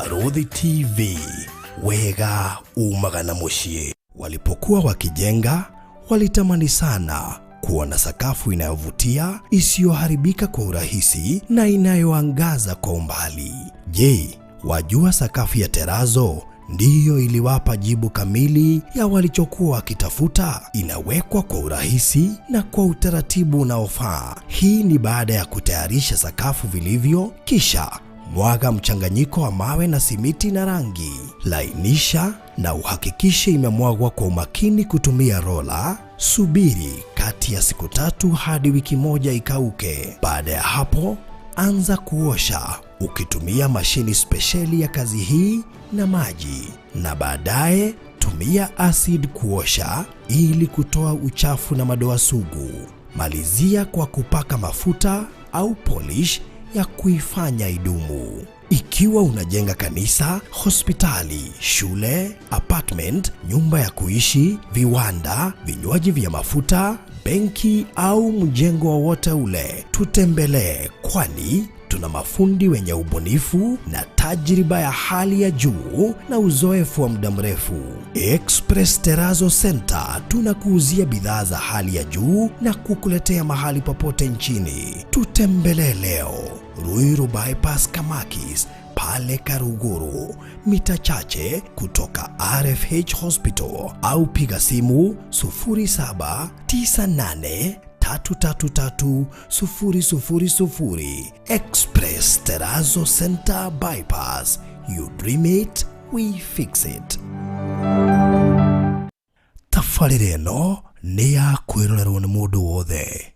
Barũthi TV, wega umaga na mũciĩ. Walipokuwa wakijenga, walitamani sana kuwa na sakafu inayovutia, isiyoharibika kwa urahisi na inayoangaza kwa umbali. Je, wajua sakafu ya terazo ndiyo iliwapa jibu kamili ya walichokuwa wakitafuta? Inawekwa kwa urahisi na kwa utaratibu unaofaa. Hii ni baada ya kutayarisha sakafu vilivyo, kisha mwaga mchanganyiko wa mawe na simiti na rangi. Lainisha na uhakikishe imemwagwa kwa umakini kutumia rola. Subiri kati ya siku 3 hadi wiki 1 ikauke. Baada ya hapo, anza kuosha ukitumia mashini spesheli ya kazi hii na maji, na baadaye tumia acid kuosha ili kutoa uchafu na madoa sugu. Malizia kwa kupaka mafuta au polish ya kuifanya idumu. Ikiwa unajenga kanisa, hospitali, shule, apartment, nyumba ya kuishi, viwanda, vinywaji vya mafuta, benki au mjengo wowote ule, tutembelee, kwani tuna mafundi wenye ubunifu na tajriba ya hali ya juu na uzoefu wa muda mrefu. Express Terrazzo Center tunakuuzia bidhaa za hali ya juu na kukuletea mahali popote nchini. Tutembelee leo Ruiru Bypass Kamakis pale Karuguru, mita chache kutoka RFH Hospital, au piga simu 0798333000. Express Terrazzo Center Bypass. You dream it, we fix it. Tabarĩra ĩno nĩ ya kwĩrorerwo nĩ mũndũ wothe.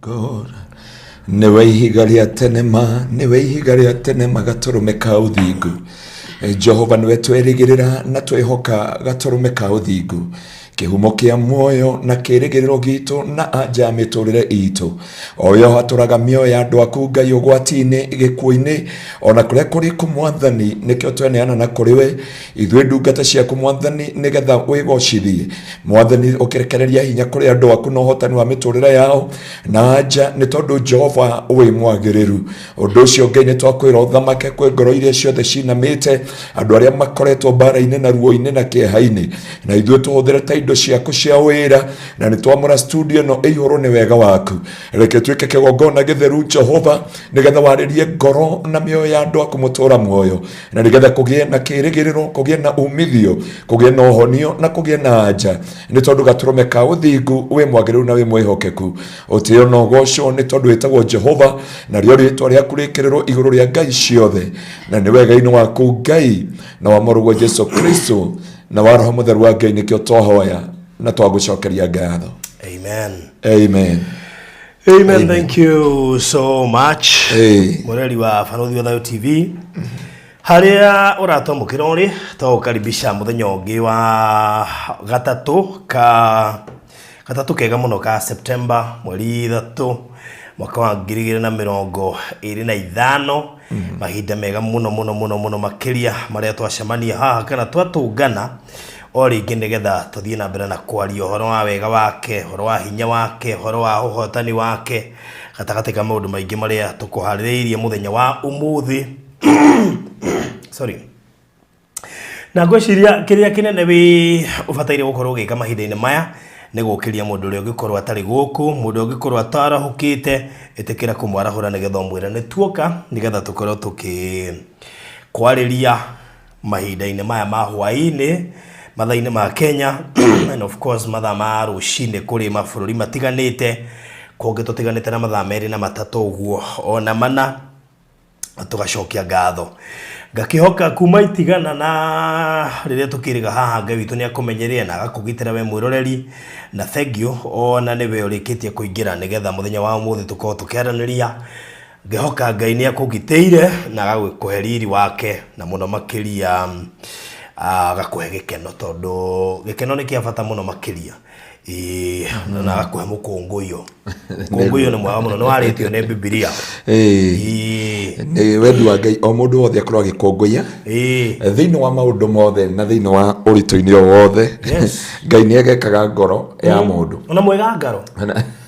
God. Nĩwe ihiga rĩa tene ma, nĩwe ihiga rĩa tene ma gatũrũme ka ũthingu. Jehova nĩwe twerĩgĩrĩra na twehoka gatũrũme ka ũthingu. Kĩhumo kĩa muoyo na kĩrĩgĩrĩro gitũ na anja ya mĩtũrĩre itũ. O we ũhatũraga mĩoyo ya andũ aku Ngai ũgwati-inĩ, gĩkuũ-inĩ, ona kũrĩa kũriku Mwathani, nĩkĩo tweneana na kũrĩ we ithuĩ ndungata ciaku Mwathani, nĩgetha wĩgocithie Mwathani, ũkĩrekereria hinya kũrĩ andũ aku na ũhotani wa mĩtũrĩre yao na anja, nĩ tondũ Jehova wĩ mwagĩrĩru. Ũndũ ũcio Ngai nĩ twakwĩra ũthamake kwĩ ngoro iria ciothe cinamĩte, andũ arĩa makoretwo mbara-inĩ na ruo-inĩ na kĩeha-inĩ, na ithuĩ tũhũthĩre ta indo ciaku cia wĩra, na nĩ twamũra studio ĩno ĩihũrwo nĩ wega waku. Reke tuĩke kĩgongona gĩtheru Jehova, nĩgetha warĩrie ngoro na mĩoyo ya andũ aku mũtũra muoyo, na nĩgetha kũgĩe na kĩrĩgĩrĩro, kũgĩe na umithio, kũgĩe na ũhonio na kũgĩe na anja, nĩ tondũ gatũrũme ka ũthingu wĩ mwagĩrĩru na wĩ mwĩhokeku. Ũtĩo na ũgocwo nĩ tondũ wĩtagwo Jehova, narĩo rĩtwa rĩaku rĩkĩrĩrwo igũrũ rĩa ngai ciothe, na nĩ wega-inĩ waku Ngai na wa mũrũguo Jesu Kristo na wa Roho Mũtheru wa Ngai, nĩkĩo twahoya na twagũcokeria ngatho. Amen. Amen. Amen. Thank you so much. Hey. Mureri wa Barothi wa Thayo TV. Harĩa ũratwamũkĩra ũrĩ twagũkaribisha mũthenya ũngĩ wa gatatũ ka gatatũ kega mũno ka September mweri 3 mwaka wa 2025, mahinda mega mũno mũno mũno mũno makĩria marĩa twacemania haha kana twatũngana o rĩngĩ nĩgetha tũthiĩ na mbere na kwaria ũhoro wa wega wake, ũhoro wa hinya wake, ũhoro wa ũhotani wake gatagatĩ ka maũndũ maingĩ marĩa tũkũharĩrĩirie mũthenya wa ũmũthĩ. Sorry. Na ngwĩciria kĩrĩa kĩnene wĩ ũbataire gũkorwo ũgĩka mahinda-inĩ maya nĩ gũkĩria mũndũ ũrĩa ũngĩkorwo atarĩ gũkũ, mũndũ ũngĩkorwo atarahũkĩte, ĩtĩkĩra kũmwarahũra nĩgetha ũmwĩre nĩ tuoka, nĩgetha tũkorwo tũkĩ kwarĩria mahinda-inĩ maya ma hwaĩ-inĩ, mathaa-inĩ ma Kenya and of course mathaa ma rũcinĩ kũrĩ mabũrũri matiganĩte, kũngĩ tũtiganĩte na mathaa 2 na 3 ũguo ona 4, tũgacokia ngatho. Ngakĩhoka kuma itigana na rĩrĩa tũkĩrĩga haha Ngai witũ nĩ akũmenyereire na agakũgitĩra we mwĩroreri, na thank you ona nĩwe ũrĩkĩtie kũingĩra nĩgetha mũthenya wa ũmũthĩ tũkorwo tũkĩaranĩria. Ngĩhoka Ngai nĩ akũgitĩire na agakũhe riri wake na mũno makĩria agakũhe gĩkeno, tondũ gĩkeno nĩ kĩa bata mũno makĩria. Ĩĩ, na agakũhe mũkũngũiyo. Mũkũngũiyo nĩ mwega mũno, nĩ warĩtio nĩ Bibilia. Ĩĩ. Nĩ wendi wa Ngai o mũndũ wothe akorwo agĩkũngũiya thĩinĩ wa maũndũ mothe na thĩinĩ wa ũritũ-inĩ o wothe. Ngai nĩ egekaga ngoro ya mũndũ. Ona mwĩgangaro.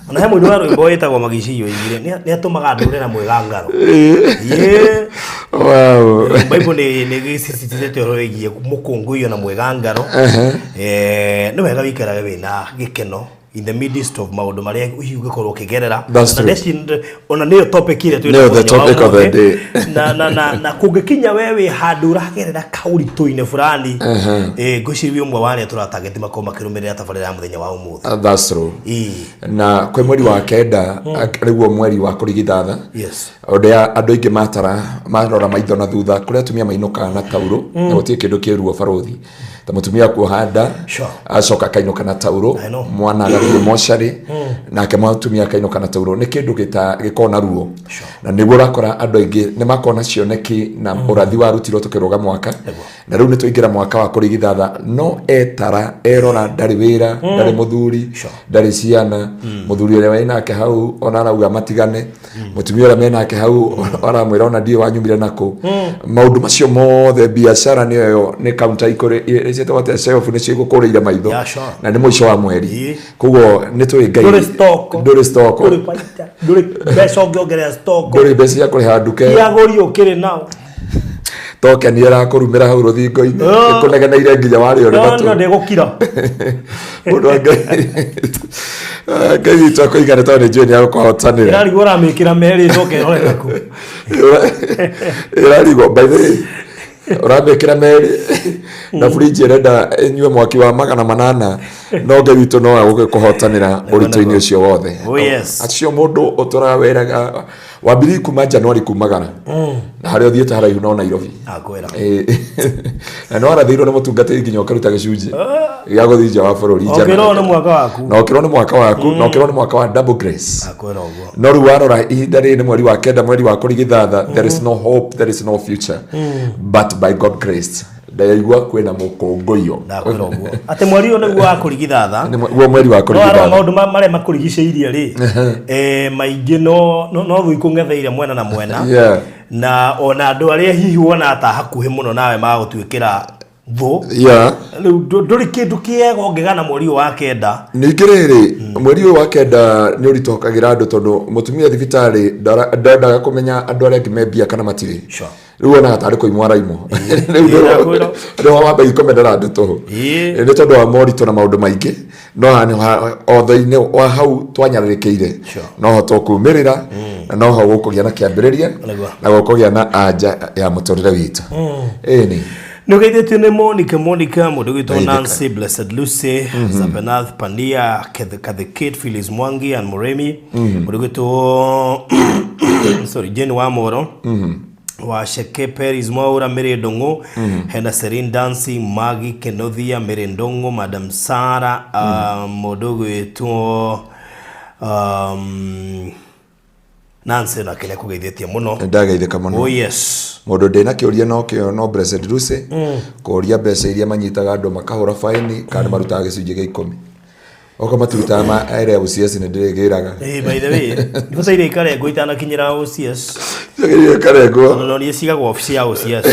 Ona he mũini wa rwĩmbo wĩtagwo Magiciyo oigire nĩ atũmaga ndũre na mwĩgangaro. Ĩĩ. Wow. Bible nĩ gĩcicitĩte ũhoro wĩgiĩ mũkũngũiyo na mwĩgangaro. Nĩ wega wĩikarage wĩna gĩkeno in the midst of maũndũ marĩa hihi ũngĩkorwo ũkĩgerera. That's Na true. Ona nĩyo topic ĩrĩa twĩna Nĩyo the mũthenya wa topic of the ũmũthĩ. day. Na kũngĩkinya we wĩ handũ ũragerera kaũritũ-inĩ fulani, ngwĩciria ũmwe wa arĩa tũratageti makorwo makĩrũmĩrĩra tabarĩra ya mũthenya wa ũmũthĩ. That's true. Na kwĩ mweri wa 9, rĩguo mweri wa kũrigithatha. Ũrĩa andũ aingĩ matara marora maitho na thutha, kũrĩa atumia mainũkaga na taurũ, na gũtirĩ kĩndũ kĩ ruo barũthi ta mũtumia kuoha nda, acoka akainũka na taurũ, I know. mwana agathiĩ mocarĩ, nake mũtumia akainũka na taurũ. Nĩ kĩndũ gĩkoragwo na ruo, na nĩguo ũrakora andũ aingĩ nĩ makoragwo na cioneki na ũrathi warutirwo tũkĩrũga mwaka, na rĩu nĩ twaingĩra mwaka wa kũrigithatha, no etara erora ndarĩ wĩra, ndarĩ mũthuri, ndarĩ ciana, mũthuri ũrĩa wĩ nake hau ona arauga matigane, mũtumia ũrĩa menake hau aramwĩra ona ndiĩ wanyumire nakũ. Maũndũ macio mothe, biacara nĩyo nĩ counter ikũrĩ ciĩtagwo atĩa, shelf nĩcio igũkũrĩire maitho. Yeah, sure. Na nĩ mũico wa mweri. Koguo nĩ tũĩ Ngai Ndũrĩ stock. Ndũrĩ stock. Ndũrĩ baita, ndũrĩ mbeca ũngĩongerera stock. Ndũrĩ mbeca cia kũrĩha nduka. Ti agũri ũkĩrĩ nao. Token ĩrakũrumĩra hau rũthingo-inĩ, ĩkũnegeneire nginya warĩo nĩ No, matũ. no, ndĩgũkira. Mũndũ wa Ngai, Ngai witũ akũigane, tondũ nĩ njũĩ nĩ agũkũhotanĩra. Ĩrarigwo ũramĩkĩra merĩ ĩcoke ĩrore naku. Ĩrarigwo, by the way, ũramĩkĩra merĩ na fridge ĩrenda ĩnyue mwaki wa 800, no Ngai witũ no agũkũhotanĩra ũritũ-inĩ ũcio wothe. Oh, yes. Acio mũndũ ũtũraga wĩraga Wambiri kuma Januari kumagara na harĩa ũthiĩte haraihu no Nairobi. Akwĩra. Na no arathĩirwo nĩ mũtungatĩri nginya ũkaruta gĩcunjĩ gĩa gũthiĩ nja wa bũrũri. Ũkĩrwo nĩ mwaka waku. Na ũkĩrwo nĩ mwaka waku, na ũkĩrwo nĩ mwaka wa double grace. Akwĩra ũguo. No rĩu warora ihinda rĩrĩ nĩ mweri wa kenda, mweri wa kũrigithatha, there is no hope, there is no future, but by God grace ndaigua kwĩna mũkũngũiyo. Ndakwĩra ũguo atĩ mweri ũyũ nĩguo wa kũrigithatha. Nĩ guo mweri wa No arora kũrigithatha. maũndũ marĩa makũrigicĩirie rĩ, maingĩ no thũ ikũng'etheire mwena na mwena. Na ona andũ arĩa hihi wona ta hakuhĩ mũno nawe magũtuĩkĩra thũ. Rĩu ndũrĩ kĩndũ kĩega ũngĩgana mweri ũyũ wa kenda. Ningĩ rĩrĩ, mweri ũyũ wa kenda nĩ ũritũhagĩra andũ tondũ mũtumia thibitarĩ ndendaga kũmenya andũ arĩa angĩ me mbia kana matirĩ. Rĩu wonaga tarĩ kũimwo araimwo. Rĩu Ndakwĩra. nĩho wamba ikomendera andũ tũhũ. Nĩ tondũ wa moritũ na maũndũ maingĩ, no haha nĩho othe-inĩ wa hau twanyarĩrĩkĩire, noho tũkumĩrĩra na noho gũkũgĩa na kĩambĩrĩria na gũkũgĩa na anja ya mũtũrĩre witũ. Ĩni. Nĩ ũgeithĩtio nĩ Monica, Monica mũndũ ũgwĩtwo. Ngeithĩka. Nancy Blessed, Lucy Zapenath Pania, Kathekit Phyllis Mwangi and Muremi, mũndũ ũgwĩtwo, sorry, Jane Wamoro wa Sheke, Peris Mwaura, Mary Ndung'u, hena Serene Dancy, Maggie Kenothia, Mary Ndung'u, Madam Sara, mũndũ ũgwĩtwo Nancy nake nĩ akũgeithĩtie mũno. Nĩ ndageithĩka mũno. Oh yes. Mũndũ ndĩna kĩũria no kĩo no Blessed Lucy kũria mbeca iria manyitaga andũ makahũra faini kana nĩ marutaga gĩcunjĩ gĩa 10 okorwo matirutaga ma area OCS nĩ ndĩrĩgĩraga. By the way, nĩbataire ikarengwo itanakinyĩra OCS. Ciagĩrĩire karengwo. No niĩ cigagwo obici ya OCS.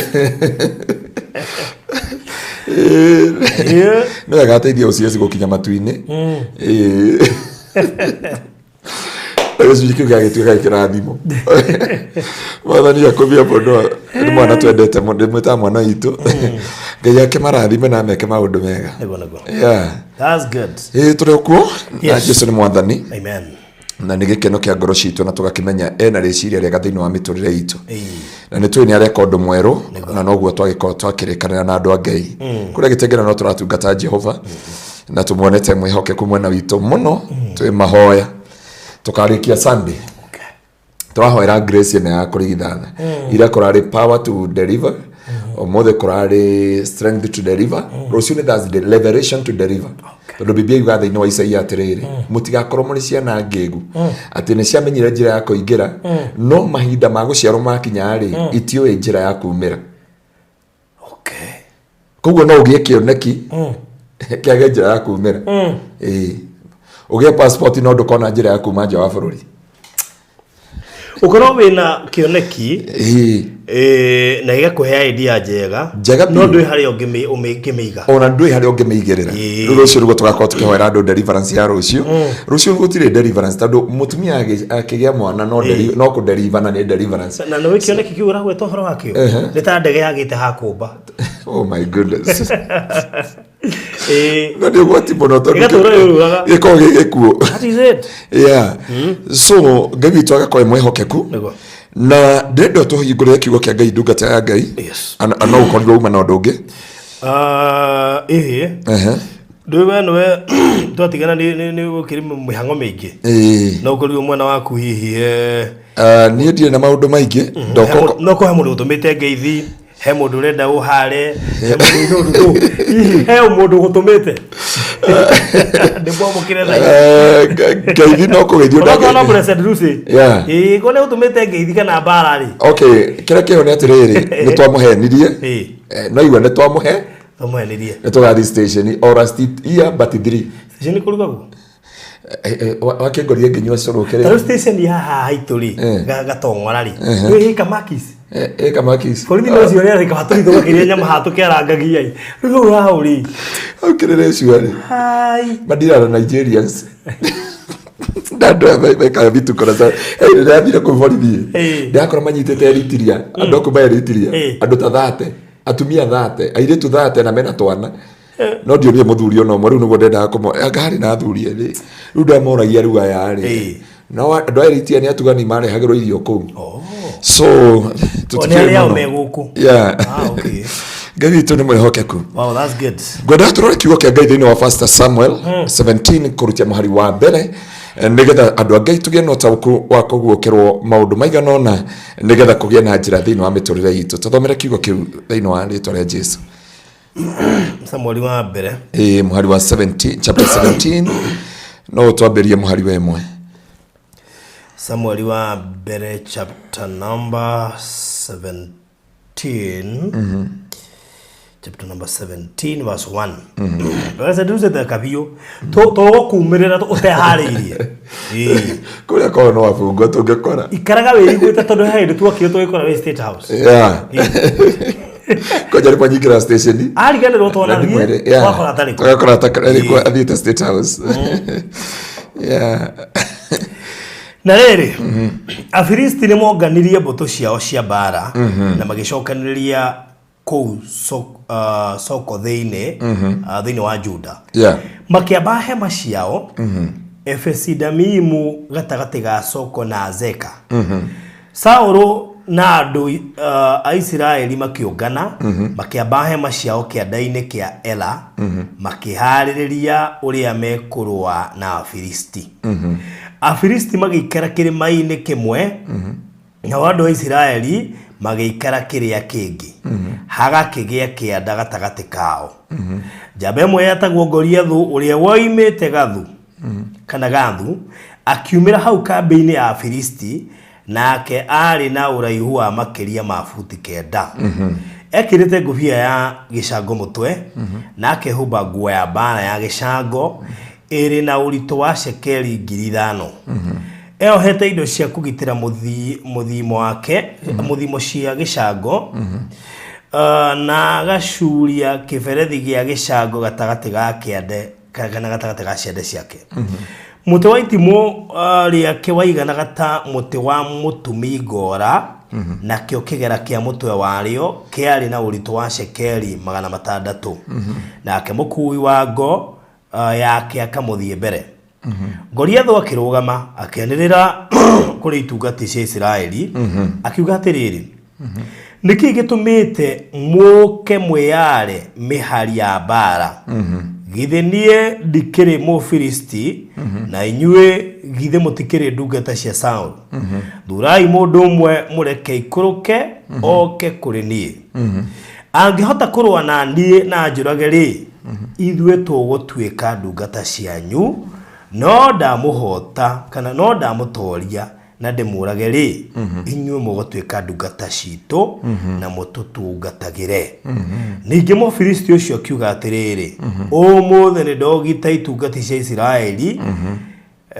Nĩ wega ateithie OCS gũkinya matu-inĩ. Gĩcunjĩ kĩu gĩagĩtuĩka gĩkĩrathimo. Mwathani akũmia mũno, nĩ mwana twendete mũno, ndĩmwĩtaga mwana witũ. Ngai akĩmarathime na ameke maũndũ mega. Nĩguo. That's good. Ĩĩ, tũrĩ o kuo na Jesu nĩ mwathani. Amen. Na nĩ gĩkeno kĩa ngoro citũ na tũgakĩmenya ena rĩciria rĩega thĩinĩ wa mĩtũrĩre itũ, na nĩ tũĩ nĩ areka ũndũ mwerũ, na noguo twagĩkorwo twakĩrĩkanĩra na andũ a Ngai kũrĩa gĩtengera no tũratungata Jehova na tũmuonete mwĩhokeku mwena witũ mũno. Twĩ mahoya tũkarĩkia Sunday. Tũrahoera grace ĩno ya kũrigithatha. Ira kũrarĩ power to deliver, ũmũthĩ kũrarĩ strength to deliver, rũciũ nĩ Thursday, liberation to deliver, tondũ Biblia yuga thĩinĩ wa Isaia atĩrĩrĩ, mũtigakorwo mũrĩ ciana ngĩgu atĩ nĩ ciamenyire njĩra ya kũingĩra, no mahinda ma gũciarwo makinya rĩ, itiũĩ njĩra ya kumĩra. Koguo no ũgĩe kĩoneki kĩage njĩra ya kumĩra. Ĩĩ, ũgĩe passport no ndũkona njĩra ya kuma nja wa bũrũri. Ũkorwo wĩna kĩoneki na gĩgakũhe idea njega. Njega no biũ. Ndwĩ harĩa ũngĩmĩiga. Ona ndũĩ harĩa ũngĩmĩigĩrĩra. Rĩu rũciũ nĩguo tũgakorwo tũkĩhoera andũ deliverance ya rũciũ. Rũciũ gũtirĩ deliverance tondũ mũtumia akĩgĩa mwana no no kũdeliver na nĩ deliverance. Na nĩ kĩoneki kĩu ũragweta ũhoro wakĩo nĩ ta ndege yagĩte hakũmba. Oh my goodness. Na nĩ ũgwati mũno tondũ Ĩgatũra yũrũraga. Gĩkoragwo gĩ gĩkuũ. That is it. Yeah, so Ngai witũ agakorwo e mwĩhokeku. Na ndĩrenda tũhingũrĩre kiugo kĩa Ngai, ndungata ya Ngai. No ũkorirwo uma na ũndũ ũngĩ. Ah, ĩhĩ. Ndũĩ we nĩwe twatigana nĩ gũkĩrĩ mĩhang'o mĩingĩ. No ũkorirwo mwena waku hihi Ah, niĩ ndirĩ na maũndũ maingĩ. No kũhe mũndũ ũtũmĩte ngeithi, he mũndũ ũrenda ũhare, he mũndũ ũndũ hihi he mũndũ ũgũtũmĩte ndĩmwamũkĩre thaa ici. Ngeithi no kũgeithio. Onakorwo no Blessed Lucy. Ĩĩ, ko nĩ ũtũmĩte ngeithi kana mbara rĩ. Okay, kĩrĩa kĩho nĩ atĩrĩrĩ, nĩ twamũhenirie. No igua nĩ twamũhe Tũmũhenirie. Nĩ tũgathiĩ station or last year but three. Station kũrugagwo. Wakĩngorire ngĩnyua cũrũ. Ta rĩu kĩrĩa station ya haha haitũ rĩ, gatong'ora rĩ, ĩ kamakis. Ĩ kamakis. Borithi no cio rĩ, kaba tũthiĩ tũgakĩrĩa nyama haha tũkĩarangagia ĩ. Rĩu hau hau rĩ. Ũkĩrĩra icua rĩ. Hai. Mandira na Nigerians na andũ aya mekaga mituko na hey, rĩrĩa athire kũu borithi ndĩrakora manyitĩte Eritrea, andũ a kuma Eritrea, andũ ta 30, atumia 30, airĩtu 30 na mena twana, no ndionire mũthuri ona ũmwe. Rĩu nĩguo ndendaga kũmo anga harĩ na athuri ethĩ. Rĩu ndamoragia rĩu aya rĩ, no andũ a Eritrea nĩ atugani marehagĩrwo irio kũu. So O nĩ tũtikĩũĩ arĩa ao mũno. me gũkũ. Ah, okay. Ngai witũ nĩ mwĩhokeku. Wow, that's good. Ngwendaga tũrore kiugo kĩa Ngai thĩinĩ wa First Samuel 17 kũrutia mũhari wa mbere. Nĩgetha andũ a Ngai tũgĩe na ũtaũku wa kũguũkĩrwo maũndũ maigana ũna, nĩgetha kũgĩe na njĩra thĩinĩ wa mĩtũrĩre itũ. Tũthomere kiugo kĩu thĩinĩ wa rĩtwa rĩa Jesu. Samueli wa mbere. Ĩĩ, mũhari wa 17, chapter 17, no ũtwambĩrie mũhari wa 1. Samueli wa mbere chapter number 17. Chapter number 17 verse 1. Verse nduse kabiũ. Tũgũkumĩrĩra ũteharĩirie. Ĩĩ. Kũrĩa korwo no abungwo tũngĩkora. Ikaraga wĩiguĩte tondũ he hĩndĩ tuokire tũgĩkora wĩ State House. Yeah. Koja aliponyingĩra station Ariganĩrwo twanathiĩ twakora atarĩ kuo. Twakora atarĩ kuo, athiĩte State House. Yeah. Na rĩrĩ, Afilisti nĩ monganirie mbũtũ ciao cia mbaara na magĩcokanĩrĩria kũu Soko thĩinĩ wa Juda. Makĩamba hema ciao Efesidamimu gatagatĩ ga Soko na Azeka. Saũlũ na andũ a Isiraeli makĩũngana, makĩamba hema ciao kĩanda-inĩ kĩa Ela, makĩhaarĩrĩria ũrĩa mekũrũa na Afilisti. Afilisti magĩikara kĩrĩma-inĩ kĩmwe, nao andũ a Isiraeli magĩikara kĩrĩa kĩngĩ, hagakĩgĩa kĩanda gatagatĩ kao. Njamba ĩmwe yetagwo Goliathũ, ũrĩa woimĩte Gathu kana Gathu, akiumĩra hau kambĩ-inĩ ya Afilisti, nake aarĩ na ũraihu wa makĩria ma buti 9. Ekĩrĩte ngũbia ya gĩcango mũtwe, na akehumba nguo ya mbaara ya gĩcango ĩrĩ na ũritũ wa cekeri 5,000. Eohete indo cia kũgitĩra mũthimo wake, mũthimo cia gĩcango, na agacuria kĩberethi gĩa gĩcango gatagatĩ ga kĩande kana gatagatĩ ga ciande ciake. Mũtĩ wa itimũ rĩake waiganaga ta mũtĩ wa mũtumi ngora, nakĩo kĩgera kĩa mũtwe warĩo kĩarĩ na ũritũ wa cekeri 600. Nake mũkuui wa ngo yake akamũthiĩ mbere. Goliathũ akĩrũgama akĩanĩrĩra kũrĩ itungati cia Isiraeli, akiuga atĩrĩrĩ, nĩkĩĩ gĩtũmĩte mũke mwĩyare mĩhari ya mbaara? Githĩ niĩ ndikĩrĩ Mũfilisti, na inyuĩ githĩ mũtikĩrĩ ndungata cia Saũlũ? Thurai mũndũ ũmwe mũreke ikũrũke oke kũrĩ niĩ. Angĩhota kũrũa na niĩ na anjũrage rĩ, ithuĩ tũgũtuĩka ndungata cianyu, no ndamũhota kana no ndamũtoria na ndĩmũrage rĩ, inyuĩ mũgũtuĩka ndungata citũ na mũtũtungatagĩre. Ningĩ Mũfilisti ũcio akiuga atĩrĩrĩ, ũmũthĩ nĩ ndogita itungati cia Isiraeli,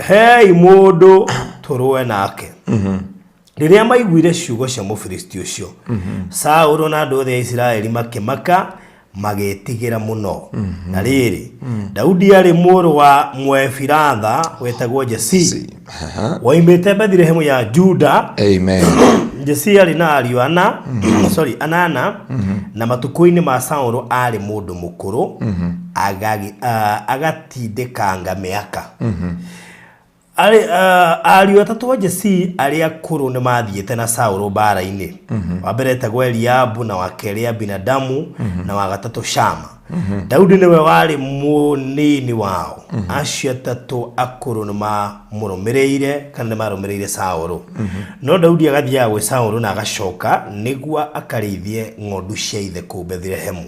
hei mũndũ tũrũe nake. Rĩrĩa maiguire ciugo cia Mũfilisti ũcio, Saũlũ na andũ othe a Isiraeli makĩmaka, magĩtigĩra mũno. Na rĩrĩ, Daudi arĩ mũrũ wa Mũefiratha wetagwo Jesii, woimĩte Bethilehemu ya Juda. Amen. Jesii arĩ na ariũ ana, sorry, anana, na matukũ-inĩ ma Saũlũ arĩ mũndũ mũkũrũ, agatindĩkanga mĩaka. Ariũ atatũ a Jesii arĩa akũrũ nĩ mathiĩte na Saũlũ mbaara-inĩ. Wa mbere etagwo Eliabu, na wa kerĩ Abinadamu, na wa gatatũ Shama. Daudi nĩwe warĩ mũnini wao. Acio atatũ akũrũ nĩ mamũrũmĩrĩire kana nĩ marũmĩrĩire Saũlũ. No Daudi agathiaga gwĩ Saũlũ na agacoka nĩguo akarĩithie ng'ondu cia ithe kũu Bethilehemu.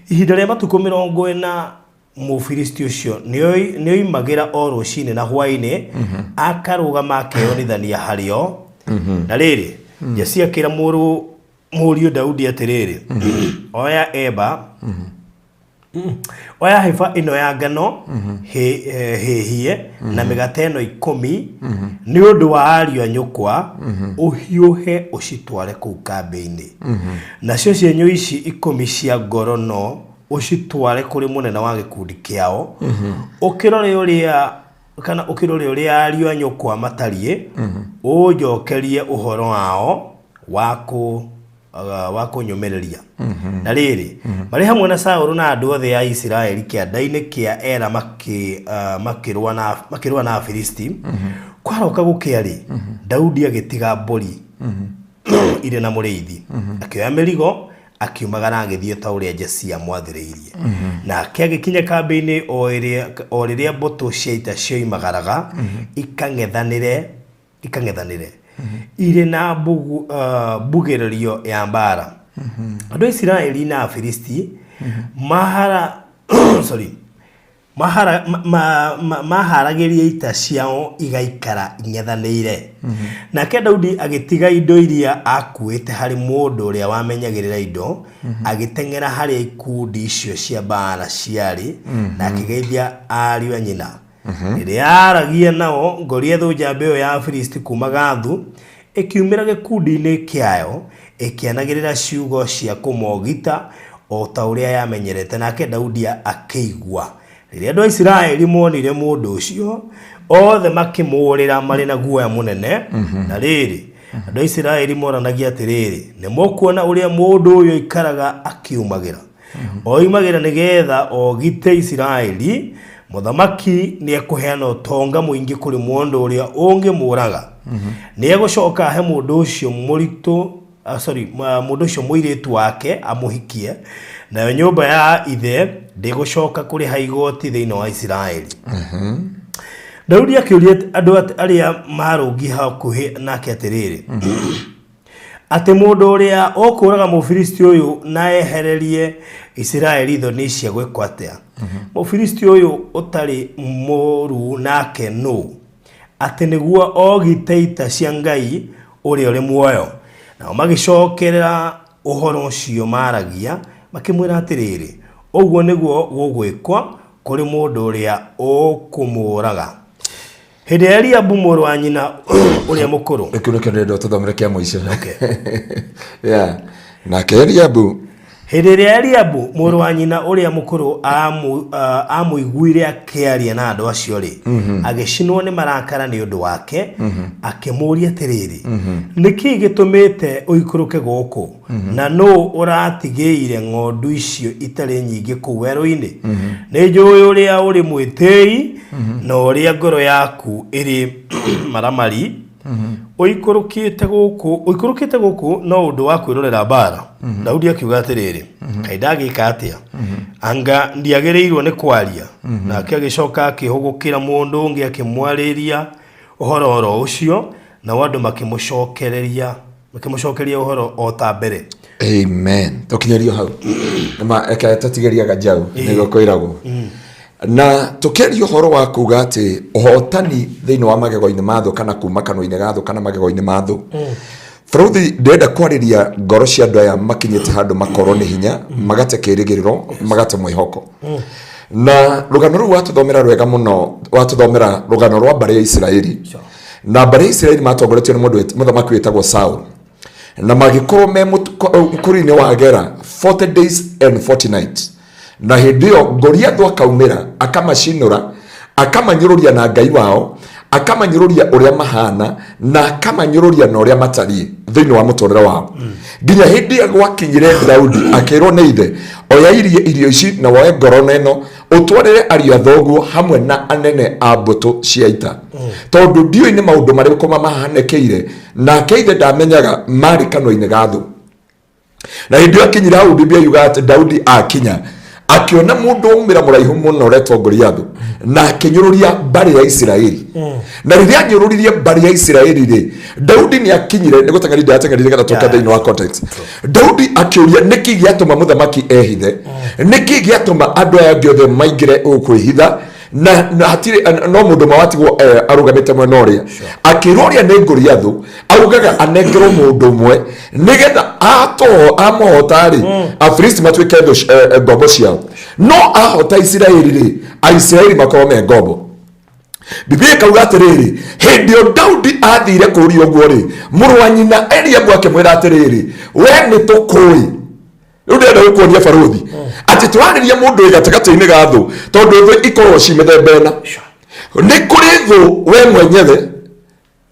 Ihinda rĩa matukũ 40 Mũfilisti ũcio nĩoimagĩra o rũcinĩ na hwaĩ-inĩ, akarũgama akeyonithania harĩ o. Na rĩrĩ, Jesii akĩra mũriũ Daudi atĩrĩrĩ, oya eba, oya hĩba ĩno ya ngano hĩhie na mĩgate ĩno 10 nĩ ũndũ wa ariũ a nyũkwa, ũhiũhe ũcitware kũu kambĩ-inĩ. Nacio cienyũ ici 10 cia ngorono ũcitware kũrĩ mũnene wa gĩkundi kĩao, ũkĩrore ũrĩa kana ũkĩrore ũrĩa ariũ a nyũkwa matariĩ, ũnjokerie ũhoro wao wa kũnyũmĩrĩria. Na rĩrĩ, marĩ hamwe na Saũlũ na andũ othe a Isiraeli kĩanda-inĩ kĩa Ela makĩrũa na Afilisti. Kwaroka gũkĩa rĩ, Daudi agĩtiga mbũri irĩ na mũrĩithi, akĩoya mĩrigo. Akiumagara agĩthiĩ ta ũrĩa Jesii amwathĩrĩirie. Nake agĩkinya kambĩ-inĩ o ĩrĩa- o rĩrĩa mbũtũ cia ita cioimagaraga ikang'ethanĩre ikang'ethanĩre irĩ na mbugĩrĩrio ya mbaara. Andũ a Isiraeli na Afilisti mahara sorry mahara ma, ma, maharagĩria ita ciao igaikara ing'ethanĩire. Nake Daudi agĩtiga indo iria akuĩte harĩ mũndũ ũrĩa wamenyagĩrĩra indo, agĩteng'era harĩa ikundi icio cia mbaara ciarĩ, na akĩgeithia ariũ a nyina. Rĩrĩa aaragia nao, Goliathũ njamba ĩyo ya Afilisti kuuma Gathu ĩkiumĩra gĩkundi-inĩ kĩayo, ĩkĩanagĩrĩra ciugo cia kũmogita o ta ũrĩa yamenyerete, nake Daudi akĩigua. Rĩrĩa andũ a Isiraeli moonire mũndũ ũcio, othe makĩmũũrĩra marĩ na guoya mũnene. Na rĩrĩ, andũ a Isiraeli mooranagia atĩrĩrĩ, "Nĩ mũkuona ũrĩa mũndũ ũyũ aikaraga akiumagĩra? Oimagĩra nĩgeetha ogite Isiraeli. Mũthamaki nĩekũheana ũtonga mũingĩ kũrĩ mũndũ ũrĩa ũngĩmũũraga. Nĩegũcooka ahe mũndũ ũcio mũritũ sorry, mũndũ ũcio mũirĩtu wake amũhikie, nayo nyũmba ya ithe ndĩgũcooka kũrĩha igoti thĩinĩ wa Isiraeli." Daudi akĩũria andũ arĩa maarũngiĩ hakuhĩ nake atĩrĩrĩ, atĩ mũndũ ũrĩa ũkũũraga Mũfilisti ũyũ na ehererie Isiraeli thoni cia gwĩkwo atĩa? Mũfilisti ũyũ ũtarĩ mũruu nake nũ, atĩ nĩguo ogite ita cia Ngai ũrĩa ũrĩ muoyo? Nao magĩcokerera ũhoro ũcio maaragia, makĩmwĩra atĩrĩrĩ, "Ũguo nĩguo gũgwĩkwo kũrĩ mũndũ ũrĩa ũkũmũũraga." Hĩndĩ ĩrĩa Eliabu mũrũ wa nyina ũrĩa mũkũrũ. Kĩu nĩkĩo ndĩrenda tũthomere kĩa mũico. Yeah. Nake Eliabu. Hĩndĩ ĩrĩa Eliabu mũrũ wa nyina ũrĩa mũkũrũ amũiguire akĩaria na andũ acio rĩ, agĩcinwo nĩ marakara nĩ ũndũ wake, akĩmũũria atĩrĩrĩ, "Nĩ kĩĩ gĩtũmĩte ũikũrũke gũkũ? Na nũũ ũratigĩire ng'ondu icio itarĩ nyingĩ kũu werũ-inĩ? Nĩ njũĩ ũrĩa ũrĩ mwĩtĩi na ũrĩa ngoro yaku ĩrĩ maramari. Ũikũrũkĩte gũkũ no ũndũ wa kwĩrorera mbaara." Daudi akiuga atĩrĩrĩ, "Kaĩ ndagĩka atĩa? Anga ndiagĩrĩirwo nĩ kwaria?" Nake agĩcoka akĩhũgũkĩra mũndũ ũngĩ akĩmwarĩria ũhoro oro ũcio, nao andũ makĩmũcokeria ũhoro o ta mbere. Amen. Tũkinyĩrio hau nĩma eke tũtigĩria gajau nĩguo kwĩragwo na tũkĩaria ũhoro wa kuga atĩ ũhotani thĩinĩ wa magego-inĩ ma thũ kana kuma kanua-inĩ ga thũ kana magego-inĩ ma thũ. Barũthi, ndĩrenda kwarĩria ngoro cia andũ aya makinyĩte handũ makorwo nĩ hinya, magate kĩrĩgĩrĩro, magate mwĩhoko. Na rũgano rũu watũthomera rwega mũno, watũthomera rũgano rwa mbarĩ ya Isiraeli. Na mbarĩ ya Isiraeli matongoretio nĩ mũndũ mũthamaki wĩtagwo Saul, na magĩkorwo me mũkuru-inĩ wa Gera 40 days and 40 nights. Na hĩndĩ ĩyo Goliathũ akaumĩra, akamacinũra, akamanyũrũria na Ngai wao, akamanyũrũria ũrĩa mahana na akamanyũrũria na ũrĩa matariĩ thĩinĩ wa mũtũrĩre wao, nginya hĩndĩ ĩrĩa gwakinyire Daudi akĩrwo nĩ ithe, "Oya irio ici na woe ngorono ĩno, ũtwarĩre ariũ a thoguo hamwe na anene a mbũtũ cia ita, tondũ ndiũĩ nĩ maũndũ marĩkũ mamahanĩkĩire." Nake ithe ndamenyaga marĩ kanua-inĩ ga thũ. Na hĩndĩ ĩyo akinyire hau, Biblia yuga atĩ Daudi akinya akĩona mũndũ waumĩra mũraihu mũno ũretwo Goliathu na akĩnyũrũria mbarĩ ya Isiraeli. Na rĩrĩa anyũrũririe mbarĩ ya Isiraeli rĩ, Daudi nĩ akinyire nĩ gũteng'eri ndateng'erire getha tũke thĩinĩ wa context. Daudi akĩũria, nĩkĩ gĩatũma mũthamaki ehithe? Nĩkĩ gĩatũma andũ aya angĩ othe maingĩre kwĩhitha na hatirĩ no mũndũ ũmwe watigwo arũgamĩte mwena ũrĩa? Akĩrwo ũrĩa nĩ Goliathu augaga anengerwo mũndũ ũmwe nĩgetha amũhota rĩ, Afilisti matuĩke ngombo ciao, no ahota Isiraeli rĩ, Aisiraeli makorwo me ngombo. Biblia ĩkauga atĩrĩrĩ, hĩndĩ ĩyo Daudi athire kũũria ũguo rĩ, mũrũ wa nyina Eliabu akĩmwĩra atĩrĩrĩ, "We nĩ tũkũĩ." Rĩu ndĩrenda gũkuonia, barũthi, atĩ tũrarĩria mũndũ wĩ gatagatĩ-inĩ ga thũ, tondũ thũ ikoragwo ci mĩthemba ĩna. Nĩ kũrĩ thũ we mwenyewe,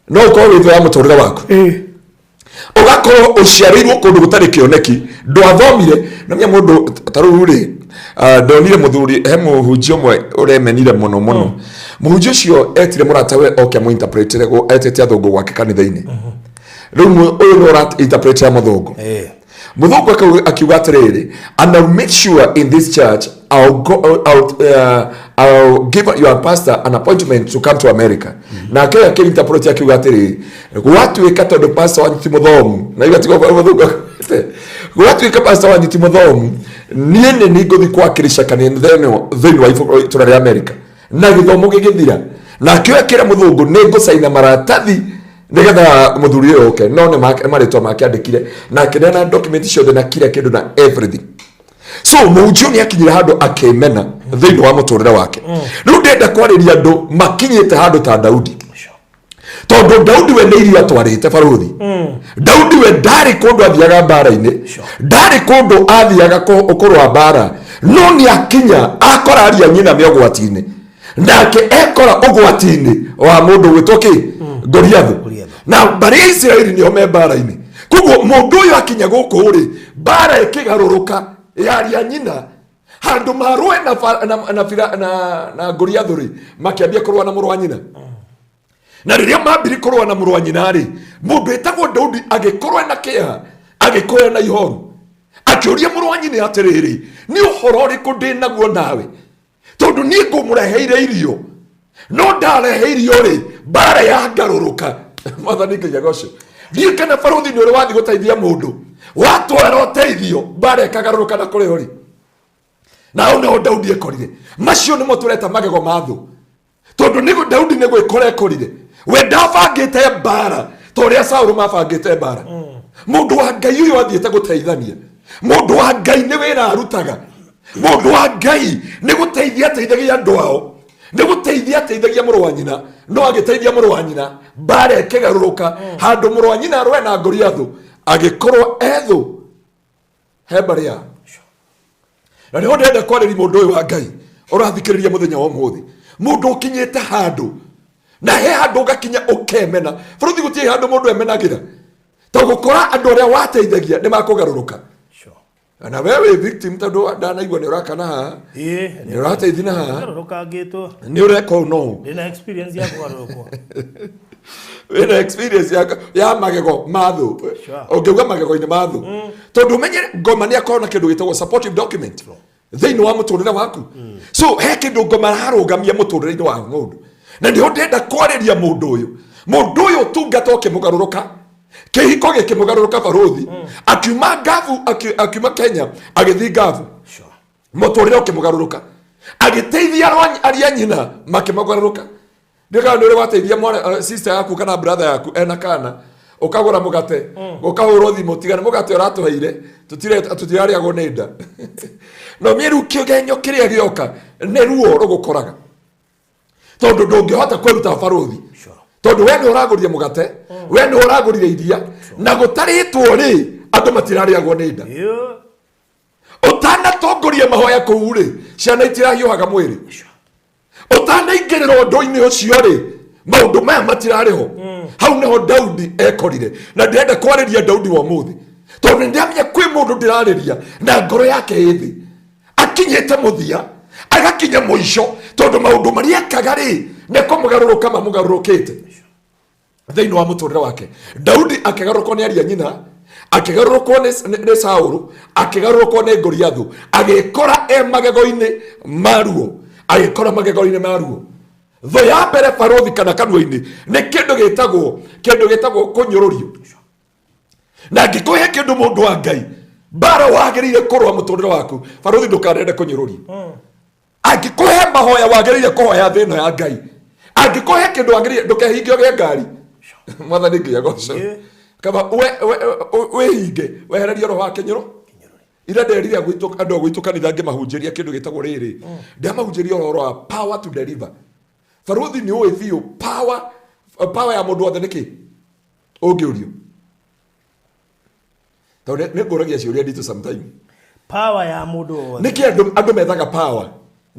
no ũkorwo wĩ thũ ya mũtũrĩre waku, ũgakorwo ũciarĩirwo kũndũ gũtarĩ kĩoneki, ndwathomire na menya mũndũ ta rĩu rĩ, ndonire mũthuri he mũhunjia ũmwe ũremenire mũno mũno. Mũhunjia ũcio etire mũrata we oke amũ etĩte athũngũ gwake kanitha-inĩ. Rĩu ũyũ nĩ ũra interpretera mũthũngũ. Mũthũngũ akiuga atĩrĩrĩ, and I'll make sure in this church I'll go, I'll give your pastor an appointment to come to America. Nake akĩinterpret akiuga atĩrĩrĩ, gwatuĩka tondũ pastor wanyu ti mũthomu, na igatigo mũthũngũ akĩte, gwatuĩka pastor wanyu ti mũthomu, niĩ nĩ niĩ ngũthiĩ kwakilisha kanitha ĩno thĩinĩ wa itũra rĩa America. Na gĩthomo gĩgĩthira. Nake akĩra mũthũngũ nĩ ngũcaina maratathi nĩgetha mũthuri ũyũ oke, no nĩ marĩtwa make andĩkire na akĩneana document ciothe na kila kĩndũ na everything. So mũhunjia nĩ akinyire handũ akĩmena thĩinĩ wa mũtũrĩre wake. Rĩu ndĩrenda kwarĩria andũ makinyĩte handũ ta Daudi, tondũ Daudi we nĩ irio atwarĩte barũthi. Daudi we ndarĩ kũndũ athiaga mbara-inĩ, ndarĩ kũndũ athiaga kũrũa mbara, no nĩ akinya akora aria nyina me ũgwati-inĩ, nake ekora ũgwati-inĩ wa mũndũ gwĩtwo kĩ Goliathu. Na mbarĩ ya Isiraeli nĩo me mbara-inĩ. Koguo mũndũ ũyũ akinya gũkũ rĩ, mbara ĩkĩgarũrũka yaria nyina, handũ marũe na na, na, na, na Goliathu rĩ, makĩambia kũrũa na mũrũ wa nyina. Na rĩrĩa mambiri kũrũa na mũrũ wa nyina rĩ, mũndũ ĩtagwo Daudi agĩkorwo ena kĩeha, agĩkorwo ena ihoru, akĩũria mũrũ wa nyina atĩrĩrĩ, nĩ ũhoro ũrĩkũ ndĩ naguo nawe, tondũ niĩ ngũmũreheire irio, no ndarehe irio rĩ, mbara yangarũrũka. Mwathani Ngai agocwo. Ndiũĩ kana barũthi nĩ ũrĩ wathiĩ gũteithia mũndũ, watwara ũteithio, mbara ĩkagarũrũka na kũrĩa ũrĩ. Na hau nĩho Daudi ekorire. Macio nĩmo tũreta magego ma thũ, tondũ nĩ Daudi nĩ gwĩkora ekorire. We ndabangĩte mbara ta ũrĩa Saũlũ mabangĩte mbara. Mũndũ wa Ngai ũyũ athiĩte gũteithania, mũndũ wa Ngai nĩ wĩra arutaga, mũndũ wa Ngai nĩ gũteithia ateithagia andũ ao, nĩ gũteithia ateithagia mũrũ wa nyina, no agĩteithia mũrũ wa nyina mbara ĩkĩgarũrũka. Handũ mũrũ wa nyina arũe na Goliathu, agĩkorwo ethũ he mbarĩ yao. Na nĩho ndĩrenda kwarĩria mũndũ ũyũ wa Ngai ũrathikĩrĩria mũthenya wa ũmũthĩ, mũndũ ũkinyĩte handũ, na he handũ ũgakinya ũkemena. Bũrũthi gũtirĩ handũ mũndũ emenagĩra, to gũkora andũ arĩa wateithagia nĩ makũgarũrũka. Na we wĩ victim, tondũ ndanaigua nĩ ũrakana haha, nĩ ũrateithia na haha, Garũrũkangĩtwo. Nĩ ũreka ũũ no ũũ. Ndĩna experience ya kũgarũrũkwo. Wĩna experience ya magego ma thũ. Ũngĩuga magego-inĩ ma thũ, tondũ ũmenye ngoma nĩ akorwo na kĩndũ gĩtagwo supportive document thĩinĩ wa mũtũrĩre waku. So he kĩndũ ngoma ararũgamia mũtũrĩre-inĩ wa mũndũ, na nĩho ndĩrenda kwarĩria mũndũ ũyũ. Mũndũ ũyũ ũtungata ũkĩmũgarũrũka, kĩhiko gĩkĩmũgarũrũka, barũthi akiuma ngabu, akiuma Kenya agĩthiĩ ngabu. Mũtũrĩre ũkĩmũgarũrũka, agĩteithia aria nyina makĩmũgarũrũka. Ndĩkaga nĩ ũrĩ wateithia mwana, sister yaku kana brother yaku ena kana, ũkagũra mũgate, ũkahũrwo thimũ, tiga nĩ mũgate ũratũheire, tũtirarĩagwo nĩ nda. No mĩrũ kĩgenyo kĩrĩa gĩoka nĩ ruo rũgũkoraga, tondũ ndũngĩhota kwĩruta barũthi, tondũ we nĩ ũragũrire mũgate, we nĩ ũragũrire iria, na gũtarĩtwo rĩ, andũ matirarĩagwo nĩ nda. Ũtanatongoria mahoya kũu rĩ, ciana itirahiũhaga mwĩrĩ. Ũtanaingĩrĩra ũndũ-inĩ ũcio rĩ, maũndũ maya matirarĩ ho. Hau nĩho Daudi ekorire, na ndĩrenda kwarĩria Daudi wa ũmũthĩ, tondũ nĩ ndĩramenya kwĩ mũndũ ndĩrarĩria na ngoro yake ĩ thĩ, akinyĩte mũthia, agakinya mũico, tondũ maũndũ marĩa ekaga rĩ, nĩ kũmũgarũrũka mamũgarũrũkĩte thĩinĩ wa mũtũrĩre wake. Daudi akĩgarũrũkwo nĩ aria nyina, akĩgarũrũkwo nĩ Saũlũ, akĩgarũrũkwo nĩ Goliathu, agĩkora e magego-inĩ ma ruo, agĩkora magego-inĩ ma ruo. Thũ ya mbere barũthi kana kanua-inĩ nĩ kĩndũ gĩtagwo kũnyũrũrio. Na angĩkũhe kĩndũ, mũndũ wa Ngai, mbara wagĩrĩire kũrũa mũtũrĩre waku, barũthi, ndũkanende kũnyũrũrio. Angĩkũhe mahoya, wagĩrĩire kũhoya thĩ ĩno ya Ngai. Angĩkũhe kĩndũ wagĩrĩire, ndũkehinge ũgĩe ngari. Mwathani Ngai agocwo. Kaba wĩhinge, wehererie roho wa kĩnyũrũ. Ira nderire andũ a gwitũ kanitha ngĩmahunjĩria kĩndũ gĩtagwo rĩrĩ, ndamahunjĩria ũhoro wa power to deliver. Barũthi, nĩ ũĩ biũ power ya mũndũ wothe nĩ kĩ ũngĩũrio, tondũ nĩ ngũragia ciũria nditũ sometime. Power ya mũndũ wothe. Nĩkĩ andũ methaga power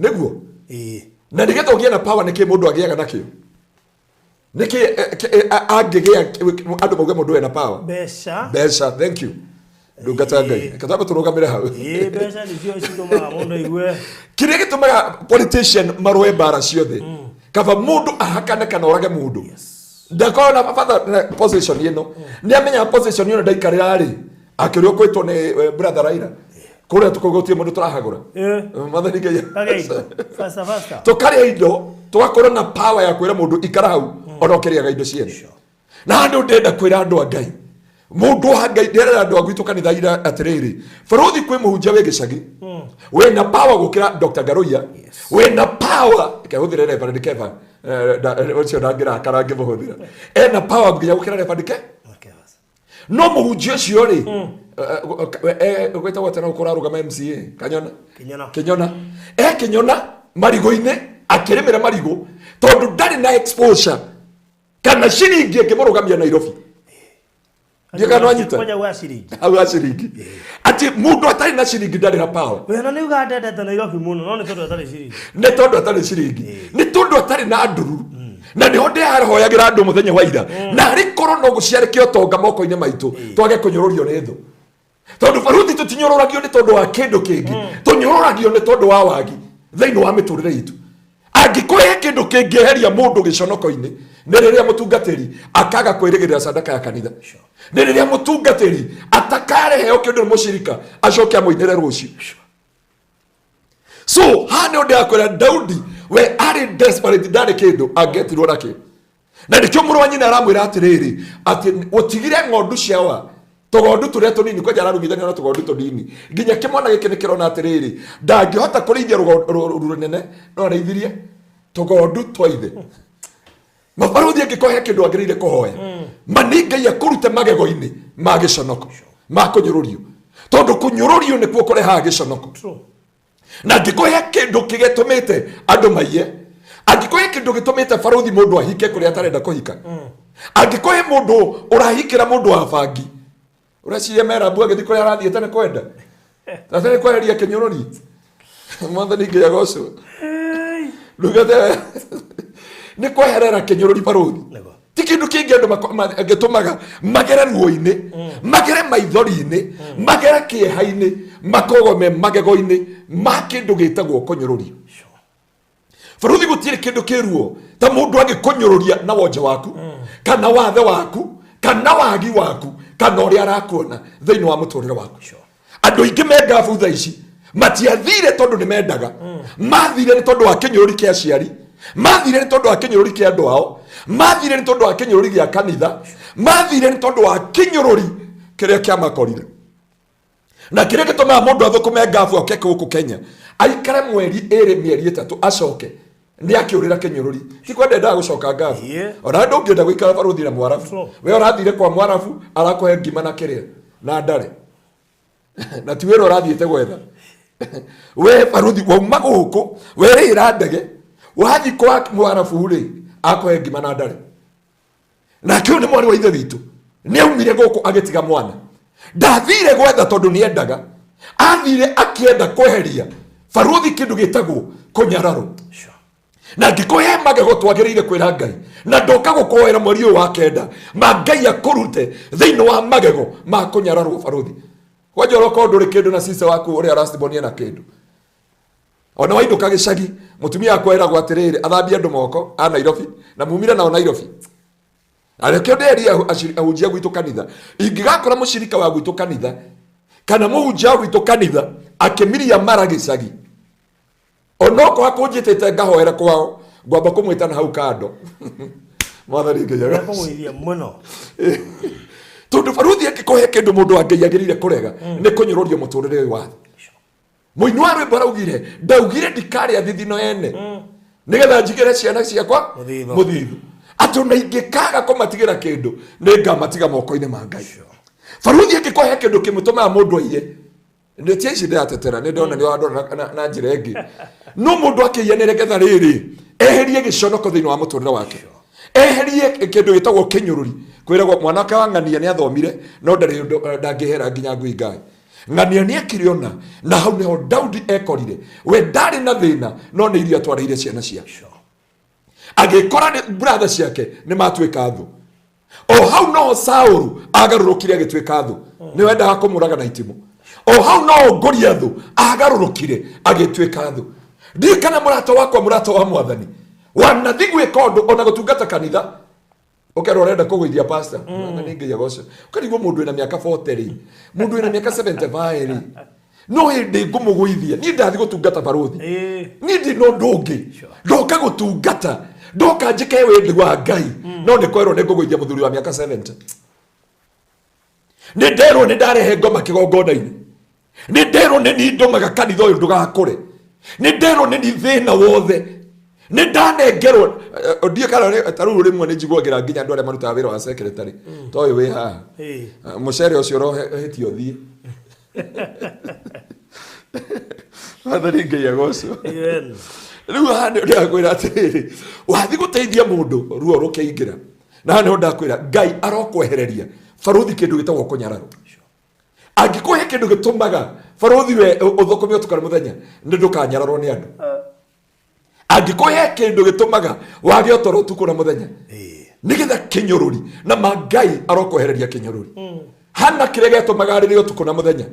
nĩguo? Na nĩgetha ũgĩe na power, nĩkĩ mũndũ agĩaga nakĩo? Nĩkĩ angĩgĩa andũ mauge mũndũ ena power? Mbeca. Mbeca, thank you, ndungata ya Ngai. Reke twambe tũrũgamĩre hau. Ĩĩ, mbeca nĩcio citũmaga mũndũ aigue. Kĩrĩa gĩtũmaga politician marũe mbara ciothe, kaba mũndũ ahakane kana orage mũndũ, ndakorwo na bata na position ĩno, nĩ amenyaga position ĩno ndaikarĩra rĩ, Akĩrĩ ũkwĩtwo nĩ brother Raila kũrĩa tũkũgũtie mũndũ tũrahagũra. Mwathani Ngai. Kagĩa indo. Faster, faster. Tũkarĩa indo, tũgakorwo na power ya kwĩra mũndũ ikara hau ona ũkĩrĩaga indo ciene. Na handũ ndĩrenda kwĩra andũ a Ngai, mũndũ wa Ngai, ndĩrera andũ a gwitũ kanitha ira atĩrĩrĩ, barũthi kwĩ mũhunjia wĩ gĩcagi wĩna power gũkĩra Dr. Ngaruiya, wĩna power kehũthĩre Reverend Keva, ũcio ndangĩrakara ngĩmũhũthĩra, ena power nginya gũkĩra Reverend Ke. Okay, basi. No mũhunjia ũcio rĩ, gwĩtagwo atĩa na ũkũrarũgama MCA Kanyona? Kĩnyona. Kĩnyona, e Kĩnyona marigũ-inĩ akĩrĩmĩra marigũ tondũ ndarĩ na exposure kana ciringi ĩngĩmũrũgamia Nairobi. Ndiĩ kana wanyita. Kwanja gwa ciringi. Hau ha ciringi, atĩ mũndũ atarĩ na ciringi ndarĩ na power. We na nĩ uga ndendete Nairobi mũno, no nĩ tondũ atarĩ ciringi. Nĩ tondũ atarĩ ciringi, nĩ tondũ atarĩ na ndururu. Na nĩho ndĩrahoyagĩra andũ mũthenya wa ira, na arĩ korwo no gũciarĩke ũtonga moko-inĩ maitũ, twage kũnyũrũrio nĩ thũ, tondũ baruthi tũtinyũrũragio nĩ tondũ wa kĩndũ kĩngĩ, tũnyũrũragio nĩ tondũ wa wagi thĩinĩ wa mĩtũrĩre itũ. Angĩkorwo he kĩndũ kĩngĩeheria mũndũ gĩconoko-inĩ, nĩ rĩrĩa mũtungatĩri akaga kwĩrĩgĩrĩra sadaka ya kanitha, nĩ rĩrĩa mũtungatĩri atakareheo kĩndũ nĩ mũcirika acoke amũinĩre rũciũ. So haha nĩ ũndũ yakwĩra Daudi we arĩ desperate, ndarĩ kĩndũ angĩetirwo nakĩo, na nĩkĩo mũrũ wa nyina aramwĩra atĩrĩrĩ, atĩ ũtigire ng'ondu ciawa tũgondu tũrĩa tũnini, kwanja ararugithania na tũgondu tũnini, nginya kĩmwana gĩkĩ nĩ kĩrona atĩrĩrĩ, ndangĩhota kũrĩithia rũru rũnene, no arĩithirie tũgondu twa ithe. Mabarũthi angĩkorwo he kĩndũ agĩrĩire kũhoya, ma nĩ Ngai akũrute magego-inĩ ma gĩconoko ma kũnyũrũrio, tondũ kũnyũrũrio nĩkuo kũrehaga gĩconoko. Na angĩkorwo he kĩndũ kĩgĩtũmĩte andũ maiye, angĩkorwo he kĩndũ gĩtũmĩte barũthi mũndũ ahike kũrĩa atarenda kũhika, angĩkorwo he mũndũ ũrahikĩra mũndũ wa bangi, ũreciria merabu agĩthiĩ kũrĩa arathiĩte nĩ kwenda atarĩ kweheria kĩnyũrũri? Mwathani Ngai agocwo. Ndungata nĩ kweherera kĩnyũrũri barũthi. Nĩguo. Ti kĩndũ kĩngĩ andũ gĩtũmaga magere ruo-inĩ, magere maithori-inĩ, magere kĩeha-inĩ, makogome magego-inĩ ma kĩndũ gĩtagwo kũnyũrũrio. Barũthi gũtirĩ kĩndũ kĩ ruo ta mũndũ angĩkũnyũrũria na wonje waku, kana wathe waku, kana wagi waku, kana ũrĩa arakuona thĩinĩ wa mũtũrĩre waku. Andũ aingĩ me ngabu thaa ici matiathire tondũ nĩ mendaga, mathire nĩ tondũ wa kĩnyũrũri kĩa aciari, mathire nĩ tondũ wa kĩnyũrũri kĩa andũ ao, mathire nĩ tondũ wa kĩnyũrũri gĩa kanitha, mathire nĩ tondũ wa kĩnyũrũri kĩrĩa kĩamakorire. Na kĩrĩa gĩtũmaga mũndũ athũkũme ngabu oke gũkũ Kenya aikare mweri ĩrĩ, mĩeri 3, acoke nĩ akĩũrĩra kĩnyũrũri. Ti kwenda endaga gũcoka ngabu. Ona ndũngĩenda gũikara barũthi na mwarabu. We ũrathire kwa mwarabu, arakũhe ngima na kĩrĩa na ndare, na ti wĩra ũrathiĩte gwetha. We barũthi wauma gũkũ, werĩhĩra ndege, wathiĩ kwa mwarabu rĩ, akũhe ngima na ndare. Nake ũyũ nĩ mwarĩ wa ithe witũ, nĩ aumire gũkũ agĩtiga mwana. Ndathire gwetha tondũ nĩ endaga, athire akĩenda kweheria barũthi kĩndũ gĩtagwo kũnyararwo. Na angĩkorwo he magego twagĩrĩire kwĩra Ngai, na ndoka gũkũhoera mweri ũyũ wa 9, ma Ngai akũrute thĩinĩ wa magego ma kũnyararwo barũthi. Kwanja ũrokorwo ndũrĩ kĩndũ na sister waku ũrĩa aracimbonia na kĩndũ, ona wainũka gĩcagi mũtumia wakwa eragwo atĩrĩrĩ, athambie andũ moko a Nairobi na mumire nao Nairobi. Na nĩkĩo ndĩreria ahunjia gwitũ kanitha, ingĩgakora mũcirika wa gwitũ kanitha kana mũhunjia wa gwitũ kanitha akĩmiria mara gĩcagi, onokorwo akũnjĩtĩte ngahoera kwao, ngwamba kũmwĩta na hau kando. Mwathani Ngai agacĩre. Kũgũithia mũno. Tondũ barũthi angĩkorwo he kĩndũ mũndũ wa Ngai agĩrĩire kũrega, nĩ kũnyũrũrio mũtũrĩre ũyũ wa thĩ. Mũini wa rwĩmbo araugire, ndaugire ndikarĩa thithino ene nĩgetha njigĩre ciana ciakwa mũthithũ. Mũthithũ, atĩ ona ingĩkaga kũmatigĩra kĩndũ, nĩ ngamatiga moko-inĩ ma Ngai. Barũthi angĩkorwo he kĩndũ kĩmũtũmaga mũndũ aiye, nĩ tia ici ndĩratetera, nĩ ndona nĩ wandora na njĩra ĩngĩ, no mũndũ akĩiya nĩ getha rĩrĩ eherie gĩconoko thĩinĩ wa mũtũrĩre wake, eherie kĩndũ gĩtagwo kĩnyũrũri. Kwĩragwo mwanake wa ng'ania nĩ athomire, no ndarĩ ũndũ, ndangĩhera nginya ngui ngai. Ng'ania nĩ ekire ona, na hau nĩho Daudi ekorire. We ndarĩ na thĩna, no nĩ irio atwarĩire ciana ciake. Agĩkora nĩ brother ciake nĩ matuĩka thũ. O hau noho Saũlũ agarũrũkire agĩtuĩka thũ, nĩ wendaga kũmũraga na itimũ. O hau noho Goliathũ agarũrũkire agĩtuĩka thũ. Ndiũĩ kana mũrata wakwa, mũrata wa mwathani, wanathi gwĩka ũndũ ona gũtungata kanitha. Ũkerwo ũrenda kũgũithia pastor. Mwathani Ngai agocwo. Ũkarigwo mũndũ wĩna mĩaka 40 rĩ, mũndũ wĩna mĩaka 75 rĩ, no hĩndĩ ngũmũgũithia. Niĩ ndathiĩ gũtungata barũthi. Niĩ ndirĩ na ũndũ ũngĩ. Ndoka gũtungata. Ndoka njĩke wendi wa Ngai. No nĩ kwerwo nĩ ngũgũithia mũthuri wa mĩaka 70. Nĩ nderwo nĩ ndarehe ngoma kĩgongona-inĩ. Nĩ nderwo nĩ niĩ ndũmaga kanitha ũyũ ndũgakũre. Nĩ nderwo nĩ niĩ thĩna wothe. Nĩ ndanengerwo ndiĩ kana ta rĩu rĩmwe nĩ njiguagĩra nginya andũ arĩa marutaga wĩra wa secretary ta ũyũ wĩ haha. Mũcere ũcio ũrohĩtio ũthiĩ. Mwathani Ngai agocwo. Amen. Rĩu haha nĩ ndĩrakwĩra atĩrĩrĩ, wathiĩ gũteithia mũndũ ruo rũkĩingĩra. Na haha nĩho ndakwĩra Ngai arokwehereria barũthi kĩndũ gĩtagwo kũnyararwo. Angĩkũhe kĩndũ gĩtũmaga barũthi we ũthũkũme ũtukũ na mũthenya, nĩ ndũkanyararwo nĩ andũ. Angĩkũhe kĩndũ gĩtũmaga wage ũtoro ũtukũ na mũthenya, nĩgetha kĩnyũrũri na ma Ngai arokwehereria kĩnyũrũri. Hana kĩrĩa gĩatũmaga arĩre ũtukũ na mũthenya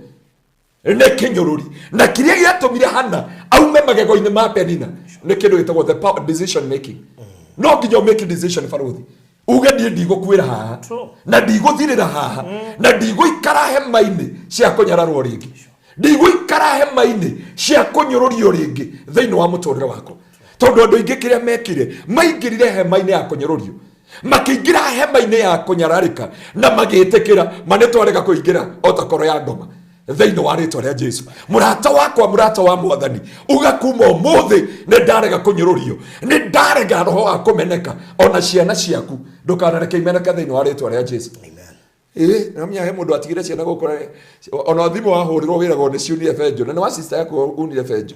nĩ kĩnyũrũri, na kĩrĩa gĩatũmire Hana aume magego-inĩ ma Penina nĩ kĩndũ gĩtagwo the power decision making. No nginya ũ make decision barũthi, uge niĩ ndigũkuĩra haha na ndigũthirĩra haha na ndigũikara hema-inĩ cia kũnyararwo rĩngĩ, ndigũikara hema-inĩ cia kũnyũrũrio rĩngĩ thĩinĩ wa mũtũrĩre wakwa. Tondũ andũ aingĩ kĩrĩa mekire, maingĩrire hema-inĩ ya kũnyũrũrio, makĩingĩra hema-inĩ ya kũnyararĩka na magĩtĩkĩra ma nĩ twarega kũingĩra o ta koro ya ngoma thĩinĩ wa rĩtwa rĩa Jesu. Mũrata wakwa, mũrata wa Mwathani, uga kuma ũmũthĩ nĩ ndarega kũnyũrũrio, nĩ ndarega roho wa kũmeneka, ona ciana ciaku ndũkanareke imeneke thĩinĩ wa rĩtwa rĩa Jesu. Ĩĩ, no menya he mũndũ atigire ciana gũkũ ona thimũ wahũrĩrwo wĩragwo nĩ ciunire benjũ, na nĩ wa sister yaku unire benjũ.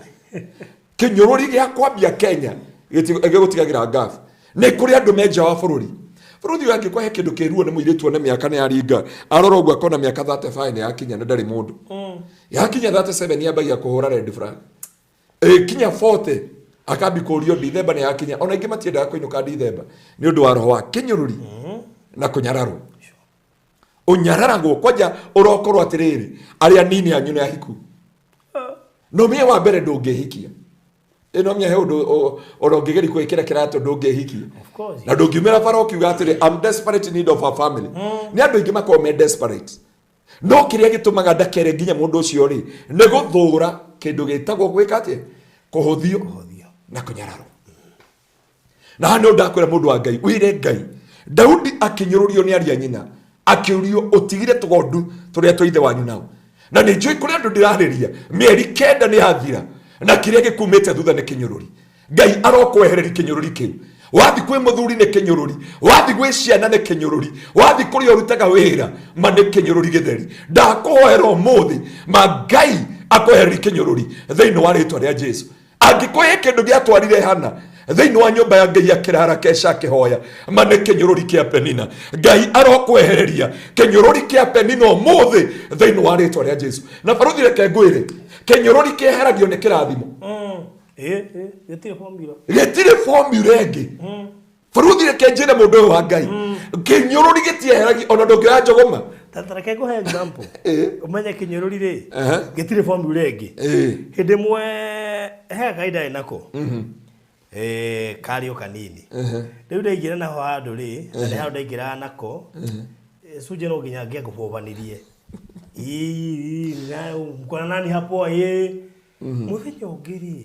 Kĩnyũrũri gĩa kwambia Kenya gĩgũtigagĩra ngabu. Nĩ kũrĩ andũ me nja wa bũrũri. Bũrũri ũyũ angĩkwahe kĩndũ kĩruo nĩ mũirĩtu one mĩaka nĩ yaringa, arora ũguo akona mĩaka 35 nĩ yakinya na ndarĩ mũndũ. Yakinya 37 yambagia kũhũra red flag. Ĩkinya 40 akambi kũrio Dithemba nĩ yakinya. Ona aingĩ matiendaga kũinũka Dithemba nĩ ũndũ wa roho wa kĩnyũrũri na kũnyararwo. Ũnyararagwo kwanja ũrokorwo atĩrĩrĩ, arĩa nini anyu nĩ ahiku. No mĩe wa mbere ndũngĩhikia. Ĩno mĩe he ũndũ ona ũngĩgeria kwĩkĩra kĩratũ ndũngĩhikia. Na ndũngiumĩra bara ũkiuga atĩrĩ, I'm desperate in need of a family. Nĩ andũ aingĩ makoragwo me desperate. No kĩrĩa gĩtũmaga ndakere nginya mũndũ ũcio rĩ, nĩ gũthũra kĩndũ gĩtagwo gwĩka atĩa? Kũhũthio na kũnyararwo. Na haha nĩho ndakwĩra mũndũ wa Ngai, wĩre Ngai. Daudi akĩnyũrũrio nĩ aria nyina, akĩũrio ũtigire tũgondu tũrĩa twa ithe wanyu nao. Na nĩ njũĩ kũrĩ andũ ndĩrarĩria, mĩeri 9 nĩ yathira, na kĩrĩa gĩkumĩte thutha nĩ kĩnyũrũri. Ngai arokwehereria kĩnyũrũri kĩu. Wathi kwĩ mũthuri nĩ kĩnyũrũri, wathi gwĩ ciana nĩ kĩnyũrũri, wathi kũrĩa ũrutaga wĩra ma nĩ kĩnyũrũri gĩtheri. Ndakũhoera ũmũthĩ ma Ngai akwehererie kĩnyũrũri thĩinĩ wa rĩtwa rĩa Jesu. Angĩkorwo he kĩndũ gĩatwarire Hana thĩinĩ wa nyũmba ya Ngai akĩrara keca akĩhoya, ma nĩ kĩnyũrũri kĩa Penina. Ngai arokwehereria kĩnyũrũri kĩa Penina ũmũthĩ thĩinĩ wa rĩtwa rĩa Jesu. Na barũthi reke ngwĩre, kĩnyũrũri kĩeheragio nĩ kĩrathimo. Gĩtirĩ formula. Gĩtirĩ formula ĩngĩ. Barũthi reke njĩre mũndũ ũyũ wa Ngai, kĩnyũrũri gĩtieheragio ona ndũngĩoya njũgũma. Ta reke ngũhe example. Ũmenye kĩnyũrũri rĩ, gĩtirĩ formula ĩngĩ. Hĩndĩ ĩmwe he gakai ndarĩ nako. Karĩ o kanini. Rĩu ndaingĩra naho handũ rĩ, na nĩ handũ ndaingĩraga nako, cunjĩ no nginya ngĩangũbũbanirie. Ii, mko na nani hapo? Mũthenya ũngĩ rĩ,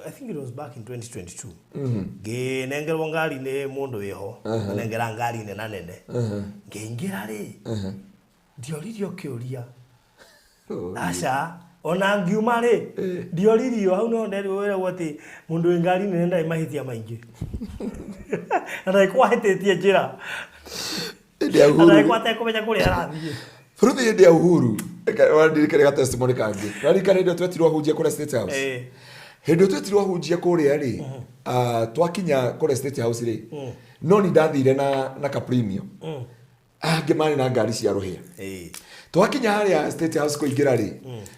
I think it was back in 2022. Ngĩnengerwo ngari nĩ mũndũ wĩho, nengera ngari nena nene. Ngĩingĩra rĩ, ndioririo kĩũria. Aca, ona ngiuma rĩ, ndioririo, hau no nderirwo wĩragwo atĩ mũndũ wĩ ngari nene ndarĩ mahĩtia maingĩ. Na ndarĩ kwahĩtĩtie njĩra. Hĩndĩ ya Na Uhuru. ndarĩ kwatekũmenya kũrĩa arathiĩ. Bũrũri hĩndĩ ya Uhuru, wandirikane ga testimony kangĩ. Waririkana hĩndĩ ĩyo twetirwo ahunjia kũrĩa State House? Hĩndĩ ĩyo twetirwo ahunjia kũrĩa rĩ, twakinya kũrĩa State House rĩ, no ni ndathire na ka premium. Angĩ marĩ na ngari cia rũhĩa. Twakinya harĩa State House kũingĩra rĩ,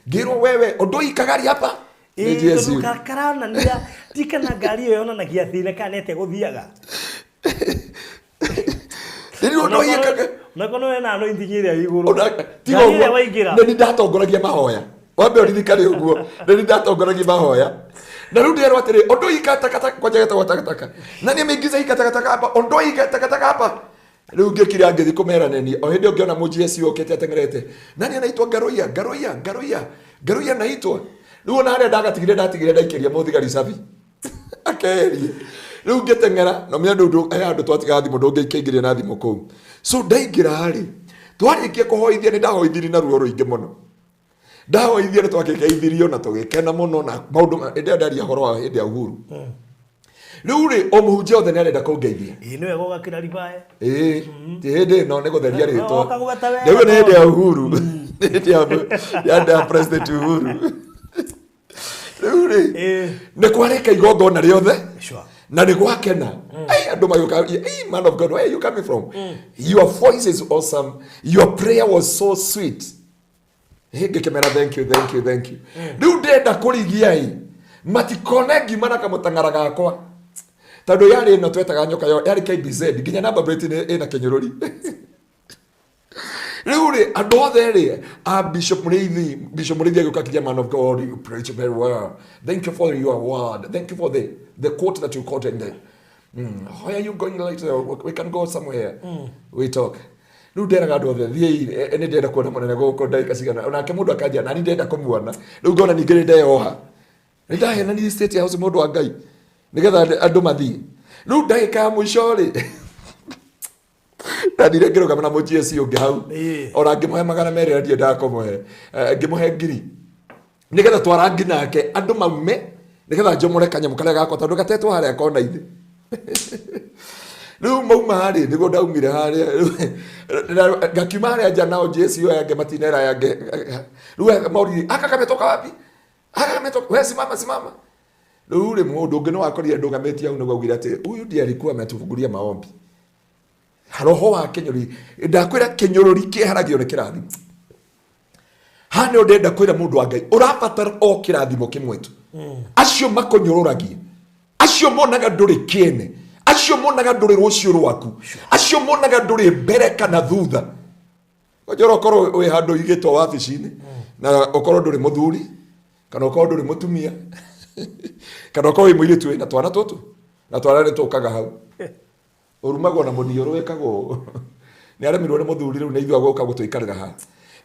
ngĩrwo wewe ũndũ ikagari hapa. Nĩ GSU. Tondũ karonania ti kana ngari ĩyo yonanagia thĩna kana nĩ atĩa gũthiaga. Rĩu ũndũ ũyũ Onakorwo wena anointing ĩrĩa igũrũ. Tiga Ngari ĩrĩa ũguo, waingĩra. nĩ niĩ ndatongoragia mahoya. Wambe ũririkane ũguo, nĩ niĩ ndatongoragia mahoya. Na rĩu ndĩrerwo atĩrĩ, ondoa hii takataka, kwanja getagwo takataka. Nani ameingiza hii takataka hapa? Ondoa hii takataka hapa. Rĩu ngĩkira ngĩthiĩ kũmeranenia. O hĩndĩ ĩyo ngĩona mũGSU okĩte ateng'erete. Nani anaitwa Ngaruiya? Ngaruiya, Ngaruiya, Ngaruiya anaitwa. Rĩu ona harĩa ndagatigire ndatigire ndaikĩria mũthigari cabi. Akeherie. Rĩu ngĩteng'era, na ũmenye ndũ he handũ twatigaga thimũ ndũngĩkĩingĩria na thimũ kũu. So ndaingĩra rĩ, twarĩkia kũhoithia nĩ ndahoithirie na ruo rũingĩ mũno. Ndahoithia nĩ twakĩgeithirio na tũgĩkena mũno na maũndũ hĩndĩ ĩyo ndaria ũhoro wa hĩndĩ ya Uhuru. Rĩu rĩ, o mũhunjia othe nĩ arenda kũngeithia. Ĩĩ nĩ wega ũgakĩra ribae. Ĩĩ, ti hĩndĩ ĩno nĩ gũtheria rĩtwa. Oka gweta wega. Rĩu nĩ hĩndĩ ya Uhuru. Nĩ hĩndĩ ya President Uhuru. Rĩu rĩ, nĩ kwarĩka igongona rĩothe na nĩ gwakena. Ai, andũ magĩũka, "Hey, man of God, where are you coming from? Your voice is awesome. Your prayer was so sweet." Ngĩkĩmera thank you, thank you, thank you. Rĩu ndĩrenda kũrigia ĩ matikone ngima na kamũtang'ara gakwa tondũ yarĩ ĩno twetaga nyoka yo yarĩ KBZ nginya namba plate ĩna kĩnyũrũri. Rĩu rĩ andũ othe rĩ a Bishop Mũrĩithi, Bishop Mũrĩithi agĩũka akiria, "Man of God, you preach very well. Thank you for your word. Thank you for the quote that you quoted there. Where are you going later? We can go somewhere. We talk." Rĩu nderaga andũ othe thiĩi, nĩ ndĩrenda kuona mũnene gũkũ ndagĩka cigana onake mũndũ akanjia nani ndĩrenda kũmuona. Rĩu ngona ningĩ nĩ ndeyoha nĩ ndahenanirie State House mũndũ wa Ngai nĩgetha andũ mathiĩ. Rĩu ndagĩka ya mũico rĩ ndathire ngĩrũgama na mũGSU ũngĩ hau ona ngĩmũhe 200 na ndiendaga kũmũhe, ngĩmũhe 1000 nĩgetha twarangi nake andũ maume nĩgetha njomore kanyamũ karĩa gakwa tondũ gatetwo harĩa kona-inĩ. Rĩu mauma rĩ nĩguo ndaumire harĩa ngakiuma harĩa nja nao GSU aya angĩ matinera aya angĩ rĩu mauririe aka kametoka wapi, aka kametoka, we simama, simama. Rĩu rĩ mũndũ ũngĩ nĩ wakorire ndũgamĩtie hau nĩguo augire atĩ huyu ndiye alikuwa ametufungulia maombi. Roho wa kĩnyũrũri, ndakwĩra kĩnyũrũri kĩeheragio nĩ kĩrathimo. Haha nĩho ndĩrenda kwĩra mũndũ wa Ngai ũrabatara o kĩrathimo kĩmwe tu. Acio makũnyũrũragia, acio monaga ndũrĩ kĩene, acio monaga ndũrĩ rũciũ rwaku, acio monaga ndũrĩ mbere kana thutha. Njora ũkorwo wĩ handũ ũigĩtwo wabici-inĩ na ũkorwo ndũrĩ mũthuri kana ũkorwo ndũrĩ mũtumia kana ũkorwo wĩ mũirĩtu wĩna twana tũtũ na twana nĩ tũkaga hau ũrumagwo na mũniũrũ wĩkagwo ũũ. Nĩ aremirwo nĩ mũthuri rĩu nĩ ithuĩ agũka gũtũikarĩra haha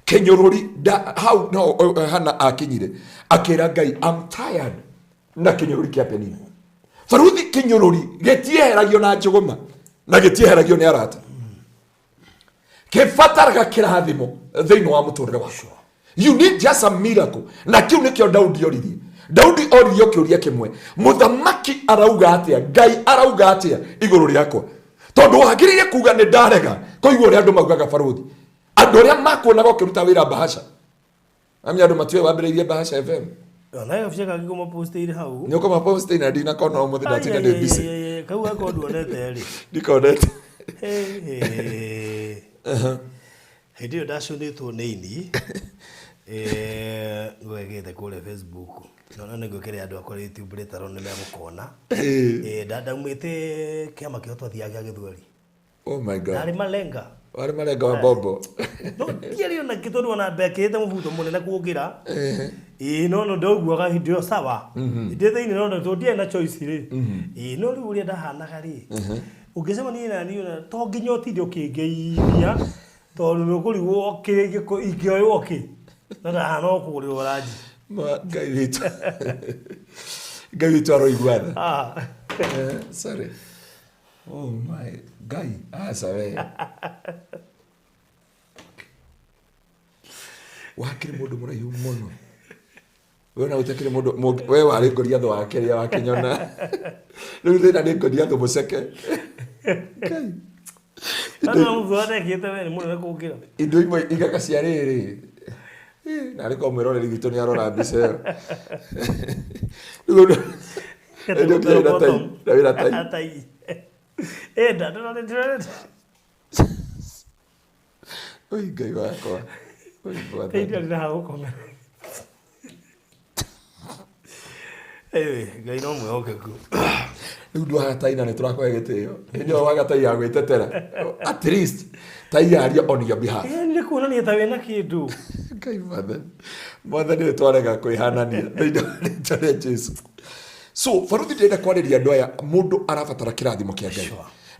kĩnyũrũri hau no Hana akinyire akĩra Ngai, "I'm tired na kĩnyũrũri kĩa Penina." Baruthi kĩnyũrũri gĩtieheragio na njũgũma na gĩtieheragio nĩ arata, kĩbataraga kĩrathimo thĩinĩ wa mũtũrĩre waku. You need just a miracle. Na kĩu nĩkĩo Daudi oririe. Daudi oririe kĩũria kĩmwe, mũthamaki arauga atĩa, Ngai arauga atĩa igũrũ rĩakwa? Tondũ wagĩrĩire kuga nĩ ndarega kũigua ũrĩa andũ maugaga. Barũthi, andũ arĩa makuonaga ũkĩruta wĩra Bahasha, ami andũ matiũĩ wambĩrĩirie Bahasha FM. Ona gabica kangĩ kũmapostĩire hau. Nĩ ũkũmaposti na ndinakona ũmũthĩ, ndatinda ndĩ busy. Ai, ai, ai, kau gakwa nduonete rĩ? Ndikonete. Hey, hĩndĩ ĩyo ndacũnĩtwo nĩ ini ngwegĩte kũrĩa Facebook no nĩ ngwĩkĩre andũ akwa YouTube rĩtaro nĩ megũkona. Ndaumĩte kĩama kĩo twathiaga gĩa gĩthweri. Oh my God. Ndarĩ malenga. Warĩ malenga wa bombo. No ndiarĩ ona kĩ tondũ ona ndekĩrĩte mũbuto mũnene kũngĩra. Ĩĩ no ndauguaga hĩndĩ ĩyo sawa ndĩ thĩinĩ no tondũ ndiarĩ na choice rĩ. Ĩĩ no rĩu ũrĩa ndahanaga rĩ, ũngĩcemania na niĩ ona to nginya ũtinde ũkĩngeithia tondũ nĩ ũkũrigwo kĩ ingĩoywo kĩ no ndahana o kũgũrĩrwo ranji. Ngai witũ, Ngai witũ aroigua tha. Sorry. Oh my Ngai, aca we. Wakĩrĩ mũndũ mũraihu mũno. We ona ũtakĩrĩ mũndũ we warĩ ngoriatho wa kĩrĩa wakĩnyona. Rĩu thĩna nĩ ngoriatho mũceke. Ngai. No mũbuto ndekĩrĩte we nĩ mũnene kũngĩra. Indo imwe igaga cia rĩrĩ. Narĩ korwo mwĩroreri witũ nĩ arora mbica ĩyo. Rĩu hĩndĩ ĩyo na tai, na wĩna tai. Tai. Ndĩrorete. Oi Ngai wakwa. Oi Mwathani. Ndiarĩ na ha gũkomera. Anyway, Ngai no mwĩhokeku. Rĩu ndwaga tai na nĩ tũrakũhe gĩtĩo. Hĩndĩ ĩyo waga tai ya gwĩtetera. At least tai yaria on your behalf. Nĩ kuonania ta wĩna kĩndũ. Ngai Mwathani. Mwathani nĩ twarega kwĩhanania thĩinĩ wa rĩtwa rĩa Jesu. So baruthi, ndĩrenda kwarĩria andũ aya. Mũndũ arabatara kĩrathimo kĩa Ngai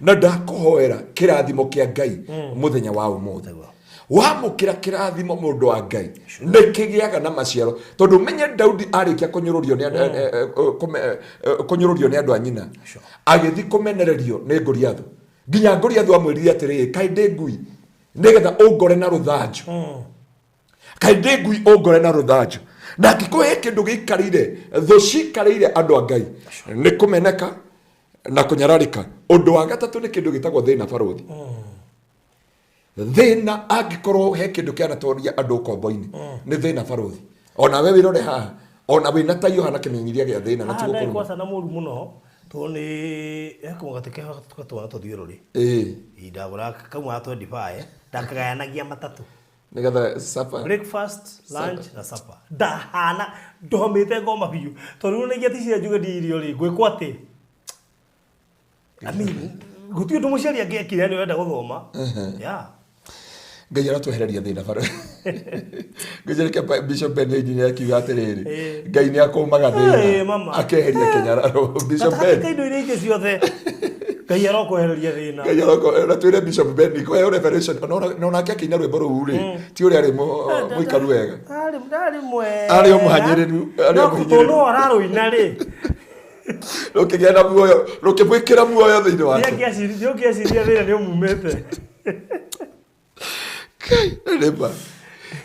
na ndakũhoera kĩrathimo kĩa Ngai mũthenya wa ũmũthĩ. Wamũkĩra kĩrathimo, mũndũ wa Ngai, nĩ kĩgĩaga na maciaro, tondũ menye Daudi arĩkia kũnyũrũrio nĩ andũ- kũnyũrũrio nĩ andũ a nyina, agĩthiĩ kũmenererio nĩ Ngoriathu, nginya Ngoriathu amwĩrire atĩrĩrĩ, "Kaĩ ndĩ ngui nĩgetha ũngore na rũthanju? Kaĩ ndĩ ngui ũngore na rũthanju?" Na angĩkorwo he kĩndũ gĩikarĩire, thũ cikarĩire andũ a Ngai, nĩ kũmeneka na kũnyararĩka. Ũndũ wa gatatũ nĩ kĩndũ gĩtagwo thĩna. Barũthi, thĩna, angĩkorwo he kĩndũ kĩanatoria andũ ũkombo-inĩ, nĩ thĩna. Barũthi, ona we wĩrore haha, ona wĩna tai ũhana kĩmenyithia gĩa thĩna na ti Haha gũkũruma. Kwaca na mũru mũno, tondũ nĩ hekamũgate keho tũgatwara tũthiũrũrĩ. Ndagũra kauma 25, ndakagayanagia matatũ. Nĩgetha supper. Breakfast, lunch na supper. Ndahana ndomĩte ngoma biũ, tondũ rĩu nĩngia ticira njuge ndi irio rĩ, ngwĩkwo atĩ, I mean, gũtirĩ ũndũ mũciari angĩekire nĩ ũrenda gũthoma, yeah. Ngai aratwehereria thĩna. Bara ngĩcereke Bishop Ben nĩ akiuga atĩrĩrĩ, Ngai nĩ akũmaga thĩna mama. akeheria kĩnyararo. Bishop Gatagatĩ Ben. ka indo iria ingĩ ciothe, Ngai arokwehereria thĩna. Ngai na twĩre Bishop Ben kũheo revelation, ona onake akĩina rwĩmbo rũu rĩ, ti ũrĩa arĩ mũikaru wega. Ndarĩ mwega. Arĩ o mũhanyĩrĩru, arĩ o No mũhinyĩrĩru. tondũ no ararũina rĩ, Rũkĩgĩa na muoyo, rũkĩmwĩkĩra muoyo thĩinĩ wake. Nĩũngĩaciria thĩna nĩ ũmumĩte. Nĩma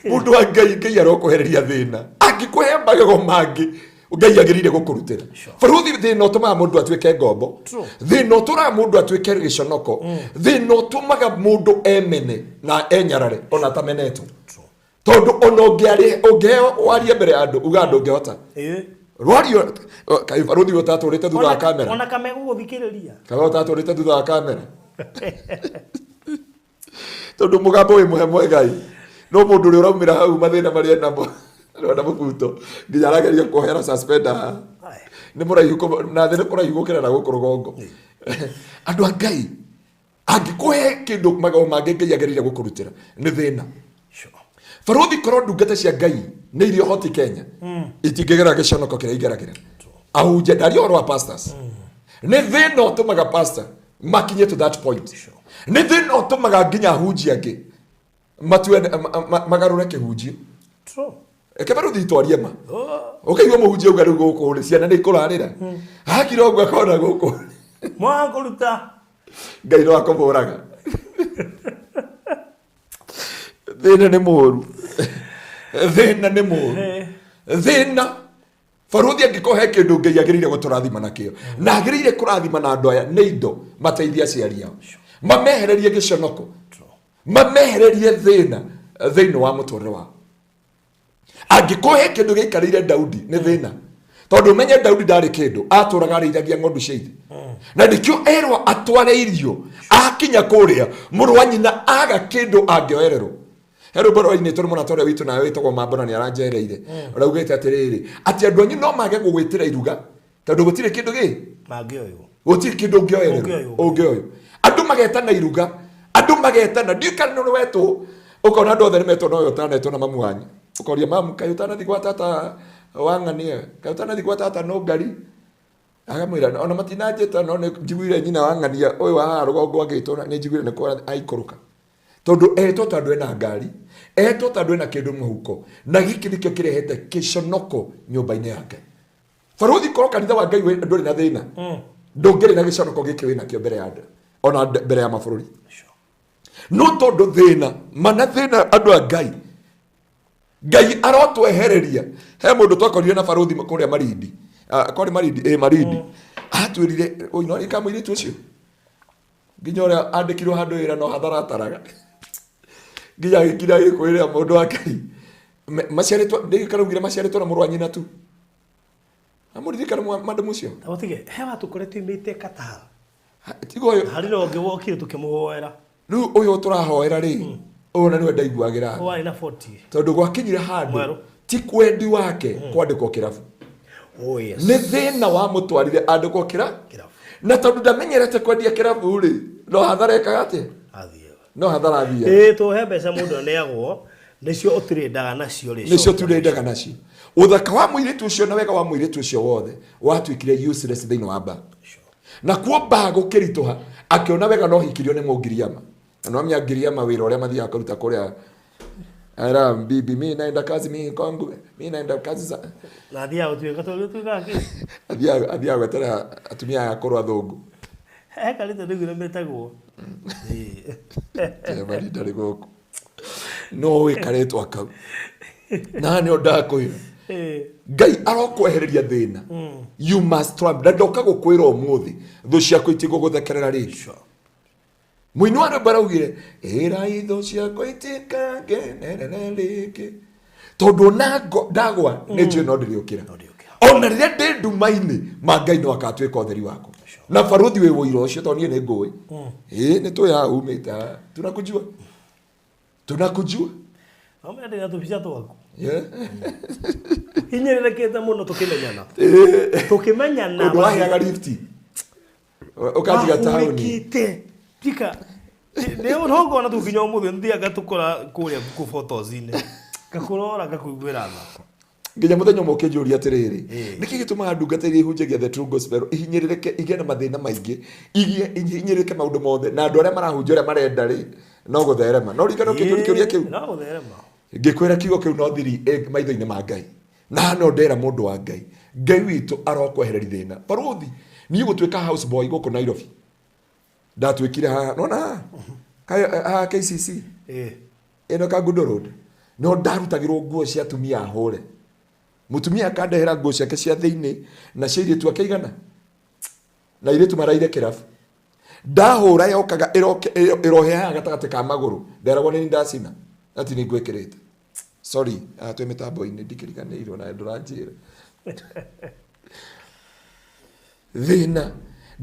mũndũ wa Ngai, Ngai arokwehereria thĩna. Angĩkũhe magego mangĩ, Ngai agĩrĩire gũkũrutĩra. Barũthi, thĩna ũtũmaga mũndũ atuĩke ngombo. Thĩna ũtũraga mũndũ atuĩke gĩconoko. Thĩna ũtũmaga mũndũ emene na enyarare ona atamenetwo, tondũ ona ũngĩheo warie mbere ya andũ, uga ndũngĩhota. Rwario kaĩ, barũthi, ũtatũrĩte thutha wa kamera? Ona kamegũgũthikĩrĩria. Kana ũtatũrĩte thutha wa kamera, tondũ mũgambo wĩ mũhe mwegai, no mũndũ ũrĩa ũraumĩra hau, mathĩna marĩa namo na mũbuto, nginya arageria kuohera suspender haha. Nĩ mũraihu na thĩ nĩ kũraihu gũkĩra na gũkũ rũgongo. Andũ a Ngai, angĩkũhe kĩndũ magego mangĩ, Ngai agĩrĩire gũkũrutĩra nĩ thĩna. Barũthi, korwo ndungata cia Ngai nĩ iria hoti Kenya, itingĩgera gĩconoko kĩrĩa igeragĩra. Ahunjia, ndaria ũhoro wa pastors, nĩ thĩna ũtũmaga pastor makinye to that point. Nĩ thĩna ũtũmaga nginya ahunjia angĩ matue magarũre kĩhunjio. Reke barũthi twarie ma. Ũkaigua mũhunjia auga, "Rĩu gũkũ rĩ, ciana nĩ ikũrarĩra hakira ũguo, akona gũkũ." Mwaga kũruta. Ngai no akũbũraga. Thĩna nĩ mũũru, thĩna nĩ mũũru, thĩna. Barũthi, angĩkorwo he kĩndũ Ngai agĩrĩire gũtũrathima nakĩo na agĩrĩire kũrathima na andũ aya, nĩ indo mateithie aciari ao, mamehererie gĩconoko, mamehererie thĩna thĩinĩ wa mũtũrĩre wao. Angĩkorwo he kĩndũ gĩaikarĩire Daudi, nĩ thĩna, tondũ ũmenye Daudi ndarĩ kĩndũ, atũraga arĩithagia ng'ondu cia ithe, na nĩkĩo erwo atware irio. Akinya kũrĩa, mũrũ wa nyina aga kĩndũ angĩoererwo. He rwĩmbo rwainĩtwo nĩ mũrata ũrĩa witũ nawe wĩtagwo Mambo, na nĩ aranjereire, ũraugĩte atĩrĩrĩ, atĩ andũ anyu no mage gũgwĩtĩra iruga tondũ gũtirĩ kĩndũ gĩ mangĩoywo. Gũtirĩ kĩndũ ũngĩoererwo. Ũngĩoywo. Ũngĩoywo. Andũ magetana iruga, andũ magetana, ndiũĩ kana nĩ wetwo, ũkona andũ othe nĩ metwo, nowe ũtanetwo na mamu wanyu. Ũkoria mamu, "Kaĩ ũtanathi gwa tata wang'ania? Kaĩ ũtanathi gwa tata nũngari?" Akamwĩra, "Ona matinanjĩta, no nĩ njiguire nyina wa ng'ania ũyũ wa haha rũgongo agĩtwo, na nĩ njiguire nĩ kwa aikũrũka." Tondũ etwo tondũ ena ngari, etwo tondũ ena kĩndũ mũhuko, na gĩkĩ nĩkĩo kĩrehete kĩconoko nyũmba-inĩ yake. Barũthi, korwo kanitha wa Ngai ndũrĩ na thĩna, ndũngĩrĩ na gĩconoko gĩkĩ wĩ nakĩo mbere ya andũ, ona mbere ya mabũrũri. No tondũ thĩna mana thĩna, andũ a Ngai, Ngai arotwehereria. He mũndũ twakorire na barũthi kũrĩa Marindi. Ah, kwarĩ Marindi, ĩ Marindi, atwĩrire ũino ka mũirĩtu ũcio nginya ũrĩa andĩkirwo handũ wĩra no hathara ataraga, nginya agĩkira agĩkwĩrĩra, mũndũ wa Ngai, maciarĩtwo ndĩkaraugire maciarĩtwo na mũrũ wa nyina tu. Amũririkana madam ũcio? Ũtige he watũkoretwo imĩte Qatar. Tiga ũyũ. Harĩ na ũngĩ wokire tũkĩmũhoera. Rĩu ũyũ tũrahoera rĩ, ũyũ na nĩwe ndaiguagĩra tha. Warĩ na 40. Tondũ gwakinyire handũ Mwerũ. ti kwendi wake kwandĩkwo kĩrabu. Oh yes. Nĩ thĩna wamũtwarire andĩkwo Kĩrabu. Na tondũ ndamenyerete kwendia kĩrabu rĩ, no hathara ekaga atĩa? Athiaga. No hathara athiaga. Ĩĩ, tũhe mbeca mũndũ aneagwo nĩcio ũtirĩndaga nacio rĩ. Nĩcio turĩndaga nacio. Ũthaka wa mũirĩtu ũcio na wega wa mũirĩtu ũcio wothe watuĩkire useless thĩinĩ wa mbaa. Na kuo mbaa gũkĩritũha, akĩona wega no hikirio nĩ mũngiriama. Na nĩwamenya ngiriama wĩra ũrĩa mathiaga kũruta kũrĩa era bibi, mi naenda kazi, mi kwangu, mi naenda kazi za Na athiaga gũtuĩka tũgĩtuĩkaga kĩ? Athiaga gwetera atumia aya akũrũ athũngũ. He karĩtwa nĩguo metagwo. Kĩamari ndarĩ gũkũ no wĩ karĩtwa kau na nĩo ndakwĩra. Ngai arokwehereria thĩna. You must triumph. Na ndoka gũkwĩra ũmũthĩ, thũ ciaku itigũgũthekerera rĩngĩ. Mũini wa rwĩmbo araugire, ĩra ithũ ciakwa itikangenerere rĩngĩ, tondũ ona ndagwa nĩ njũĩ no ndĩrĩũkĩra. Ona rĩrĩa ndĩ nduma-inĩ ma Ngai no akatuĩka ũtheri wakwa. Na barũthi wĩ ũira ũcio, tondũ niĩ nĩ ngũĩ. Ĩĩ, nĩ tũĩ haha umĩte haha, tunakujua, tunakujua. No mendete tũbica twaku. Hinyĩrĩrĩkĩte mũno tũkĩmenyana. Tũkĩmenyana. Ũndũ waheaga lift ũkanjiga taũni. Wahurĩkĩte. Tika. Nĩ ũrongona tu nginya ũmũthĩ nĩthiaga tũkora kũrĩa Google Photos-inĩ. Ngakũrora ngakũiguĩra tha. Nginya mũthenya ũmwe ũkĩnjũria atĩrĩrĩ, nĩkĩ gĩtũmaga ndungata iria ihunjagia the true gospel ihinyĩrĩrĩke, igĩe na mathĩna maingĩ, ihinyĩrĩrĩke maũndũ mothe, na andũ arĩa marahunjia ũrĩa marenda rĩ no gũtherema? No ririkana ũkĩnjũria kĩũria kĩu? No gũtherema. Ngĩkwĩra kiugo kĩu no thiri maitho-inĩ ma Ngai. Na no ndera mũndũ wa Ngai, Ngai witũ arokwehereria thĩna. Barũthi, niĩ gũtuĩka house boy gũkũ Nairobi ndatuĩkire haha, nona haha haha KCC ĩno Kangundo Road, no ndarutagĩrwo nguo cia atumia ahũre. Mũtumia akandehera nguo ciake cia thĩinĩ na cia airĩtu ake igana na airĩtu maraire kĩrabu. Ndahũra yokaga ĩrohe haha gatagatĩ ka magũrũ, nderagwo nĩ ndacina na ti nĩ ngwĩkĩrĩte. Sorry, haha twĩ mĩtambo-inĩ ndikĩriganĩirwo na ndũranjĩra thĩna.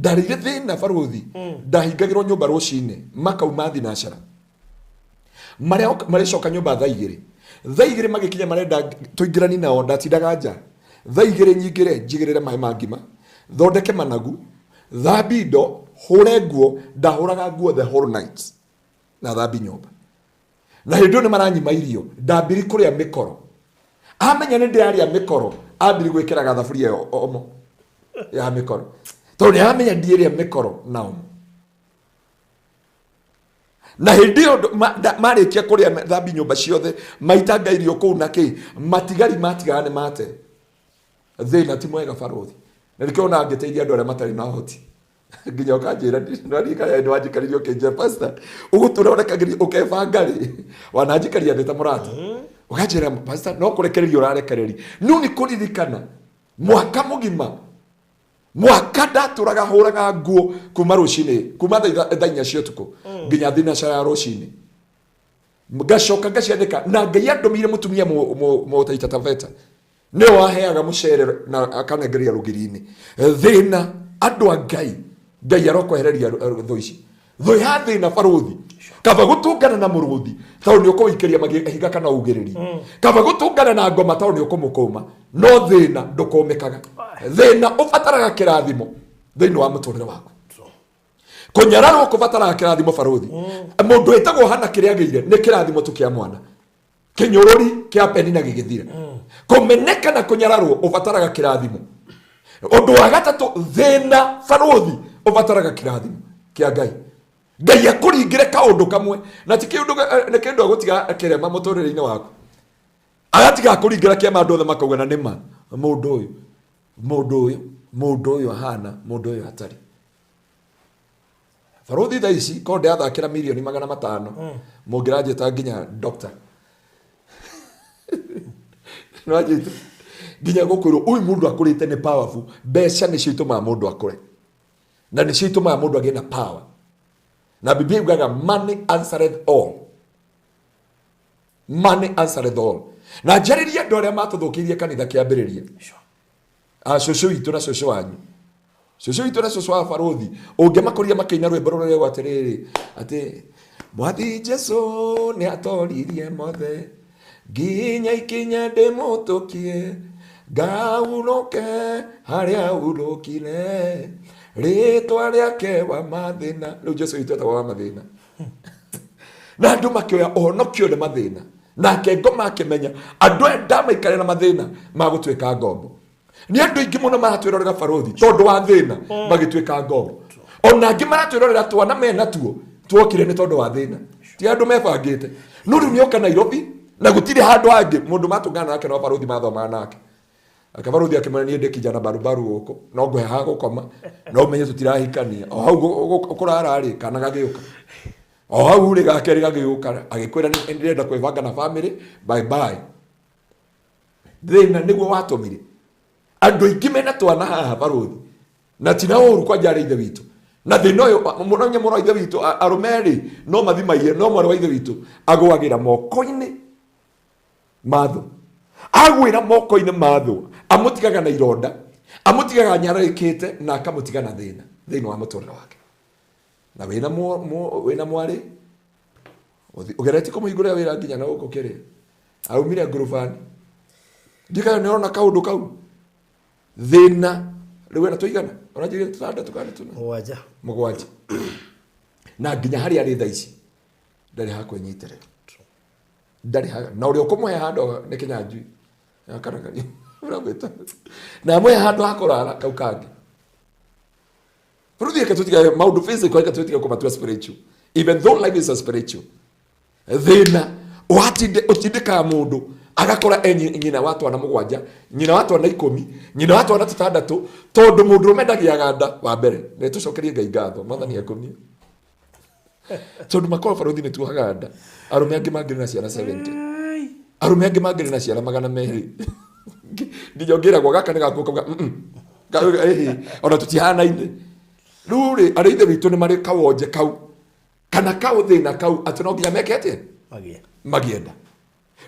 Ndarĩire thĩna barũthi. Ndahingagĩrwo nyũmba rũcinĩ, makauma thinacara, marĩcoka nyũmba thaa 2. Thaa 2 magĩkinya marenda tũingĩrani nao, ndatindaga nja thaa 2, nyingĩre njigĩrĩre maĩ ma ngima, thondeke managu, thambi indo, hũre nguo. Ndahũraga nguo the whole night na thambi nyũmba, na hĩndĩ ĩyo nĩ maranyima irio. Ndambiri kũrĩa mĩkoro. Amenya nĩ ndĩrarĩa mĩkoro, ambiri gwĩkĩraga thaburia ĩyo omo ya mĩkoro, tondũ nĩ aramenya ndiĩrĩa mĩkoro na omo. Na hĩndĩ ĩyo marĩkia kũrĩa, thambi nyũmba ciothe, maitanga irio kũu na kĩ, matigari matigara nĩ mate. Thĩna ti mwega barũthi, na nĩkĩo ona ngĩteithia andũ arĩa matarĩ na ũhoti, nginya ũkanjĩra nĩ wanjikaririe ũkĩnjĩra, "Pastor, ũgũtũra ũrekagĩria ũkebanga rĩ." Wananjikaria thĩ ta mũrata, ũkanjĩra, "Pastor, no kũrekereria ũrarekereria." No nĩ kũririkana mwaka mũgima, mwaka ndatũraga hũraga nguo kuma rũcinĩ, kuma thaa 4 cia ũtukũ nginya thinacara ya rũcinĩ, ngacoka ngacianĩka. Na Ngai andũmĩire mũtumia mũtaita Taveta, nĩwe waheaga mũcere na akanengeria rũgiri-inĩ. Thĩna, andũ a Ngai, Ngai arokwehereria thũ ici, thũ ya thĩna. Barũthi, kaba gũtũngana na mũrũthi tondũ nĩ ũkũwĩikĩria mahiga kana ugĩrĩrie, kaba gũtũngana na ngoma tondũ nĩ ũkũmũkũma, no thĩna ndũkũmĩkaga. Thĩna ũbataraga kĩrathimo thĩinĩ wa mũtũrĩre waku. Kũnyararwo kũbataraga kĩrathimo. Barũthi, mũndũ wĩtagwo Hana, kĩrĩa agĩire nĩ kĩrathimo tu kĩa mwana. Kĩnyũrũri kĩa Penina gĩgĩthira. Kũmeneka na kũnyararwo ũbataraga kĩrathimo. Ũndũ wa gatatũ, thĩna barũthi ũbataraga kĩrathimo kĩa Ngai. Ngai akũringĩre kaũndũ kamwe na ti kĩũndũ, nĩ kĩndũ agũtiga kĩrema mũtũrĩre-inĩ waku, agatiga akũringĩra kĩama, andũ othe makauga na nĩma mũndũ ũyũ, mũndũ ũyũ, mũndũ ũyũ ahana mũndũ ũyũ atarĩ. Barũthi, thaa ici korwo ndĩrathakĩra mirioni 500, mũngĩranjĩta nginya doctor. Nĩwanjĩta nginya gũkwĩrwo ũyũ mũndũ akũrĩte nĩ powerful. Mbeca nĩcio itũmaga mũndũ akũre na nĩcio itũmaga mũndũ agĩe na power, na Biblia yugaga, "Money answereth all, money answereth all." Na njarĩrie andũ arĩa matũthũkĩirie kanitha kĩambĩrĩria, a cũcũ witũ na cũcũ wanyu, cũcũ witũ na cũcũ wa barũthi, ũngĩmakorire makĩina rwĩmbo rũrĩa atĩrĩrĩ, atĩ Mwathi Jesu nĩ atoririe mothe, nginya ikinya ndĩmũtũkie, ngahurũke harĩa ahurũkire, rĩtwa rĩake wa mathĩna. Rĩu Jesu witũ etagwo wa mathĩna, na andũ makĩoya ũhonokio nĩ mathĩna. Nake ngoma akĩmenya andũ aya ndamaikare na mathĩna ma gũtuĩka ngombo. Nĩ andũ aingĩ mũno maratwĩrorera barũthi tondũ wa thĩna magĩtuĩka ngombo. Ona angĩ maratwĩrorera twana mena tuo tuokire nĩ tondũ wa thĩna, ti andũ mebangĩte. No rĩu nĩoka Nairobi na gũtirĩ handũ hangĩ mũndũ matũngana nake no barũthi mathomaga nake. Akabarũthi akĩmwĩra niĩ ndĩ kijana barubaru gũkũ no ngũhe ha gũkoma no ũmenye tũtirahikania. O hau kũrara rĩ kana gagĩũka, o hau rĩ gakerĩ gagĩũka, agĩkwĩra nĩ ndĩrenda kwĩbanga na family, bye bye. Thĩna nĩguo watũmire andũ aingĩ mena twana haha barũthi na tina ũru kwanja arĩ ithe witũ na thĩna ũyũ mũno nye mũno ithe witũ arũme rĩ no mathimaiye no mwarĩ wa ithe witũ agũagĩra moko-inĩ ma thũ, agwĩra moko-inĩ ma thũ, amũtigaga na ironda, amũtigaga anyararĩkĩte na akamũtiga na thĩna thĩinĩ wa mũtũrĩre wake. Na wĩna wĩna mwarĩ ũgeretie kũmũhingũrĩra wĩra nginya na gũkũ kĩrĩa aumire ngurubani ndikayo nĩ ũrona kaũndũ kau thĩna rĩu wena tũigana ũranjĩrire tũtandatũ kana tũna? Mũgwanja. Mũgwanja, na nginya harĩa arĩ thaa ici ndarĩ ha kwĩnyitĩrĩra, ndarĩ ha na ũrĩa ũkũmũhe handũ nĩ Kĩnyanjui akaragaria ũramwĩta na amũhe handũ ha kũrara kau kangĩ. Rĩu reke tũtige maũndũ physical, reke tũtige kũmatua spiritual, even though life is a spiritual. Thĩna watinde ũtindĩkaga mũndũ agakora e nyina wa twana mũgwanja, nyina wa twana 10, nyina wa twana tũtandatũ, tondũ mũndũrũme ndagĩaga nda. Wa mbere nĩ tũcokerie Ngai ngatho, Mwathani akumio, tondũ makorwo barũthi nĩ tuohaga nda. Arũme angĩ mangĩrĩ na ciana 70, arũme angĩ mangĩrĩ na ciana 200, nginya ũngĩragwo gaka nĩ gaku ũkauga, "Mm-mm." Ĩhĩ, ona tũtihanaine. Rĩu rĩ arĩ ithe witũ nĩ marĩ kawonje kau kana kau thĩna kau atĩ no nginya meke atĩa? Magĩe. Magĩe nda.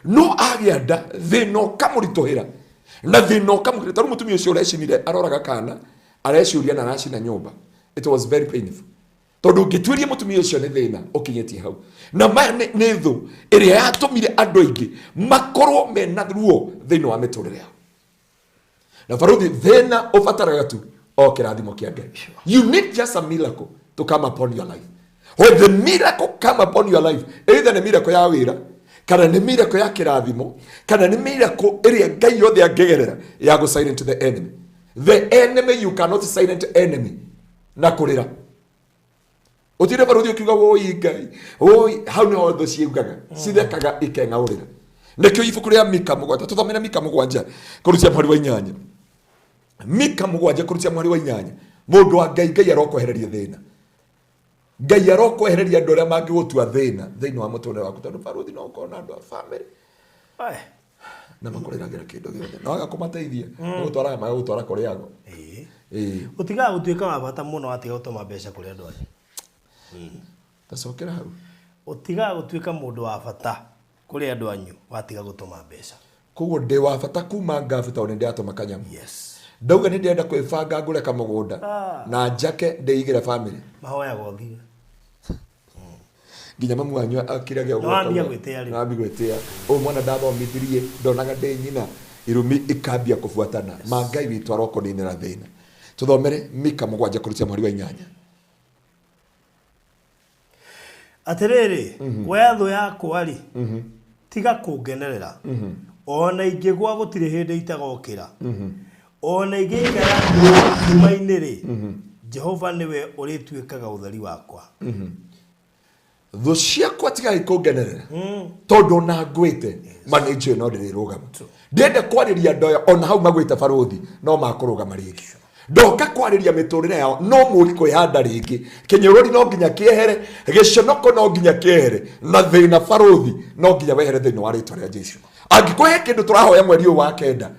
No agĩa nda thĩna ũkamũritũhĩra na thĩna ũkamũritũhĩra. Tarĩu mũtumia ũcio ũrecinire aroraga kana areciũria na aracina nyũmba. It was very painful, tondũ ũngĩtuĩria mũtumia ũcio nĩ thĩna ũkinyĩtie hau. Na maya nĩ thũ ĩrĩa yatũmire andũ aingĩ makorwo mena ruo thĩinĩ wa mĩtũrĩre yao. Na barũthi thĩna ũbataraga tu o kĩrathimo kĩa Ngai. You need just a miracle to come upon your life. When the miracle come upon your life, either nĩ miracle ya wĩra kana nĩ miracle ya kĩrathimo kana nĩ miracle ĩrĩa Ngai yothe angĩgerera ya gũ silent the enemy. The enemy, you cannot silent enemy na kũrĩra ũtinde barũthi ũkiuga woi Ngai woi. Hau nĩho thũ ciugaga cithekaga ikeng'aũrĩra. Nĩkĩo ibuku rĩa Mika 7, tũthomere Mika 7 kũrutia mweri wa 8. Mika 7 kũrutia mweri wa 8. Mũndũ wa Ngai, Ngai arokwehereria thĩna, Ngai arokwehereria andũ arĩa mangĩgũtua thĩna thĩinĩ wa mũtũrĩre waku, tondũ barũthi no ũkorwo na andũ a family na makũrĩragĩra kĩndũ gĩothe na waga kũmateithia magũtwaraga magagũtwara kũrĩ ago. Ĩĩ. Ũtigaga gũtuĩka wa bata mũno watiga gũtũma mbeca kũrĩ andũ aya. Tacokera hau. Ũtigaga gũtuĩka mũndũ wa bata kũrĩ andũ anyu watiga gũtũma mbeca. Koguo ndĩ wa bata kuma ngabu tondũ nĩ ndĩratũma kanyamũ. Yes. Ndauga nĩ ndĩrenda kwĩbanga ngũre kamũgũnda na njake ndĩigĩre family. Mahoyaga ũthire. Nginya mamu wanyu akirage ũguo. No wambia akauga, gwĩtĩa rĩu. No wambia gwĩtĩa ũyũ mwana ndathomithirie ndonaga ndĩ nyina, irumi ikambia kũbuatana. Ma Ngai witũ arokũninĩra thĩna. Tũthomere Mika 7 kũrutia mweri wa 8. Atĩrĩrĩ, we thũ yakwa rĩ, tiga kũngenerera. Ona ingĩgwa gũtirĩ hĩndĩ itagokĩra. Ona ingĩikara nduma-inĩ rĩ, Jehova nĩwe ũrĩtuĩkaga ũtheri wakwa. Thũ ciakwa tigai kũngenerera tondũ ona ngwĩte ma nĩ njũĩ no ndĩrĩrũgama. Ndĩrenda kwarĩria andũ aya ona hau magwĩte barũthi no makũrũgama rĩngĩ. Ndoka kwarĩria mĩtũrĩre yao no mũri kwĩhanda rĩngĩ. Kĩnyũrũri no nginya kĩehere, gĩconoko no nginya kĩehere, na thĩna barũthi no nginya wehere thĩinĩ wa rĩtwa rĩa Jesu. Angĩkorwo he kĩndũ tũrahoya mweri ũyũ wa 9,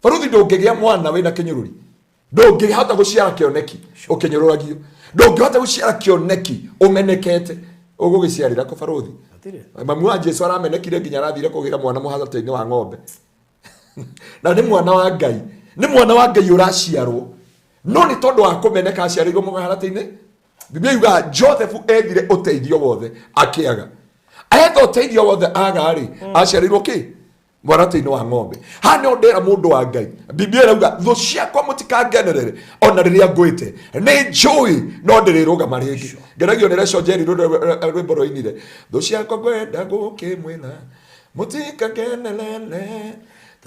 barũthi, ndũngĩgĩa mwana wĩna kĩnyũrũri, ndũngĩhota gũciara kĩoneki ũkĩnyũrũragio, ndũngĩhota gũciara kĩoneki ũmenekete. Ũgũgĩciarĩra kũ barũthi? Hatirĩ. Mamu wa Jesu aramenekire nginya arathire kũgĩra mwana mũharatĩ-inĩ wa ng'ombe, na nĩ mwana wa Ngai, nĩ mwana wa Ngai ũraciarwo, no nĩ tondũ wa kũmeneka aciarĩirwo mũharatĩ-inĩ. Biblia yugaga Joseph ethire ũteithio wothe akĩaga. Etha ũteithio wothe aga rĩ, aciarĩirwo kĩ? Mũharatĩ-inĩ wa ng'ombe. Haha nĩho ndĩra mũndũ wa Ngai, Biblia ĩrauga thũ ciakwa mũtikangenerere ona rĩrĩa ngwĩte, nĩ njũĩ no ndĩrĩrũgama rĩngĩ. Ngeragio nĩ Reco Njeri rwĩmbo rwainire, thũ ciakwa ngwenda gũkĩmwĩra Mũtikakenelele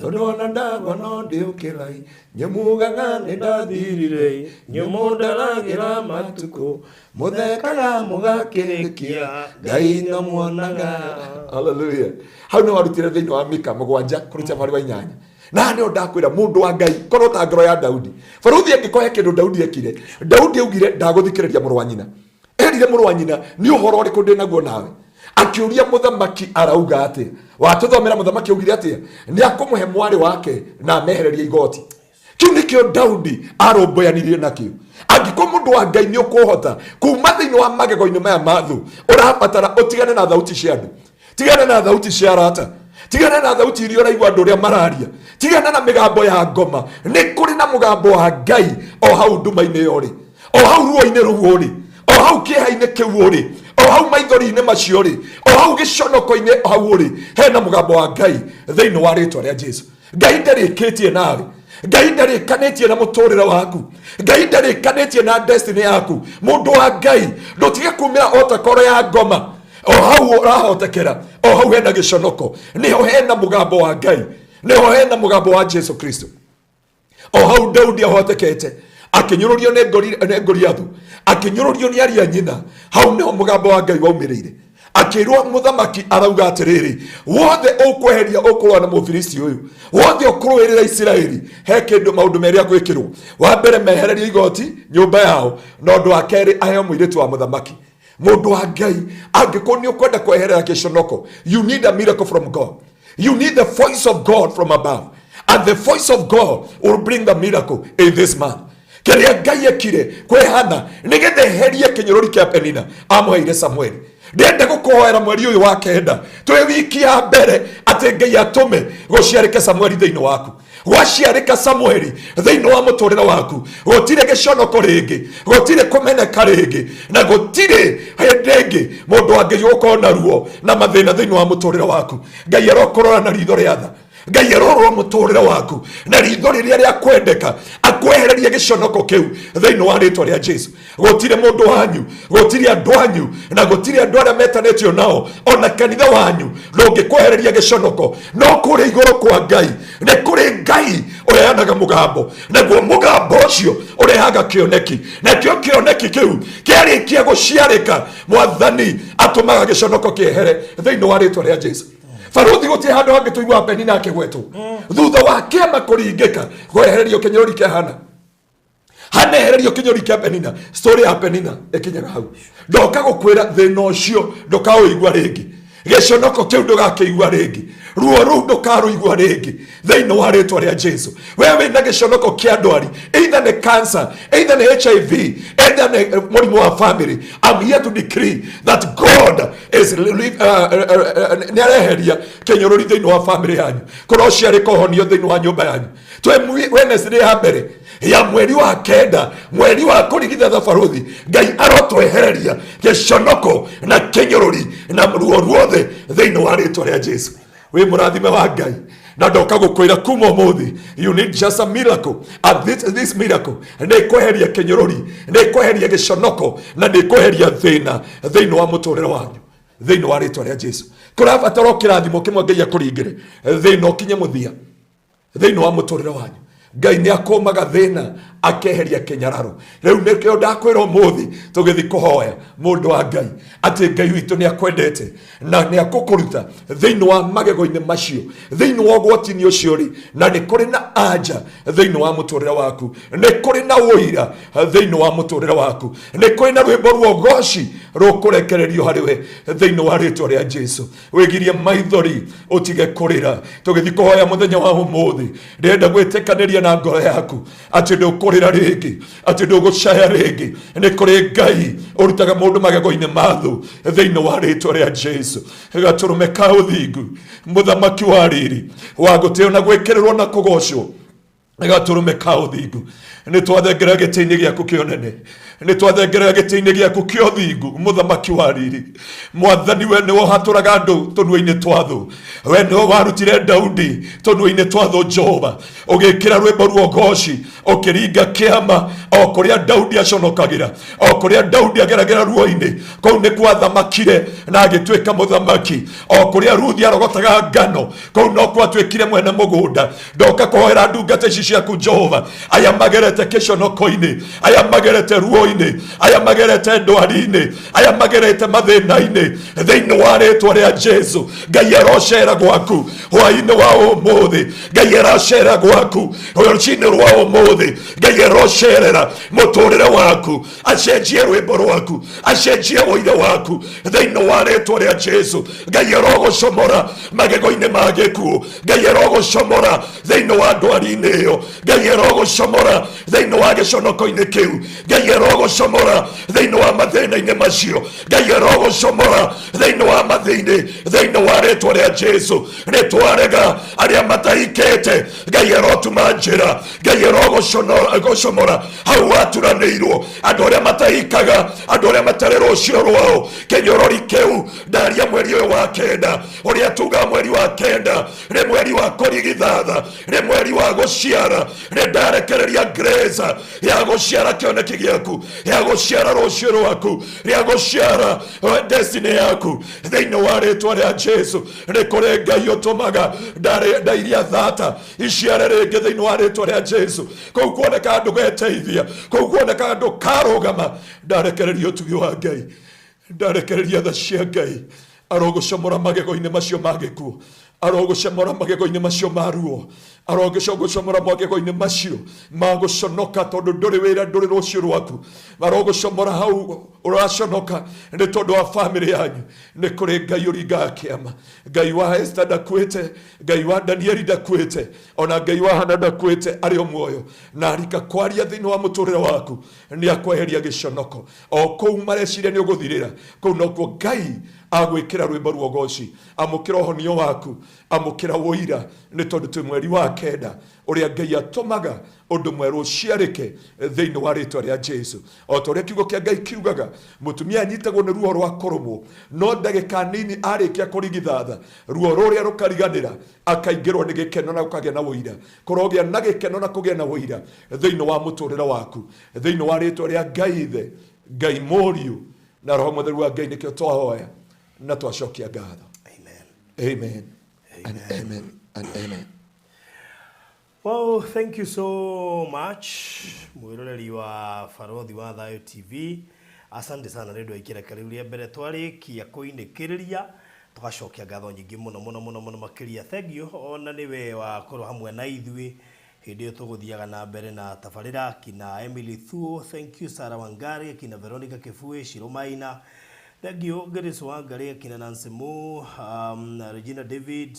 tondũ ona ndagwa no ndĩũkĩrai, nyĩmugaga nĩ ndathirire, nyĩmũndaragĩra matukũ, mũthekaga mũgakĩrĩkia, Ngai no muonaga. Hallelujah. Hau nĩ warutire thĩinĩ wa Mika 7 kũruta mwari wa 8. Na nĩo ndakwĩra mũndũ wa Ngai korwo ta ngoro ya Daudi. Baruthi angĩkorwo he kĩndũ Daudi ekire, Daudi augire ndagũthikĩrĩria mũrũ wa nyina. Erire mũrũ wa nyina nĩ ũhoro ũrĩkũ ndĩ naguo nawe. Akĩũria mũthamaki arauga atĩa. Watũthomera mũthamaki augire atĩa? Nĩ akũmũhe mwarĩ wake na amehererie igoti. Kĩu nĩkĩo Daudi arũmbũyanirie nakĩo. Angĩkorwo mũndũ wa Ngai nĩ ũkũhota kuma thĩinĩ wa magego-inĩ maya ma thũ, ũrabatara ũtigane na thauti cia andũ, tigana na thauti cia arata, tigana na thauti iria ũraigua andũ ũrĩa mararia, tigana na mĩgambo ya ngoma. Nĩ kũrĩ na mũgambo wa Ngai o hau nduma-inĩ ĩyo ũrĩ, o hau ruo-inĩ rũu ũrĩ, o hau kĩeha-inĩ kĩu ũrĩ, o hau maithori-inĩ macio ũrĩ, o hau gĩconoko-inĩ hau ũrĩ, hena mũgambo wa Ngai thĩinĩ wa rĩtwa rĩa Jesu. Ngai ndarĩkĩtie nawe, Ngai ndarĩkanĩtie na mũtũrĩre waku, Ngai ndarĩkanĩtie na destiny yaku. Mũndũ wa Ngai ndũtige kumĩra o ta koro ya ngoma, o hau ũrahotekera, o hau hena gĩconoko, nĩho hena mũgambo wa Ngai, nĩho hena mũgambo wa Jesu Kristo. O hau Daudi ahotekete akĩnyũrũrio nĩ Goliathu, akĩnyũrũrio nĩ aria nyina, hau nĩho mũgambo wa Ngai waumĩrĩire. Akĩrwo mũthamaki arauga atĩrĩrĩ, wothe ũkweheria ũkũrũa na Mũfilisti ũyũ, wothe ũkũrũĩrĩra Isiraeli, he kĩndũ maũndũ merĩ agwĩkĩrwo. Wa mbere mehererio igoti nyũmba yao, na ũndũ wa kerĩ aheo mũirĩtu wa mũthamaki. Mũndũ wa Ngai, angĩkorwo nĩ ũkwenda kweherera gĩconoko, you need a miracle from God. You need the voice of God from above. And the voice of God will bring the miracle in this month. Kĩrĩa Ngai ekire kwĩ Hana nĩgetha eherie kĩnyũrũri kĩa Penina amũheire Samueli. Ndĩrenda gũkũhoera mweri ũyũ wa 9 twĩ wiki ya mbere atĩ Ngai atũme gũciarĩke Samueli thĩinĩ waku. Gwaciarĩka Samueli thĩinĩ wa mũtũrĩre waku, gũtirĩ gĩconoko rĩngĩ, gũtirĩ kũmeneka rĩngĩ, na gũtirĩ hĩndĩ ĩngĩ mũndũ angĩgũkorwo na ruo na mathĩna thĩinĩ wa mũtũrĩre waku. Ngai arokũrora na ritho rĩa tha. Ngai arorora mũtũrĩre waku na ritho rĩrĩa rĩa kwendeka, akwehererie gĩconoko kĩu thĩinĩ wa rĩtwa rĩa Jesu. Gũtirĩ mũndũ wanyu, gũtirĩ andũ anyu, na gũtirĩ andũ arĩa metanĩtio nao, ona kanitha wanyu ndũngĩkwehereria gĩconoko. No kũrĩ igũrũ kwa Ngai nĩ kũrĩ Ngai ũheanaga mũgambo, naguo mũgambo ũcio ũrehaga kĩoneki, nakĩo kĩoneki kĩu kĩarĩkia gũciarĩka, Mwathani atũmaga gĩconoko kĩehere thĩinĩ wa rĩtwa rĩa Jesu. Baruthi gũtirĩ handũ hangĩ tũiguaga Penina akĩgwetwo thutha wa kĩama kũringĩka kwehererio kĩnyũrũri kĩa Hana. Hana ehererio kĩnyũrũri kĩa Penina, story ya Penina ĩkinyaga hau. Ndoka gũkwĩra thĩna ũcio ndũkaũigua rĩngĩ, gĩconoko kĩu ndũgakĩigua rĩngĩ, ruo rũu ndũkarũigua rĩngĩ thĩinĩ wa rĩtwa rĩa Jesu. We wĩna gĩconoko kĩa ndwari, either nĩ cancer, either nĩ HIV, either nĩ mũrimũ wa family, I'm here to decree that God is nĩ areheria kĩnyũrũri thĩinĩ wa family yanyu. Kũrociarĩka ũhonio thĩinĩ wa nyũmba yanyu. Twĩ Wednesday ya mbere ya mweri wa 9, mweri wa kũrigitha baruthi, Ngai arotwehereria gĩconoko na kĩnyũrũri na ruo ruothe thĩinĩ wa rĩtwa rĩa Jesu. Wĩ mũrathime wa Ngai, na ndoka gũkwĩra kuma ũmũthĩ, you need just a miracle, and this miracle nĩ kweheria kĩnyũrũri, nĩ kweheria gĩconoko, na nĩ kweheria thĩna thĩinĩ wa mũtũrĩre wanyu thĩinĩ wa rĩtwa rĩa Jesu. Kũrabatara o kĩrathimo kĩmwe Ngai akũringĩre thĩna ũkinye mũthia thĩinĩ wa mũtũrĩre wanyu. Ngai nĩ akũmaga thĩna akeheria kĩnyararo. Rĩu nĩkĩo ndakwĩra ũmũthĩ tũgĩthiĩ kũhoya mũndũ wa Ngai atĩ Ngai witũ nĩ akwendete na nĩ akũkũruta thĩinĩ wa magego-inĩ macio, thĩinĩ wa ũgwati-inĩ ũcio rĩ, na nĩ kũrĩ na anja thĩinĩ wa mũtũrĩre waku, nĩ kũrĩ na ũira thĩinĩ wa mũtũrĩre waku, nĩ kũrĩ na rwĩmbo rwa ũgoci rũkũrekererio harĩ we thĩinĩ wa rĩtwa rĩa Jesu. Wĩgirie maithori ũtige kũrĩra. Tũgĩthiĩ kũhoya mũthenya wa ũmũthĩ, ndĩrenda gwĩtĩkanĩria na ngoro yaku atĩ ndũkũrĩra rĩngĩ, atĩ ndũgũcaya rĩngĩ. Nĩ kũrĩ Ngai ũrutaga mũndũ magego-inĩ ma thũ thĩinĩ wa rĩtwa rĩa Jesu. Gatũrũme ka ũthingu, mũthamaki wa riri, wa gũtĩo na gwĩkĩrĩrwo na kũgocwo, gatũrũme ka ũthingu, nĩ twathengera gĩtĩ-inĩ gĩaku kĩa ũnene. Nĩ twathengerera gĩtĩ-inĩ gĩaku kĩa ũthingu, mũthamaki wa riri. Mwathani, we nĩwe ũhatũraga andũ tũnua-inĩ twa thũ. We nĩwe warutire Daudi tũnua-inĩ twa thũ. Jehova, ũgĩkĩra rwĩmbo rwa ũgoci, ũkĩringa kĩama o kũrĩa Daudi aconokagĩra, o kũrĩa Daudi ageragĩra ruo-inĩ, kũu nĩkuo athamakire na agĩtuĩka mũthamaki. O kũrĩa Ruthi arogotaga ngano, kũu nokuo atuĩkire mwene mũgũnda. Ndoka kũhoera ndungata ici ciaku, Jehova, aya magerete kĩconoko-inĩ, aya magerete ruo-inĩ, aya magerete ndwari-inĩ, aya magerete mathĩna-inĩ, thĩinĩ wa rĩtwa rĩa Jesu. Ngai arocera gwaku hwaĩ-inĩ wa ũmũthĩ. Ngai aracera gwaku rũcinĩ rwa ũmũthĩ. Ngai arocerera mũtũrĩre waku, acenjie rwĩmbo rwaku, acenjie ũira waku, thĩinĩ wa rĩtwa rĩa Jesu. Ngai arogũcomora magego-inĩ ma gĩkuũ. Ngai arogũcomora thĩinĩ wa ndwari-inĩ ĩyo. Ngai arogũcomora thĩinĩ wa gĩconoko-inĩ kĩu. Ngai arogũcomora thĩinĩ wa mathĩna-inĩ macio. Ngai arogũcomora thĩinĩ wa mathĩinĩ, thĩinĩ wa rĩtwa rĩa Jesu. Nĩ twarega arĩa matahikĩte, Ngai arotuma njĩra. Ngai arogũcomora hau waturanĩirwo, andũ arĩa matahikaga, andũ arĩa matarĩ rũciũ rwao. Kĩnyorori kĩu ndaria mweri ũyũ wa kenda, ũrĩa tuga mweri wa kenda nĩ mweri wa kũrigithatha, nĩ mweri wa gũciara. Nĩ ndarekereria grace ya gũciara kĩoneki gĩaku, ya gũciara rũciũ rwaku, rĩa gũciara destiny yaku, thĩinĩ wa rĩtwa rĩa Jesu. Nĩ kũrĩ Ngai ũtũmaga nda iria thata iciare rĩngĩ, thĩinĩ wa rĩtwa rĩa Jesu. Kũu kuoneka andũ geteithia, kũu kuoneka andũ karũgama, ndarekereria ũtugi wa Ngai, ndarekereria tha cia Ngai. Arogũcomora magego-inĩ macio ma gĩkuũ, arogũcomora magego-inĩ macio ma ruo, arogũcomora magego-inĩ macio ma gũconoka tondũ ndũrĩ wĩra, ndũrĩ rũciũ rwaku. Arogũcomora hau ũraconoka nĩ tondũ wa bamĩrĩ yanyu. Nĩ kũrĩ Ngai ũringaga kĩama. Ngai wa Esther ndakuĩte, Ngai wa Danieli ndakuĩte, ona Ngai wa Hana ndakuĩte, arĩ o muoyo. Na arika kwaria thĩinĩ wa mũtũrĩre waku, nĩ akweheria gĩconoko. O kũu mareciria nĩ ũgũthirĩra, kũu nokuo Ngai agwĩkĩra rwĩmbo rwa ũgoci. Amũkĩra ũhonio waku, amũkĩra ũira, nĩ tondũ twĩ mweri wa kenda ũrĩa Ngai atũmaga ũndũ mwerũ ũciarĩke, thĩinĩ wa rĩtwa rĩa Jesu. O ta ũrĩa kiugo kĩa Ngai kiugaga, mũtumia anyitagwo nĩ ruo rwa kũrũmwo, no ndagĩka nini arĩkia kũrigithatha, ruo rũrĩa rũkariganĩra, akaingĩrwo nĩ gĩkeno na gũkagĩa na ũira. Kũrogĩa na gĩkeno na kũgĩa na ũira thĩinĩ wa mũtũrĩre waku, thĩinĩ wa rĩtwa rĩa Ngai Ithe, Ngai Mũriũ na Roho Mũtheru wa Ngai. Nĩkĩo twahoya na twacokia ngatho. Amen. Amen and amen and amen. Well, thank you so much, mwĩroreri wa Barothi wa Thayo TV. Asante sana nĩ ũndũ wa ikĩreka rĩu rĩa mbere twarĩkia kũinĩkĩrĩria, tũgacokia ngatho nyingĩ mũno mũno mũno mũno makĩria. Thank you ona nĩwe wakorwo hamwe na ithuĩ hĩndĩ ĩyo tũgũthiaga na mbere na tabarĩra. Kina Emily Thuo, thank you. Sarah Wangari, kina Veronica Kibui, Shiro Maina, thank you. Grace Wangari, kina Nancy Mo, Regina David,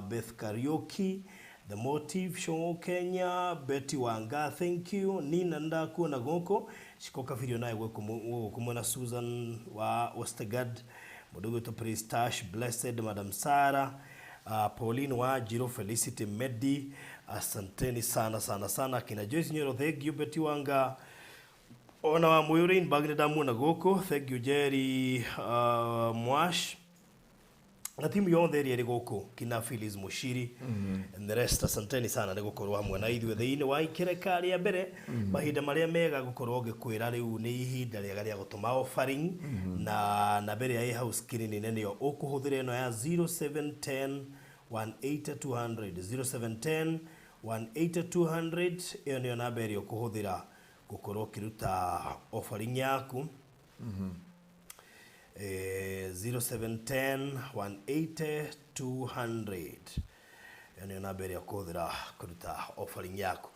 Beth Kariuki, The Motive Show Kenya, Betty Wanga, thank you. Nina ndakuona gũkũ, Ciko Kabirio naye gũkũ mwena, Susan wa Ostegard, mũndũ ũgwĩtwo Pristash Blessed, Madam Sarah, Pauline Wanjiru, Felicity Medi, asanteni sana sana sana. Kina Joyce Nyoro, thank you. Betty Wanga, ona wa Mũyũ Rainbag nĩ ndamuona gũkũ, thank you. Jerry Mwash na timu yothe ĩrĩa ĩrĩ gũkũ, kina Phyllis Mushiri and the rest, asanteni sana nĩ gũkorwo hamwe na ithuĩ thĩinĩ wa ikereka rĩa mbere. Mahinda marĩa mega gũkorwo ngĩkwĩra rĩu nĩ ihinda rĩega rĩa gũtũma offering, na namba ĩrĩa ĩ hau screen-inĩ nĩyo ũkũhũthĩra, ĩno ya 0710 180 200, 0710 180 200. Ĩyo nĩyo namba ĩrĩa ũkũhũthĩra gũkorwo ũkĩruta offering yaku. 0710 180 200, ĩyo nĩyo namba ĩrĩa ũkũhũthĩra kũruta offering yaku.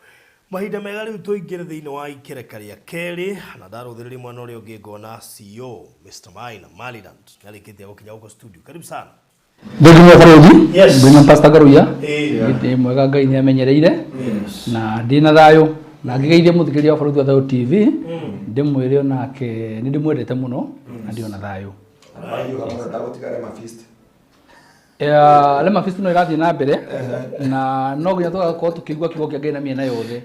Mahinda mega rĩu tũingĩre thĩinĩ wa ikereka rĩa kerĩ, na ndarũthĩrĩria mwena ũrĩa ũngĩ ngona CEO Mr. Maina Maliland nĩarĩkĩtie gũkinya gũkũ studio. Karibu sana. Thengio barothi. Yes. Ngwĩna Pastor Garuya. Ĩĩ. Ndĩ mwega, Ngai nĩ amenyereire na ndĩ na thayũ, na ngĩgeithia mũthikĩrĩria wa Barothi wa Thayũ TV, ndĩmwĩre onake nĩ ndĩmwendete mũno na ndĩ ona thayũ. Mahiũha mũno ndagũtigare mafist. Rema Feast no ĩrathiĩ na mbere na no nginya tũgakorwo tũkĩigua kiugo kĩa Ngai na mĩena yothe.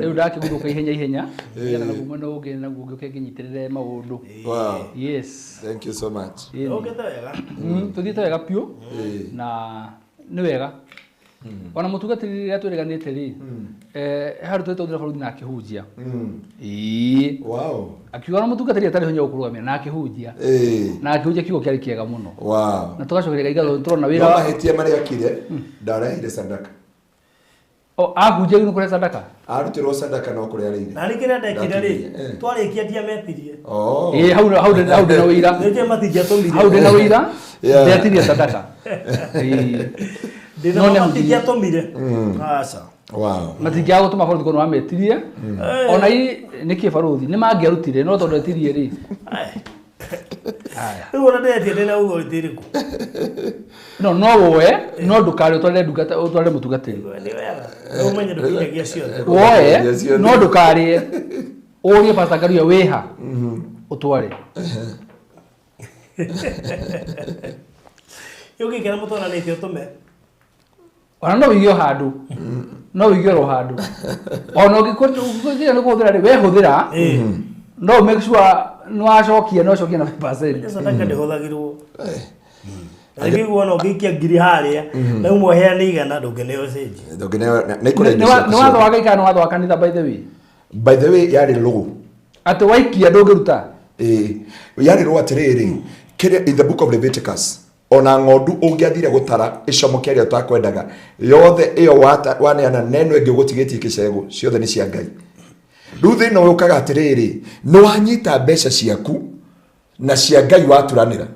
Rĩu ndakĩguthũka ihenya ihenya nĩgetha naguo mwena ũngĩ naguo ngĩũke ngĩnyitĩrĩre maũndũ. Wow. Yes. Thank you so much. Ĩni. Ũkĩte wega. Tũthiĩte wega biũ na nĩ wega ona mũtungatĩri rĩrĩa twĩrĩganĩte rĩ, handũ twĩtondire bũrũri na akĩhunjia. Ĩĩ. Wow. Akiuga ona mũtungatĩri atarĩ hinya gũkũrũgamia na akĩhunjia. Na akĩhunjia kiugo kĩarĩ kĩega mũno. Wow. Na tũgacokeria Ngai ngatho tũrona wĩra No wa mahĩtia marĩa akire ndarehire sadaka. O ahunjia nĩ kũrehe sadaka. Arutirwo sadaka no kũrĩa arĩire. Na nĩ kĩrĩa ndekire rĩ, Ndakinyire, eh. twarĩkia ndiametirie. Oh. Ĩĩ hau hau hau ndĩ na ũira. Nĩnjũĩ matingĩatũmire. Hau ndĩ na ũira. Yeah. Ndetirie sadaka. Ĩĩ. Ndĩna No nĩ ma matingĩatũmire. Aca. Wow. Matingĩaga gũtũma barũthi kono wametirie. Ona i nĩkĩ barũthi nĩ mangĩarutire no tondũ etirie rĩ. Ai. Haya. Rĩu ona ndetie ndĩna authority ĩrĩkũ? No no woe no ndũkarĩ ũtwarĩre ndungata ũtwarĩre mũtungatĩri. Nĩ wega. Rĩu ũmenye ndũkinyagia ciothe. Woe Ndũkinyagia ciothe. no ndũkarĩe. Ũrie Pastor Ngaruiya wĩha ũtware. Ũngĩkera mũtwaranĩte ũtũme. Ona no wĩige o handũ. No wĩige oro handũ. Ona ũngĩkorwo nĩ kũhũthĩra rĩ wehũthĩra no make sure nĩ wacokia no ũcokie na 5%. Sadaka ndĩhũthagĩrwo. Na ngĩigua ona ũngĩikia ngiri harĩa na umwe ũheane igana ndũngĩneo cĩnji. Ndũngĩneo na ikũrĩa Nĩ indo ciaku nĩ watho ciothe. wa Ngai kana nĩ watho wa kanitha by the way? By the way yarĩ law. Atĩ waikia ndũngĩruta. Ĩĩ. Yarĩ law atĩrĩrĩ, kĩrĩa in the book of Leviticus ona ng'ondu ũngĩathire gũtara ĩcomoke ĩrĩa ũtakwendaga yothe ĩyo waneana neno ĩngĩ ũgũtigĩtie kĩcegũ ciothe nĩ cia Ngai. Rĩu thĩna ũyũ ũkaga atĩrĩrĩ, nĩ wanyita mbeca ciaku na cia Ngai waturanĩra.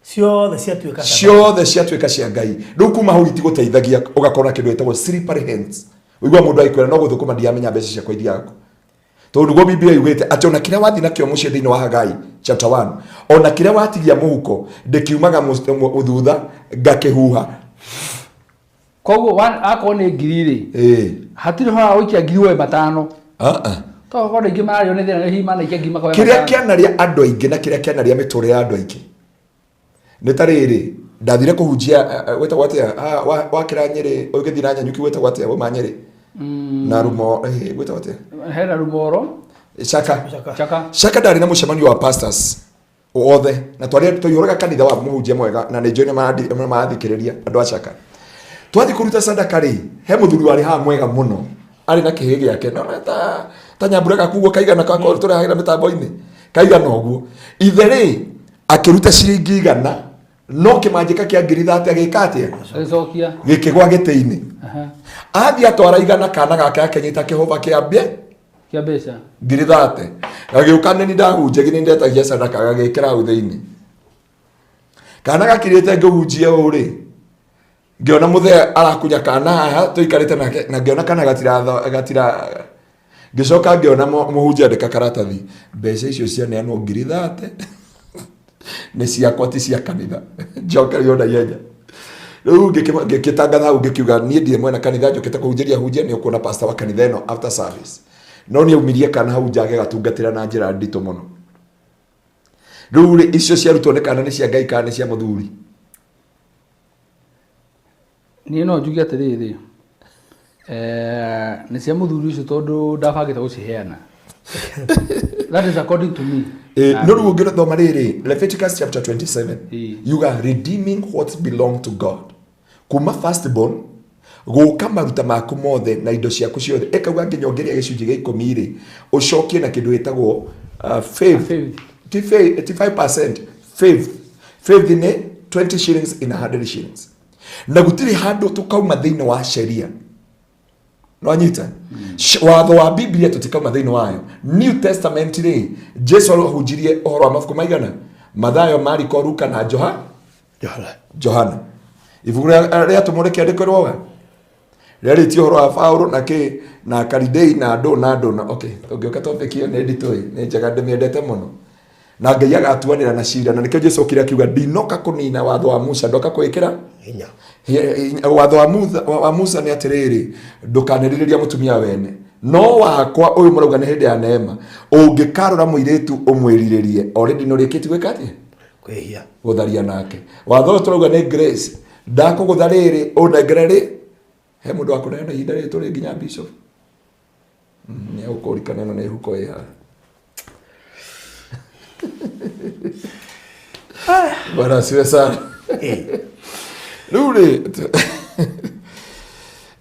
Ciothe ciatuĩka sadaka. Ciothe ciatuĩka cia Ngai. Rĩu kuma hau itigũteithagia ũgakorwo na kĩndũ gĩtagwo slippery hands. Ũigua mũndũ agĩkwĩra no gũthũkũma ndiramenya mbeca ciakwa ithiaga kũ. Tondũ nĩguo Biblia yugĩte atĩ ona kĩrĩa wathiĩ nakĩo mũciĩ thĩinĩ wa Hagai chapter 1 ona kĩrĩa watigia mũhuko ndĩkiumaga thutha ngakĩhuha. Koguo akorwo nĩ ngiri rĩ, hatirĩ ũhoro wa gũikia ngiri woe matano. Tokorwo andũ aingĩ mararĩo nĩ thĩna hihi manaikia ngiri makoya Kĩrĩa matano. kĩanaria andũ aingĩ na kĩrĩa kĩanaria mĩtũrĩre ya andũ aingĩ nĩ ta rĩrĩ, ndathire kũhunjia gwĩtagwo atĩa? Wakĩra Nyĩrĩ ũgĩthiĩ na Nanyuki gwĩtagwo atĩa? Wauma Nyĩrĩ na Rumo, gwĩtagwo atĩa? Hena Rumoro. Chaka. Chaka. Chaka ndarĩ na mũcemanio wa pastors othe na twarĩ twaihũraga kanitha wa mũhunjia mwega na nĩ njũĩ nĩ marathikĩrĩria andũ a Chaka. Twathiĩ kũruta sadaka rĩ, he mũthuri warĩ haha mwega mũno arĩ na kĩhĩ gĩake na ta nyambura gaku ũguo kaigana gakorwo tũrehagĩra mĩtambo-inĩ kaigana ũguo. Ithe rĩ akĩruta ciringi igana no kĩmanjĩka kĩa ngiri thate agĩka atĩa? Agĩcokia. Gĩkĩgwa gĩtĩ-inĩ. Athiĩ atwara igana kana gake akĩnyita kĩhũba kĩa mbia Kĩa mbeca. Ngiri thate. Gagĩũka nĩ ndahunjagia nĩ ndetagia sadaka gagĩkĩra hau thĩinĩ. Kana gakirĩte ngĩhunjia ũũ rĩ, ngĩona mũthee arakunya kana haha tũikarĩte nake na ngĩona kana gatira ngĩcoka ngĩona mũhunjia andĩka karatathi mbeca icio cianeanwo ngiri thate nĩ ciakwa ti cia kanitha njokerio na ihenya. Rĩu ngĩkĩtangatha hau ngĩkiuga niĩ ndirĩ mwena kanitha njũkĩte kũhunjĩria hunjia nĩ ũkuona pastor wa kanitha ĩno after service. No nĩ aumirie kana hau nja agĩgatungatĩra na njĩra nditũ mũno. Rĩu rĩ icio ciarutwo nĩ kana nĩ cia Ngai kana nĩ cia mũthuri? Niĩ no njuge atĩrĩrĩ, nĩ cia mũthuri ũcio tondũ ndabangĩte gũciheana. That is according to me. No rĩu ũngĩthoma rĩrĩ, Leviticus chapter 27, yuga redeeming what belong to God. Kuma firstborn gũka maruta maku mothe na indo ciaku ciothe ĩkauga nginya ũngĩrĩa gĩcunjĩ gĩa ikũmi rĩ ũcokie na kĩndũ gĩtagwo faith. Faith. Ti faith, ti 5%, faith. Faith nĩ 20 shillings in 100 shillings. Na gũtirĩ handũ tũkauma thĩinĩ wa sheria. Nwanyita? Watho wa Biblia tũtikauma thĩinĩ wayo. New Testament rĩ, Jesu ahunjirie ũhoro wa mabuku maigana? Mathayo, Mariko, Luka na Johana. Ibuku rĩa atũmwo rĩkĩandĩkwo rĩoga. Rĩarĩtie ũhoro wa Paulo na kĩ na Karidei na andũ na andũ na okay, tũngĩũka topic ĩyo nĩ nditũ ĩ, nĩ njega ndĩmĩendete mũno. Na Ngai agatuanĩra na cira, na nĩkĩo Jesu okire akiuga ndinoka kũnina watho wa Musa, ndoka kwĩkĩra hinya. Watho wa Musa nĩ atĩrĩrĩ, ndũkanerirĩria mũtumia wene, no wakwa ũyũ mũrauga nĩ hĩndĩ ya neema, ũngĩkarora mũirĩtu ũmwĩrirĩrie, already nĩ ũrĩkĩtie gwĩka atĩa? Kwĩhia. Gũtharia nake. Watho ũyũ tũrauga nĩ grace. Ndakũgũtha rĩrĩ ũnengere rĩ he mũndũ wa kũneana ihinda rĩrĩ tũrĩ nginya bishop. Nĩ egũkũrikana ĩno nĩ huko ĩ haha. Bwana asifiwe sana. Rĩu rĩ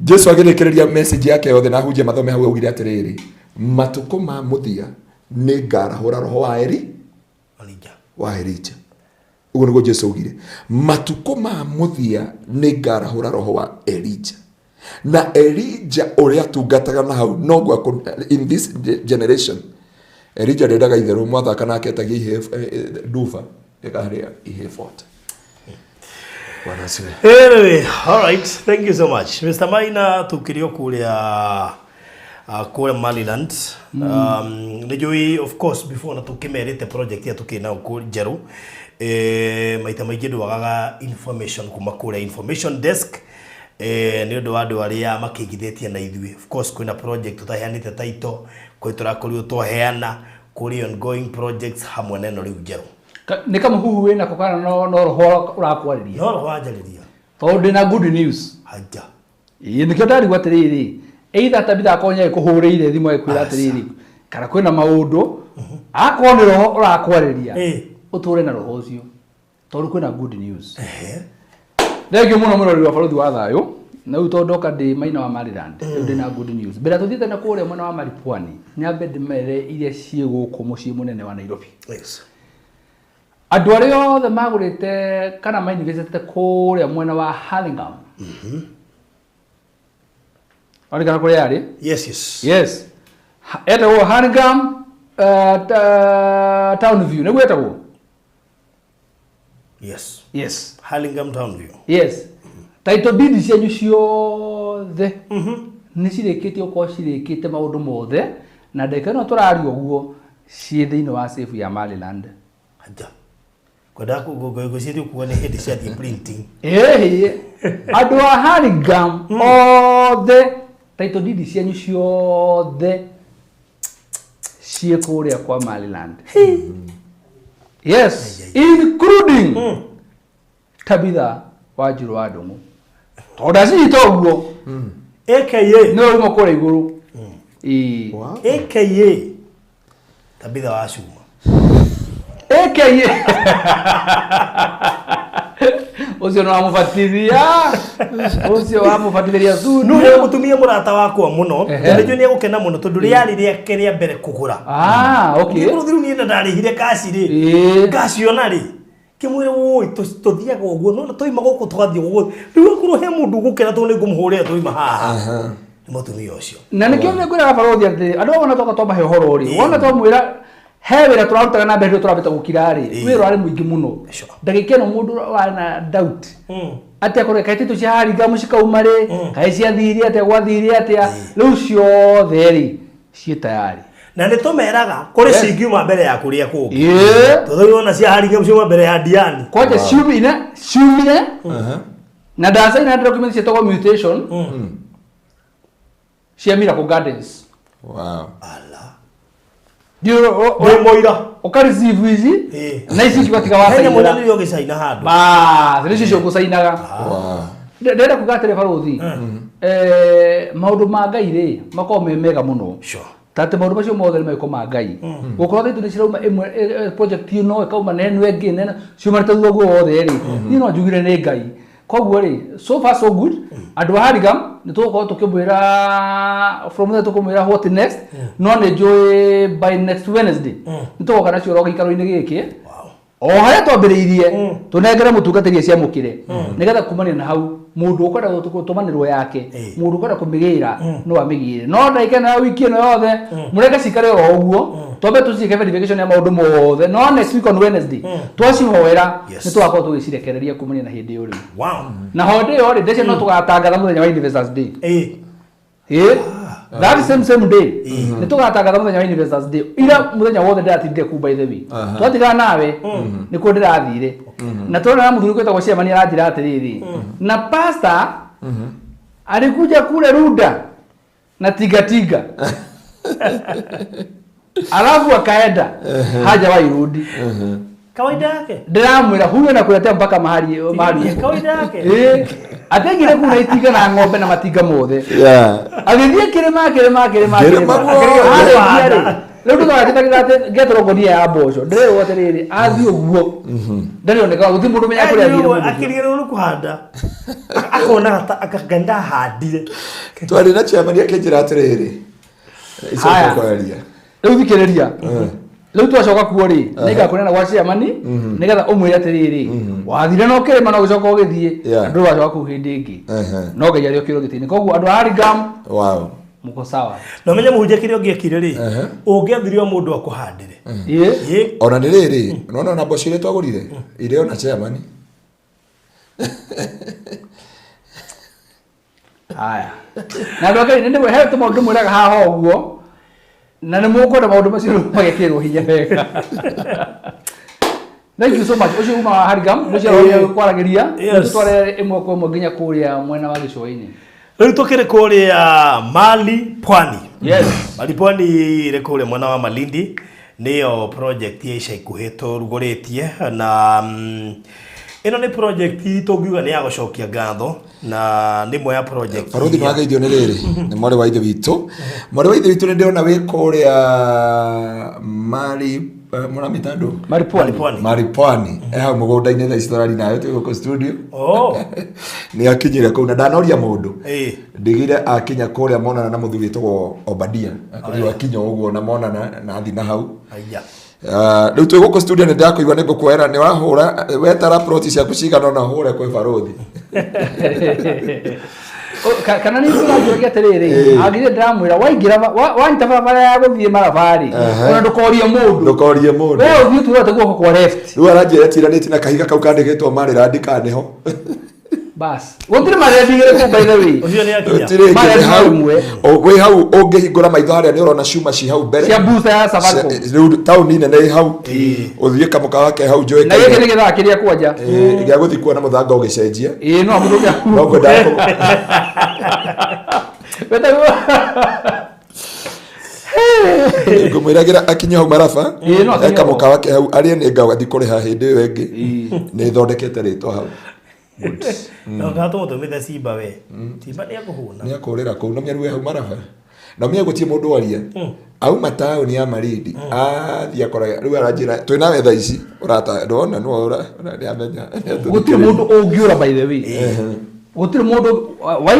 Jesu agĩrĩkĩrĩria message yake yothe na ahunjia mathome hau augire atĩrĩrĩ, matukũ ma mũthia nĩ ngarahũra roho wa Eli Elija. Wa Elija. Ũguo nĩguo Jesu augire, matukũ ma mũthia nĩ ngarahũra roho wa Elija. Na Elija ũrĩa atungataga na hau noguo in this generation Elija ndendaga itherũ mwathaka nake etagia ihe nduba ĩkarĩa ihe 40. Bwana asifiwe. Anyway, all right. Thank you so much. Mr. Maina tukĩrĩ o kũrĩa kũrĩa Maryland. Nĩ njũĩ of course before na tũkĩmerĩte project ĩrĩa tũkĩrĩ nayo kũ njerũ. Maita maingĩ ndwagaga information kuma kũrĩa information desk. Nĩ ũndũ wa andũ arĩa makĩigithĩtie na ithuĩ. Of course kwĩna project tũtaheanĩte title, kwĩ tũrakorirwo twaheana, kũrĩ ongoing projects hamwe na ĩno rĩu njerũ. Nĩ kamũhuhu wĩnako kana no roho ũrakwarĩria? No roho wanjarĩria. Tondũ ndĩna good news. Haja. Ĩĩ nĩkĩo ndarigwo atĩrĩrĩ, either Tabitha akorwo nĩ agĩkũhũrĩire thimũ agĩkwĩra atĩrĩrĩ, kana kwĩna maũndũ, akorwo nĩ roho ũrakwarĩria, ũtũre na roho ũcio, tondũ kwĩna good news. Thengiũ mũno mũrori wa Barũthi wa Thayũ, na rĩu tondũ ndoka ndĩ Maina wa Maryland, rĩu ndĩna good news. Mbere ya tũthiĩte na kũrĩa mwena wa Maripwani, nyambe ndĩmere iria ciĩ gũkũ mũciĩ mũnene wa Nairobi. Andũ arĩa othe magũrĩte kana mainvestĩte kũrĩa mwena wa Hurlingham. Warikana kũrĩa arĩ? Yes, yes. Yes. Etagwo Hurlingham Town View, nĩguo etagwo? Yes. Yes. Hurlingham Town View. Yes. Title deed cianyu ciothe nĩ cirĩkĩtie gũkorwo cirĩkĩte maũndũ mothe, na ndagĩka ĩno tũraria ũguo ciĩ thĩinĩ wa safe ya Maryland. Aja. Kwenda gwĩciria kuga nĩ hĩndĩ ciathiĩ printing. Ĩhĩ. Andũ a Hurlingham othe title deed cianyu ciothe ciĩ kũrĩa kwa Maryland. Yes, including Tabitha Wanjiru wa Ndung'u. Tondũ ndacinyita ũguo. AKA. Nĩwe uma kũrĩa igũrũ. Ĩĩ. Wow. AKA Tabitha wa Cuma. AKA. Ũcio nĩ wamũbatithia. Ũcio wamũbatithĩria No studio. nĩ mũtumia mũrata wakwa mũno. Ehe. Na nĩnjũĩ nĩ egũkena mũno tondũ rĩarĩ rĩake rĩa mbere kũgũra. Ah, okay. Rĩu rĩu niĩ na ndarĩhire kaci rĩ. Ĩĩ. Ngaciona rĩ. Kĩmwĩre woi tũthiaga ũguo no twaima gũkũ tũgathiĩ gũkũ. Rĩu akorwo he mũndũ ũgũkena tondũ nĩ ngũmũhũrĩra twaima haha. Nĩ mũtumia ũcio. Na nĩkĩo nĩ ngwĩraga barũthi atĩ andũ amwe toka twamahe ũhoro rĩ, wona twamwĩra he wĩra tũrarutaga na mbere tũrambĩte gũkira rĩ, wĩra ũrarĩ mũingĩ mũno. Ndagĩka ĩno mũndũ warĩ na doubt. Atĩ akorwo kaĩ titũ cia Hurlingham cikauma rĩ, kaĩ ciathire atĩa, gwathire atĩa, rĩu ciothe rĩ ciĩ tayari. Na nĩ tũmeraga kũrĩ cingiuma mbere ya kũrĩa kũngĩ. Tondũ rĩu ona cia Hurlingham ciuma mbere ya Diani. Kwanja ciumire, ciumire. Na ndacaina document ciĩtagwo mutation. Cia Miracle Gardens. Wow. Ala. Ndĩ mũira. Ũka receive ici. Na ici ũgatiga wa Hena cainĩra. mũnene ũrĩa ũgĩcaina handũ. Bas, nĩcio icio ngũcainaga. Wow. Ndĩrenda kuga atĩrĩ barũthi. Maũndũ ma Ngai rĩ, makoragwo me mega mũno. Ta atĩ maũndũ macio mothe nĩ meko ma Ngai. Gũkorwo taitũ nĩ cirauma ĩmwe, project ĩno ĩkauma na ĩno ĩngĩ, na ĩno, ciumanĩte thutha ũguo wothe rĩ, niĩ no njugire nĩ Ngai. Koguo rĩ, so far so good, andũ a Hurlingham nĩ tũgũkorwo tũkĩmwĩra from there tũkũmwĩra what next, no nĩ njũĩ by next Wednesday nĩ tũgoka nacio oro gĩikaro-inĩ gĩkĩ. O harĩa twambĩrĩirie, tũnengere mũtungatĩri aciamũkĩre. Nĩgetha kumania na hau, mũndũ ũkwenda gũtũmanĩrwo yake, mũndũ ũkwenda kũmĩgĩra, no amĩgĩre. No ndagĩka ĩno ya wiki ĩno yothe, mũreke cikare oro ũguo, twambe tũciĩke verification ya maũndũ mothe. No next week on Wednesday, twacihoera, nĩ tũgakorwo tũgĩcirekereria kumania na hĩndĩ ĩyo rĩu. Wow. Na hĩndĩ ĩyo rĩ, ndĩcio no tũgatangatha mũthenya wa Investors Day. That same day. Nĩ tũgatangatha mũthenya wa Investors Day. Ira mũthenya wothe ndĩratindire kuu by the way. Twatigana nawe, nĩkuo ndĩrathire. Na tũrona na mũthuri gwĩtagwo Chairman aranjĩra atĩrĩrĩ, na pastor alikuja kule Runda na tingatinga. Alafu akaenda hajawahi rudi. Kawaida yake. Ndĩramwĩra huyo anakuletea mpaka mahali mahali. Kawaida yake. Ĩĩ. Atengire kuu na itinga na ng'ombe na matinga mothe. Yeah. Agĩthiĩ kĩrĩma kĩrĩma kĩrĩma Kĩrĩma guothe. Arĩkia rĩ, rĩu ndũgaga ngetũrwo ngonia ya mboco ndĩrerwo atĩrĩrĩ athiĩ ũguo ndarĩ oneka gũtirĩ mũndũ ũmenya kũrĩa athire mũndũ ũcio. Akĩriganĩrwo nĩ kũhanda. Akona ta akanga ndahandire. Twarĩ na chairman akĩnjĩra atĩrĩrĩ, icio Haya. tũkwaria. Rĩu thikĩrĩria, rĩu twacoka kuo rĩ, nĩngakũneana gwa chairman nĩgetha ũmwĩre atĩrĩrĩ, wathire na ũkĩrĩma na ũgĩcoka ũgĩthiĩ, Yeah. ndũrĩ wacoka kũu hĩndĩ ĩngĩ. No Ngai arĩ okĩrwo gĩtĩ-inĩ, koguo andũ a Harigam Wow. muko sawa. Na ũmenye mũhunjia kĩrĩa ũngĩekire rĩ, ũngĩathire o mũndũ akũhandĩre. Ĩĩ. Ĩĩ. Ona nĩ rĩrĩ, nona ona mboco iria twagũrire irĩ ona chairman. Haya. Na andũ a Ngai nĩ he tũmaũndũ ndĩmwĩraga haha ũguo, na nĩ mũkwenda maũndũ macio rĩu magekĩrwo hinya wega. Thank you so much. Ũcio uma wa Harigam, ũcio Ĩĩ. kwaragĩria. Yes. Tũtware ĩmwe kwa ĩmwe nginya kũrĩa mwena wa gĩcũa-inĩ. Rĩu tũkĩrĩ kũrĩa Mali Pwani. Yes. Mali Pwani ĩrĩ kũrĩa mwena wa Malindi, nĩyo project ya ica ikuhĩ tũrugũrĩtie na ĩno nĩ project tũngiuga nĩ ya gũcokia ngatho na nĩ ĩmwe ya project Barothi nĩ iria- wageithio nĩ rĩrĩ, nĩ mwarĩ wa ithe witũ. Mwarĩ wa ithe witũ nĩ ndĩrona wĩ kũrĩa Mali, mũramĩta andũ? Mali Pwani. Mali Pwani. Mali Pwani. E hau mũgũnda-inĩ thaa ici tũrari nawe twĩ gũkũ studio. Oh. Nĩ akinyire kũu na ndanoria mũndũ. Ĩĩ. Ndigire akinya kũrĩa monana na mũthuri wĩtagwo Obadia. Akorirwo akinya ũguo na monana na athi na hau. Aya. Rĩu twĩ gũkũ studio nĩ ndakũigua nĩ ngũkuoera nĩ wahũra wetara ploti ciaku cigana ũna hũre kwĩ barothi. Kana nĩ ũranjũragia atĩrĩrĩ, angĩrĩ ndĩramwĩra waingĩra wanyita barabara ya gũthiĩ marabarĩ, ona ndũkorie mũndũ. Ndũkorie mũndũ. We ũthiĩ ũtũrate guoko kwa left. Rĩu aranjĩra etiranĩtie na kahiga kau kandĩkĩtwo Maryland kana nĩho. Bas. Gũtirĩ marĩa igĩrĩ kũu by the way. Ũcio nĩ akinya. Gũtirĩ Maryland kĩndũ hau. ĩmwe. Wĩ hau ũngĩhingũra maitho harĩa nĩ ũrona cuma ci hau mbere. Cia booster ya Safaricom. Rĩu taũni nene ĩ hau. Ũthiĩ kamũkawa ke hau njũĩ Na gĩkĩ nĩ gĩthaa kĩrĩa kwanja. Gĩa gũthiĩ kuona mũthanga ũgĩcenjia. Ĩĩ no amũthũkia. No ngwendaga ngũmwĩragĩra akinye hau maraba. Ĩĩ, no akinye Eka hau. mũkawa ke hau arĩe nĩ ngagathiĩ kũrĩha hĩndĩ ĩyo ĩngĩ. Nĩ thondekete rĩtwa hau. Na ũkaga tũmũtũmĩte Simba we. Simba nĩ ekũhũna. Nĩ akũrĩra kũu na mĩaruo hau maraba. Na mĩa gũtirĩ mũndũ aria. Auma taũni ya Malindi athiĩ akora rĩu aranjĩra twĩ nawe thaa ici ũrata ndona nĩwe ũra nĩ amenya. Gũtirĩ mũndũ ũngĩũra by the way. Gũtirĩ mũndũ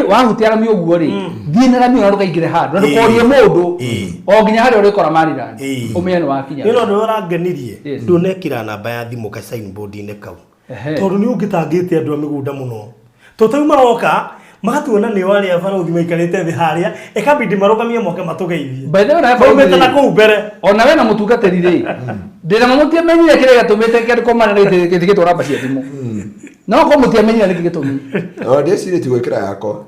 wahutia rami ũguo rĩ, thiĩ na rami ĩyo na ndũkaingĩre handũ na ndũkorie mũndũ o nginya harĩa ũrĩkora Maryland. Ũmenye nĩ wakinya. Nĩ ũndũ ũrangenirie. Yes. Ndũnekĩra namba ya thimũ ka signboard-inĩ kau. Ehe. Tondũ nĩ ũngĩtangĩte andũ a mĩgũnda mũno. Tondũ tarĩu maroka magatuona nĩo arĩa barũthi maikarĩte thĩ harĩa ĩkabindi marũgamie moke matũgeithie. By the way, nawe Maumĩte barũthi na rĩ, kũu mbere. ona we na mũtungatĩri rĩ, ndĩna ma mũtiamenyire kĩrĩa gĩatũmĩte kĩandĩkwo Maryland gĩtĩkĩtwo namba cia thimũ. No korwo mũtiamenyire nĩkĩ gĩtũmi. Ndĩcirĩtie gwĩkĩra yakwa.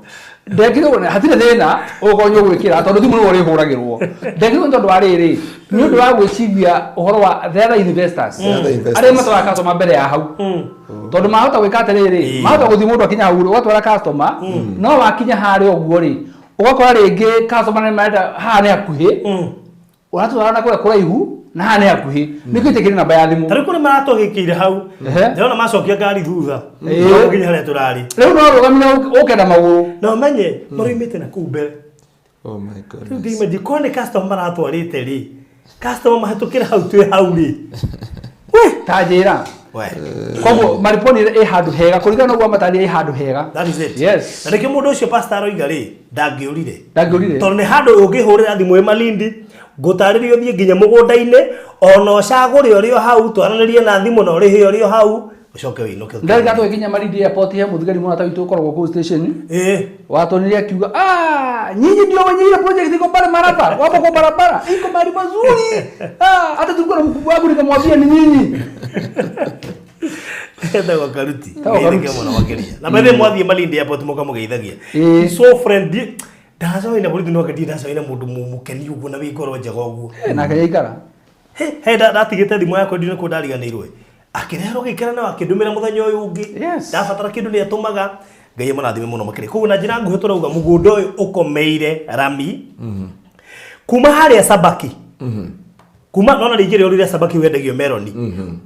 Ndekire ũguo hatirĩ thĩna ũgũkorwo nĩ ũgwĩkĩra tondũ thimũ nĩwe ũrĩhũragĩrwo. Ndekire ũguo nĩ tondũ wa rĩrĩ, nĩ ũndũ wa gwĩciria ũhoro wa the other investors. The other investors. Arĩa matwaraga customer mbere ya hau. Tondũ mahota gwĩka atĩrĩrĩ, mahota gũthiĩ mũndũ akinya hau ũgatwara customer, no wakinya harĩa ũguo rĩ, ũgakora rĩngĩ customer nĩ marenda haha nĩ hakuhĩ, ũratwara na kũrĩa kũraihu na haha nĩ hakuhĩ, nĩkĩo ĩtĩkĩrĩ namba ya thimũ. Tarĩu kũrĩ maratũhĩkĩire hau. Ehe. Ndĩrona macokia ngari thutha. Ĩĩ. Nginya harĩa tũrarĩ. Rĩu no rũgamire ũke na magũrũ. Na ũmenye maroimĩte na kũu mbere. Oh my Rĩu goodness. ngĩimagine korwo nĩ customer maratwarĩte rĩ, customer mahĩtũkĩre hau twĩ hau rĩ. We. Ta njĩra. We. Koguo Mariponi ĩ handũ hega kũringana na ũguo amatarĩria ĩ handũ hega. That is it. Yes. Na nĩkĩo mũndũ ũcio pastor aroiga rĩ, ndangĩũrire. Ndangĩũrire. Tondũ nĩ handũ ũngĩhũrĩra thimũ ĩ Malindi, ngũtarĩrie ũthiĩ nginya mũgũnda-inĩ, ona ũcagũre ũrĩ o hau, twaranĩrie na thimũ na ũrĩhe ũrĩ o hau, ũcoke wĩinũke. Ndarĩ tũgĩkinya Malindi airport he mũthigari mũrata witũ ũkoragwo kũu station. Ĩĩ. Watonire akiuga, ah, nyinyi ndio wenye ile project iko pale Maraba, wapo kwa barabara, iko mahali pazuri. Ah, hata tulikuwa na mkubwa wangu nikamwambia ni nyinyi. Etagwo Karuti. Etagwo Karuti. Geithĩke mũno makĩria. Na by the way mwathiĩ Malindi airport mũkamũgeithagia. Ĩĩ. He's so friendly. Ndacemania na borithi no ndirĩ ndacemania na mũndũ mũkeni ũguo na wĩ ngoro njega ũguo. Nake yaikara. He ndatigĩte thimũ yakwa ndine kũ ndariganĩirwo. Akĩreherwo gĩikara na akĩndũmĩra mũthenya ũyũ ũngĩ. Yes. Ndabatara kĩndũ nĩ atũmaga. Ngai amũrathime mũno makĩria. Koguo na njĩra nguhĩ tũrauga mũgũnda ũyũ ũkomeire rami. Kuma harĩa Sabaki. Kuma nona rĩingĩ rĩorire samaki wendagio meroni.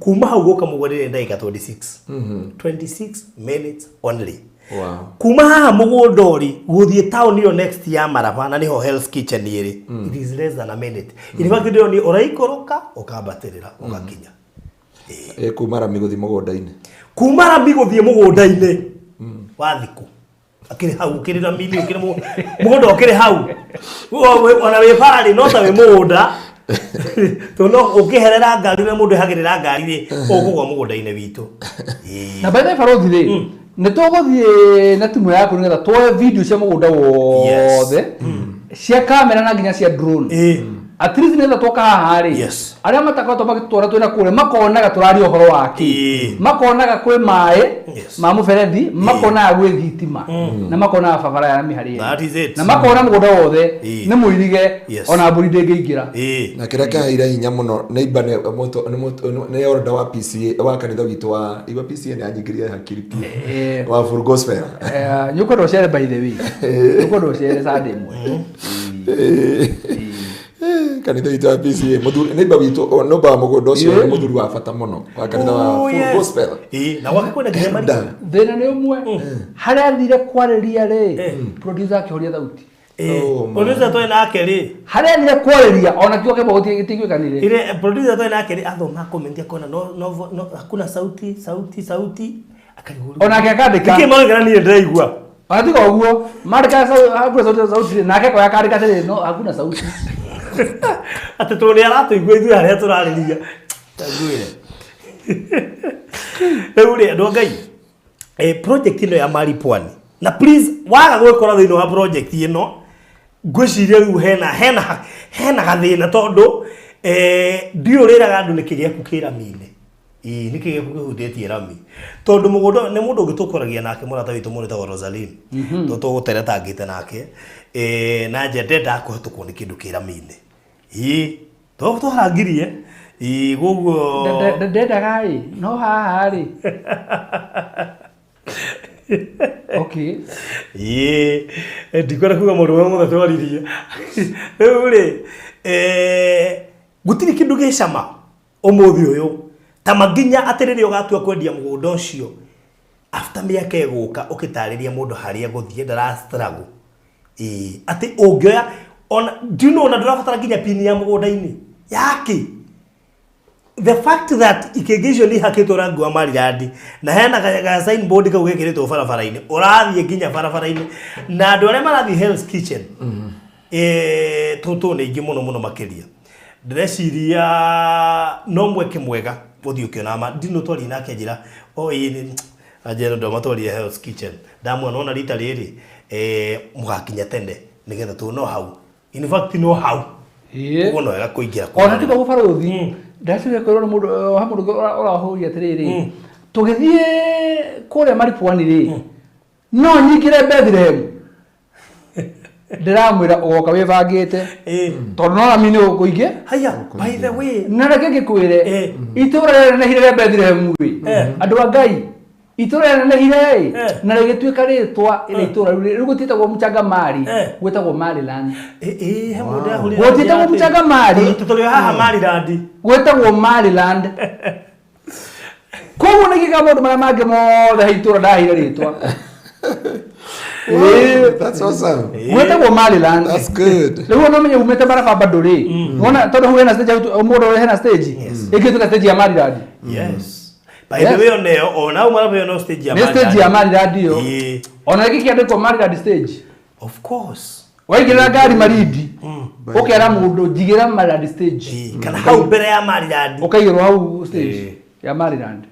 Kuma hau gũka mũgũnda nĩ ndagĩka 26. 26 minutes only. Wow. Kuma haha mũgũnda ũrĩ gũthiĩ town ĩyo next ya Maraba na nĩho Hell's Kitchen ĩrĩ. It is less than a minute. In fact ndĩrona ũraikũrũka ũkambatĩrĩra ũgakinya. Ĩ kuma rami gũthiĩ mũgũnda-inĩ. Kuma rami gũthiĩ mũgũnda-inĩ wa thikũ akĩrĩ hau ũkĩrĩ rami-inĩ ũkĩrĩ mũgũnda ũkĩrĩ hau ona wĩ bara-rĩ no ta wĩ mũgũnda tondũ no ũkĩherera ngari ũrĩa mũndũ ehagĩrĩra ngari rĩ ũkũgwa mũgũnda-inĩ witũ. Ĩĩ. Na by the way barothi rĩ, nĩ tũgũthiĩ na timu yaku nĩgetha tuoe video cia mũgũnda wothe cia kamera na nginya cia drone. Ĩĩ. At least nĩgetha twoka haha rĩ, Yes. arĩa matakoretwo magĩtwara twĩna kũrĩa makonaga tũraria ũhoro wa kĩ, Ĩĩ. makonaga kwĩ maĩ Yes. ma mũberethi, makonaga gwĩ thitima na makonaga barabara ya rami harĩa ĩrĩ. That is it. Na makona mũgũnda wothe Ĩĩ. nĩ mũirige Yes. ona mbũri ndĩngĩingĩra. Ĩĩ. Na kĩrĩa kĩaheire hinya mũno nĩ imba nĩ mũtũ- nĩ mũtũ- nĩ order wa PCA wa kanitha witũ wa igua PCA nĩ anyingĩrire hakiri piũ. Eh. Wa Full Gospel. Eh, nĩ ũkwenda ũcere by the way, nĩ ũkwenda ũcere Sunday ĩmwe. Eh, kanitha witũ wa PCA mũthuri nĩ imba witũ o, nĩ wa mũgũnda ũcio nĩ mũthuri wa bata mũno wa kanitha wa Oh, Full yes. Gospel. Ĩĩ, na gwake kwĩna nginya marigũ. Thĩna nĩ ũmwe, harĩa athire kwarĩria rĩ, producer akĩhoria thauti. Ĩĩ. Oh, my. Producer twĩ nake rĩ, Harĩa athire kwarĩria ona kiugo kĩmwe gĩtingĩkanire. ile producer twĩ nake rĩ athoma comment akona no no no hakuna sauti sauti sauti akarigwo. Onake akandĩka. Nĩkĩ marauga niĩ ndĩraigua? Ona tiga ũguo mandĩka hakuna sauti sauti nake akoya akandĩka atĩrĩ no hakuna sauti. Atĩ tondũ nĩ aratũigua ithuĩ harĩa tũrarĩria. Ngwĩre. Rĩu rĩ andũ a Ngai, project ĩno ya Mali Pwani na please waga gwĩkora thĩinĩ wa project ĩno ngwĩciria rĩu hena hena hena gathĩna tondũ ndiũĩ ũrĩraga andũ nĩkĩ gĩaku kĩ rami-inĩ. Ĩĩ nĩkĩ gĩaku kĩhutĩtie rami tondũ mũgũnda ũyũ nĩ mũndũ ũngĩ tũkoragia nake mũrata witũ mũndũ wĩtagwo Rosaline tondũ tũgũteretangĩte nake na nje ndendaga kũhetũkwo nĩ kĩndũ kĩ rami-inĩ. Ĩĩ tondũ twarangirie ĩĩ koguo Ndendaga ĩ no haha rĩ. Okay. Ĩĩ ndikwenda kuga maũndũ marĩa mothe twaririe. Rĩu rĩ gũtirĩ kĩndũ gĩ cama ũmũthĩ ũyũ ta maginya atĩ rĩrĩa ũgatua kwendia mũgũnda ũcio after mĩaka ĩgũka ũkĩtarĩria mũndũ harĩa gũthiĩ ndara struggle. Ĩĩ atĩ ũngĩoya ona do you know ona ndũrabatara nginya pin ya mũgũnda-inĩ yake. The fact that ikĩngĩ icio nĩ ihakĩtwo rangi wa marirandi na hena ga signboard kau gekĩrĩtwo barabara-inĩ ũrathiĩ nginya barabara-inĩ na andũ arĩa marathiĩ Hell's Kitchen tũtũ nĩ aingĩ mũno mũno makĩria ndĩreciria no mweke mwega ũthiĩ ũkĩona ma ndino twarie nake anjĩra o ĩĩ nĩ anjĩra ndũ matwarire Hell's Kitchen ndamwona ona rita rĩrĩ mũgakinya tene nĩgetha tũ no hau in fact no hau Ĩĩ. ũguo no wega kũingĩra Ona tiga ũguo barothi, ndacokire kwĩrwo nĩ mũndũ he mũndũ ũngĩ ũrahũria atĩrĩrĩ, tũgĩthiĩ kũrĩa Maripwani rĩ, no nyingĩre Bethlehem. Ndĩramwĩra ũgoka wĩbangĩte. Ĩĩ. Tondũ no rami nĩ ũkũingĩ. Haya, by the way. Na reke ngĩkwĩre, itũũra rĩrĩa rĩnenehire rĩa Bethlehem rĩ, andũ a Ngai, itũũra rĩrĩa rĩnenehire rĩ, na rĩgĩtuĩka rĩtwa rĩa itũũra rĩu, rĩu gũtiĩtagwo Mchangamari, gwĩtagwo Maryland. Ĩĩ, he mũndũ ahũrĩra Gũtiĩtagwo Mchangamari. Tũrĩ haha Maryland. Gwĩtagwo Maryland. Koguo nĩ ngĩka maũndũ marĩa mangĩ mothe he itũũra ndaheire rĩtwa. Wow, that's awesome. Gwĩtagwo Maryland. That's good. Rĩu no menye umĩte Maraba bado rĩ. Wona tondũ hau hena stage mũndũ ũrĩa hena stage. Ĩngĩtuĩka stage ya Maryland. Yes. By the way oneyo ona au Maraba no stage ya Nĩ stage ya Maryland ĩyo. Ĩĩ. Ona gĩkĩ kĩandĩkwo Maryland stage. Of course. Waingĩrĩra ngari Malindi. Ũkera mũndũ njigĩra Maryland stage. Ĩĩ, kana hau mbere ya Maryland. Ũkaigĩrwo hau stage ya Maryland.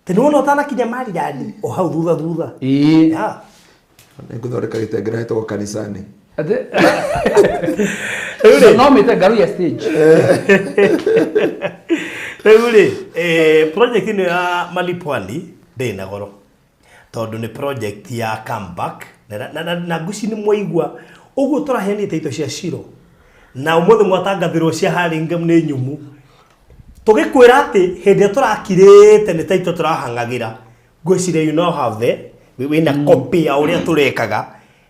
Tĩ nĩwona ũtanakinya Maryland o hau thutha thutha. Ĩĩ. Yeah. Nĩngũthondeka gĩtengera hetagwo kanisani. Atĩ Rĩu rĩ, no mĩte ngaru ya stage. Rĩu rĩ, project ĩno ya Malipwani ndĩrĩ na goro tondũ nĩ project ya comeback na ngwĩciria nĩ mwaigua ũguo tũraheanĩte indo cia Shiro na ũmũthĩ mwatangathĩrwo cia Hurlingham nĩ nyũmũ tũgĩkwĩra atĩ hĩndĩ ĩrĩa tũrakirĩte nĩ taito tũrahang'agĩra ngwĩciria you now have the wĩna copy ya ũrĩa tũrekaga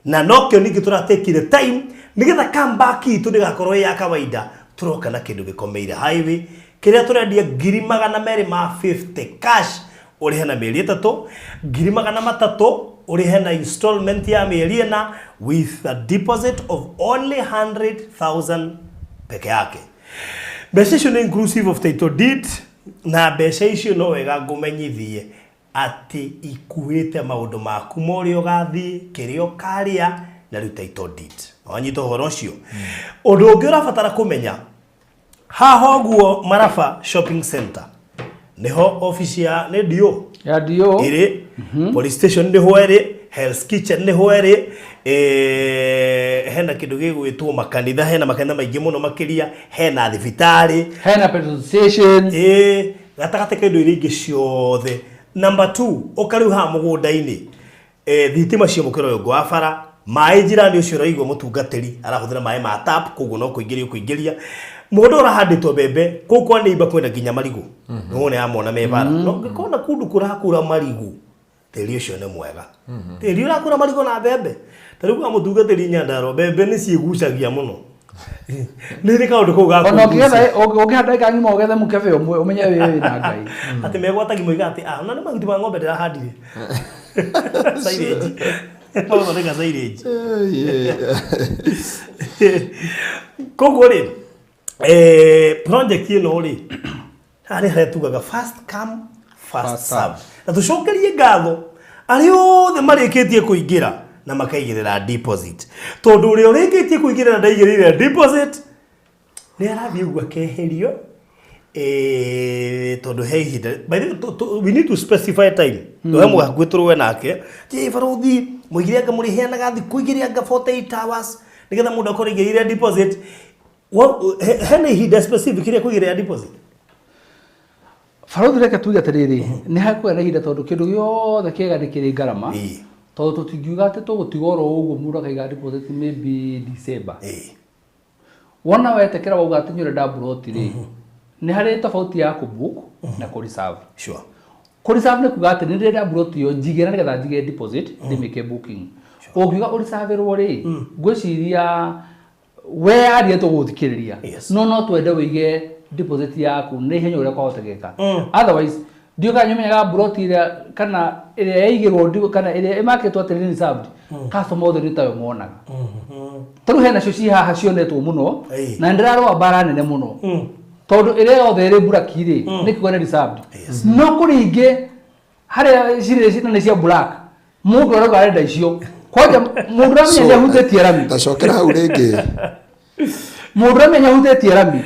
na nokĩo ningĩ tũratekire time nĩgetha comeback itũ ndĩgakorwo ĩ ya kawaida Tũroka na kĩndũ gĩkomeire highway kĩrĩa tũrendia 250,000 cash, ũrĩhe na mĩeri 3, 300,000 ũrĩhe na installment ya mĩeri 4 with a deposit of only 100,000 peke yake. Mbeca icio nĩ inclusive of title deed, na mbeca icio no wega ngũmenyithie atĩ ikuĩte maũndũ maku ma ũrĩa ũgathiĩ, kĩrĩa ũkarĩa, na rĩu title deed. Wanyita ũhoro ũcio? Ũndũ ũngĩ ũrabatara kũmenya, haha ũguo Maraba Shopping Center niho office ya nĩ DO ya DO ĩrĩ, police station nĩho ĩrĩ, Hell's Kitchen nĩho ĩrĩ, hena kĩndũ gĩgwĩtwo makanitha, hena makanitha maingĩ mũno makĩria, hena thibitarĩ, hena petrol station, gatagatĩ ka indo iria ingĩ ciothe. Number 2, ũka rĩu haha mũgũnda-inĩ, thitima cio mũkĩra ũyũ ũngĩ wa bara, maĩ njirani ũcio ũraigua mũtungatĩri arahũthĩra maĩ ma tap, koguo no kũingĩria ũkũingĩria. Mũgũnda ũrahandĩtwo mbembe, kũu kwa neighbor kwĩna nginya marigũ. Nĩwona yamona me bara. No ũngĩkona kũndũ kũrakũra marigũ, tĩri ũcio nĩ mwega. Tĩri ũrakũra marigũ na mbembe. Ta rĩu kwa mũtungatĩri Nyandarua, mbembe nĩ ciĩgucagia mũno. Nĩ rĩ kaũndũ kau ga ona kũgucia. Ũkĩgetha, ũngĩhanda ĩka ng'ima ũgethe mũkebe ũmwe, ũmenye wĩ na Ngai. Atĩ megwatagi moiga atĩ ah, ona nĩ mahuti ma ng'ombe ndĩrahandire. Silage. Magathondeka silage. Koguo rĩ, project ĩno rĩ, haha nĩ harĩa tugaga first come first first serve. Na tũcokerie ngatho arĩa othe marĩkĩtie kũingĩra na makaigĩrĩra deposit, tondũ ũrĩa ũrĩkĩtie kũingĩra na ndaigĩrĩire deposit nĩ arathiĩ ũguo akeherio, tondũ he ihinda. By the way, we need to specify time tũhe hakuhĩ tũrũe nake ĩ barothi mũigire anga mũrĩheanaga thikũ igĩrĩ anga 48 hours nĩgetha mũndũ akorwo aigĩrĩire deposit. Hena ihinda specific rĩa kũigĩrĩra deposit? Barothi, reke tuge atĩrĩrĩ, nĩ hakũgĩa na ihinda, tondũ kĩndũ gĩothe kĩega nĩ kĩrĩ ngarama. Tondũ tũtingiuga atĩ tũgũtiga oro ũguo mũndũ akaiga deposit maybe December. Wona wetĩkĩra wauga atĩ nĩ ũrenda mburoti rĩ, nĩ harĩ tofauti ya kũbook na kũreserve. Kũreserve nĩ kuga atĩ nĩ ndĩrenda mburoti ĩyo njige na nĩgetha njige deposit ndĩmĩke booking. Ũngiuga ũreservĩrwo rĩ, ngwĩciria we aria tũgũthikĩrĩria. No twende wĩige deposit yaku na ihenya ũrĩa kwahotekeka. Otherwise ndiũ kana nĩũmenyaga mburoti ĩrĩa kana ĩrĩa yaigĩrwo kana ĩrĩa ĩmakĩtwo atĩ nĩ reserved, customer othe nĩ tayo monaga. Tarĩu hena cio ci haha cionetwo mũno na nĩndĩrarũa mbara nene mũno, tondũ ĩrĩa yothe ĩrĩ black rĩ, nĩ kuga nĩ reserved, no kũrĩ ingĩ harĩa cirĩ na nĩ cia black, mũndũ arauga arenda icio kwanja mũndũ ũramenya nĩ ahutĩtie rami. Tacokera hau rĩngĩ. Mũndũ ũramenya ahutĩtie rami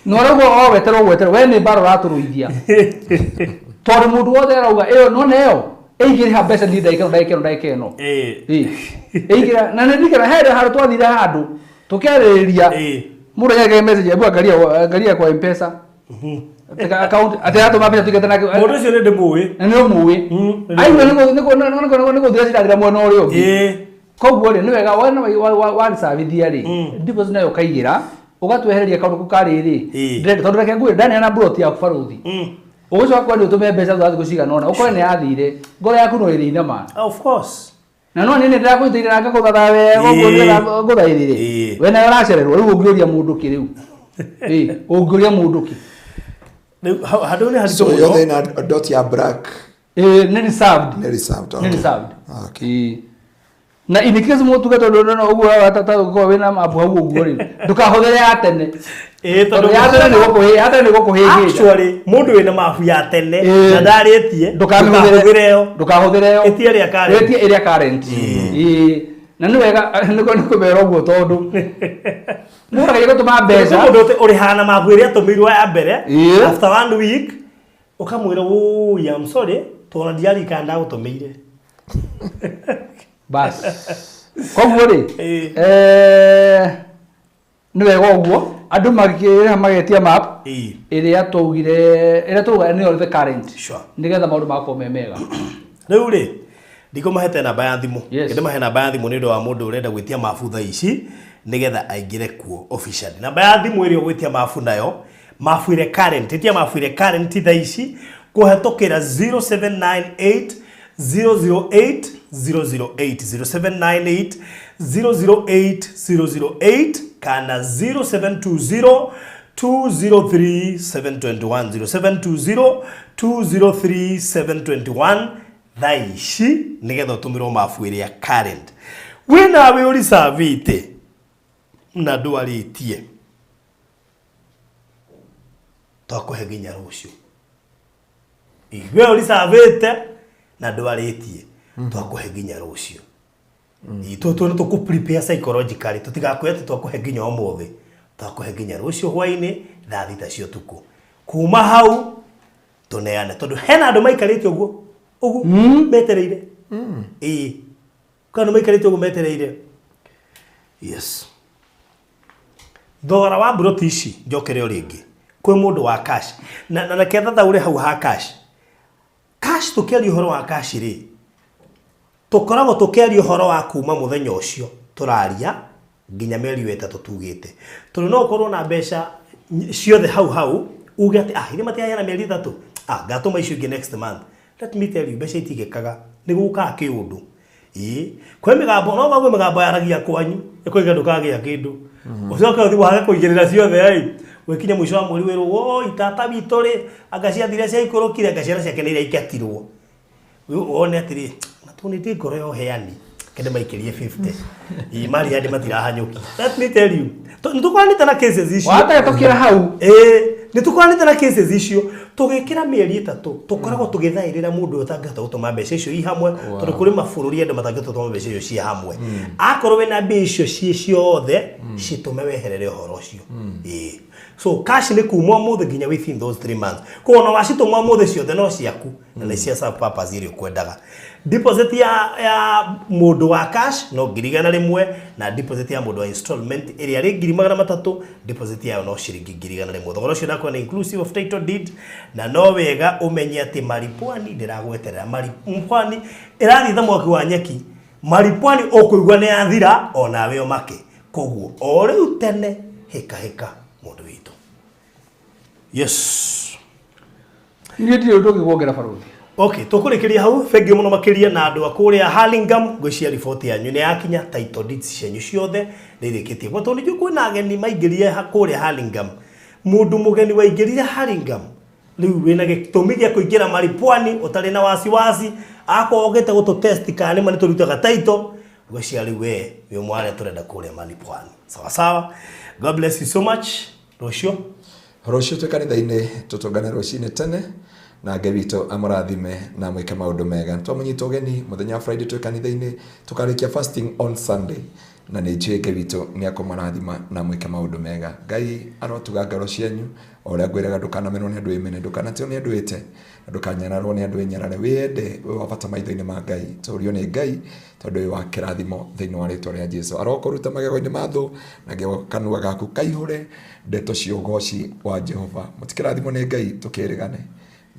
na ũrauga o weterwo gweterwo, we nĩ mbara ũratũrũithia, tondũ mũndũ wothe arauga ĩyo nona ĩyo ĩigĩrĩha mbeca niĩ ndagĩka ĩno, ndagĩka ĩno, ndagĩka ĩno. Ĩigĩra na nĩ ndirikana he handũ twathire handũ tũkĩarĩrĩria, mũndũ anyandĩkĩre message, "Hebu angalia, angalia kwa M-Pesa Ati account," atĩ atũma mbeca tũigĩte nake. Mũndũ ũcio nĩ ndĩmũĩ. Na nĩ ũmũĩ. Aigua nĩ gũthira cirathira mwena ũrĩa ũngĩ. Koguo rĩ, nĩ wega wona wareservithia rĩ, deposit nayo ũkaigĩra, ũgatwehereria kaũndũ kau karĩrĩ. Ndĩrenda tondũ reke ngwĩre, ndaneana mburoti yaku barothi, ũgũcoka kwenda ũtũme mbeca thutha wa thikũ cigana ũna, ũkore nĩ yathire, ngoro yaku no ĩrĩinama. Of course. Na no niĩ nĩndĩrakũnyitĩrĩra na ngakũthatha wega ũguo nĩgetha ngũthaithĩre. We nawe ũracererwo rĩu, ũngĩũria mũndũ kĩ rĩu? Ũngĩũria mũndũ kĩ? Rĩu handũ nĩ haritũ So mũno. yothe ĩna dot ya black? Ĩĩ, nĩ reserved. Nĩ reserved. Nĩ reserved. Ĩĩ. Na in case mũtuge tondũ no ũguo watata ũkorwo wĩna mapu hau ũguo rĩ, ndũkahũthĩre ya tene. Tondũ tondũ ya tene nĩ gũkũhĩngĩca. Actually, mũndũ wĩna mabu ya tene na ndarĩtie, ndũkamĩhũthĩre. Ndũkahũthĩre ĩyo. Ndũkahũthĩre ĩyo. Ĩtia ĩrĩa current. Ĩtie ĩrĩa current. Ĩĩ. Na nĩ wega nĩ kũmera ũguo, tondũ mũndũ akageria gũtũma mbeca. Mũndũ ũrĩhaga na mabu ĩrĩa atũmĩirwo ya mbere, after one week ũkamwĩra, "Ũi, I'm sorry, tondũ ndiaririkana ndagũtũmĩire." Bas, koguo rĩ, nĩ wega ũguo andũ makĩrĩha magetia map ĩrĩa twaugire, ĩrĩa twauga nĩyo the current, nĩgetha maũndũ magakorwo me mega. Rĩu rĩ, ndikũmahete namba ya thimũ. Ndĩmahe namba ya thimũ nĩ ũndũ wa mũndũ ũrenda gwĩtia mabu thaa ici nĩgetha aingĩre kuo officially. Namba ya thimũ ĩrĩa ũgwĩtia mabu nayo, mabu ĩrĩa current, ĩtia mabu ĩrĩa current thaa ici kũhetũkĩra 0798 008 008, 0798 008 008. Kana 0720 203 721, 0720 203 721 thaa ici nigetha ũtũmĩrwo mabu ĩrĩa current. Wĩnawe ũricavĩte na ndwarĩtie, twakũhe nginya rũciũ. We ũricavĩte na ndwarĩtie, twakũhe nginya rũciũ. Tũ nĩ tũkũ prepare psychologically, tũtigakwĩre atĩ twakũhe nginya ũmũthĩ, twakũhe nginya rũciũ hwainĩ thaa 6 cia ũtukũ. Kuma hau tũneane, tondũ hena andũ maikarĩte ũguo ũguo metereire. Ĩĩ, kwĩ andũ maikarĩte ũguo metereire. Yes, thogora wa mburoti ici, njokere o rĩngĩ kwĩ mũndũ wa cash na reke thathaũre hau ha cash. Cash, tũkĩaria ũhoro wa cash rĩ, tũkoragwo tũkĩaria ũhoro wa kuma mũthenya ũcio tũraria nginya mĩeri ĩyo 3 tugĩte, tondũ no ũkorwo na mbeca ciothe hau hau uge atĩ ah, ithe matiaheana mĩeri 3, ah, ngatũma icio ingĩ next month. Let me tell you, mbeca itigĩkaga, nĩ gũkaga kĩũndũ. Ĩĩ, kwĩ mĩgambo, no kwĩ mĩgambo yaragia kwanyu ĩkoiga ndũkagĩa kĩndũ, ũcoke ũthiĩ wage kũigĩrĩra ciothe ĩ, gwĩkinya mũico wa mweri wĩrwo, woi, tata witũ rĩ, anga ciathire ciaikũrũkire, anga ciana ciake nĩ iria ingatirwo. Wone atĩrĩ, na tondũ nĩ ndĩ ngoro ya ũheani, kende maikĩrie 50 ĩ mari andĩ matirahanyũki. Let me tell you, nĩ tũkoranĩte na cases icio. Watahĩtũkĩra hau. Ĩĩ, nĩ tũkoranĩte na cases icio. Tũgĩkĩra mĩeri 3, tũkoragwo tũgĩthaĩrĩra mũndũ ũyũ ũtangĩhota gũtũma mbeca icio i hamwe, tondũ kũrĩ mabũrũri andũ matangĩhota gũtũma mbeca icio ciĩ hamwe. Akorwo wĩna mbia icio ciĩ ciothe, citũme weherere ũhoro ũcio. Ĩĩ, so cash nĩ kuma ũmũthĩ nginya within those 3 months. Koguo ona wacitũma ũmũthĩ ciothe no ciaku na nĩ cia serve purpose ĩrĩa ũkwendaga. Deposit ya mũndũ wa cash no 100,000, na deposit ya mũndũ wa installment ĩrĩa rĩ 300,000, deposit yayo no ciringi 100,100. Thogora ũcio ndakwĩra nĩ inclusive of title deed. Na no wega ũmenye atĩ Maripwani ndĩragweterera. Maripwani ĩrathiĩ ta mwaki wa nyeki. Maripwani ũkũigua nĩ yathira onawe ũmake. Koguo o rĩu tene, hĩka hĩka, mũndũ witũ. Yes. Niĩ ndirĩ ũndũ ũngĩ kuongerera, barũthi. Okay, tũkũrĩkĩria hau. Thengiũ mũno makĩria na andũ a kũrĩa Hurlingham. Ngwĩciria riboti yanyu nĩ yakinya, title deeds cianyu ciothe nĩ irĩkĩtie gwa, tondũ nĩnjũĩ kwĩna ageni maingĩrire kũrĩa Hurlingham. Mũndũ mũgeni waingĩrire Hurlingham rĩu wĩna gĩtũmi gĩa kũingĩra Maripwani ũtarĩ na wasiwasi, akorwo ũkĩte gũtũ test kana nĩma nĩ tũrutaga title. Ngwĩciria rĩu we wĩ ũmwe wa arĩa tũrenda kũrĩa Maripwani. Sawa sawa, God bless you so much. Rũciũ. Rũciũ twĩ kanitha-inĩ, tũtũngane rũcinĩ tene, na Ngai witũ amũrathime na mwĩke maũndũ mega. Twamũnyita ũgeni mũthenya wa Friday twĩ kanitha-inĩ, tũkarĩkia fasting on Sunday, na nĩ njũĩ Ngai witũ nĩ akũmũrathima na mwĩke maũndũ mega. Ngai arotuga ngoro cianyu. O ũrĩa ngwĩraga, ndũkanamenwo nĩ andũ ĩmene, ndũkanateo nĩ andũ ĩte, na ndũkanyararwo nĩ andũ ĩnyarare. Wĩyende, wĩ wa bata maitho-inĩ ma Ngai. Tũrio nĩ Ngai tondũ wĩ wa kĩrathimo thĩinĩ wa rĩtwa rĩa Jesu. Arokũruta magego-inĩ ma thũ, na kanua gaku kaihũre ndeto cia ũgoci wa Jehova. Mũtikĩrathimwo nĩ Ngai, tũkĩrĩgane.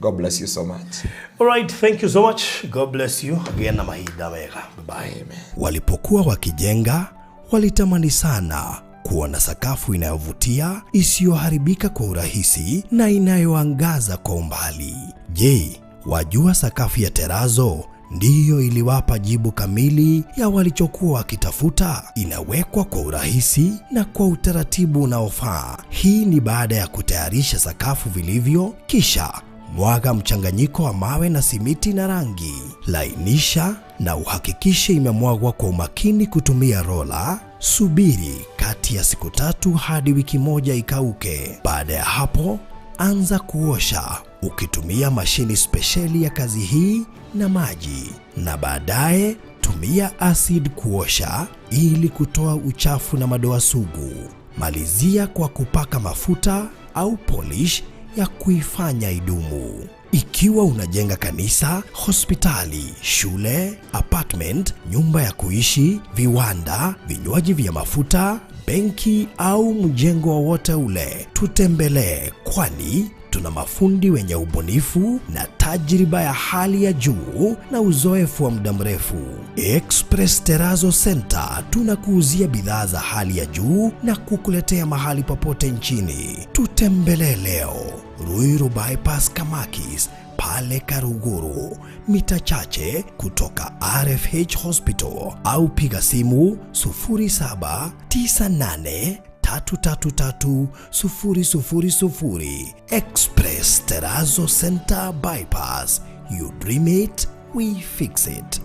God bless you so much. All right, thank you so much. God bless you. Gĩa na mahinda mega. Bye bye. Amen. Walipokuwa wakijenga, walitamani sana kuwa na sakafu inayovutia, isiyoharibika kwa urahisi na inayoangaza kwa umbali. Je, wajua sakafu ya terazo ndiyo iliwapa jibu kamili ya walichokuwa wakitafuta? Inawekwa kwa urahisi na kwa utaratibu unaofaa. Hii ni baada ya kutayarisha sakafu vilivyo, kisha mwaga mchanganyiko wa mawe na simiti na rangi. Lainisha na uhakikishe imemwagwa kwa umakini kutumia rola. Subiri kati ya siku 3 hadi wiki 1 ikauke. Baada ya hapo, anza kuosha ukitumia mashini spesheli ya kazi hii na maji, na baadaye tumia acid kuosha ili kutoa uchafu na madoa sugu. Malizia kwa kupaka mafuta au polish ya kuifanya idumu. Ikiwa unajenga kanisa, hospitali, shule, apartment, nyumba ya kuishi, viwanda, vinywaji vya mafuta, benki au mjengo wowote ule, tutembelee, kwani tuna mafundi wenye ubunifu na tajriba ya hali ya juu na uzoefu wa muda mrefu. Express Terrazzo Center tunakuuzia bidhaa za hali ya juu na kukuletea mahali popote nchini. Tutembelee leo Ruiru Bypass, Kamakis, pale Karuguru, mita chache kutoka RFH Hospital, au piga simu 0798. 333 000. Express Terrazzo Center Bypass. You dream it, we fix it.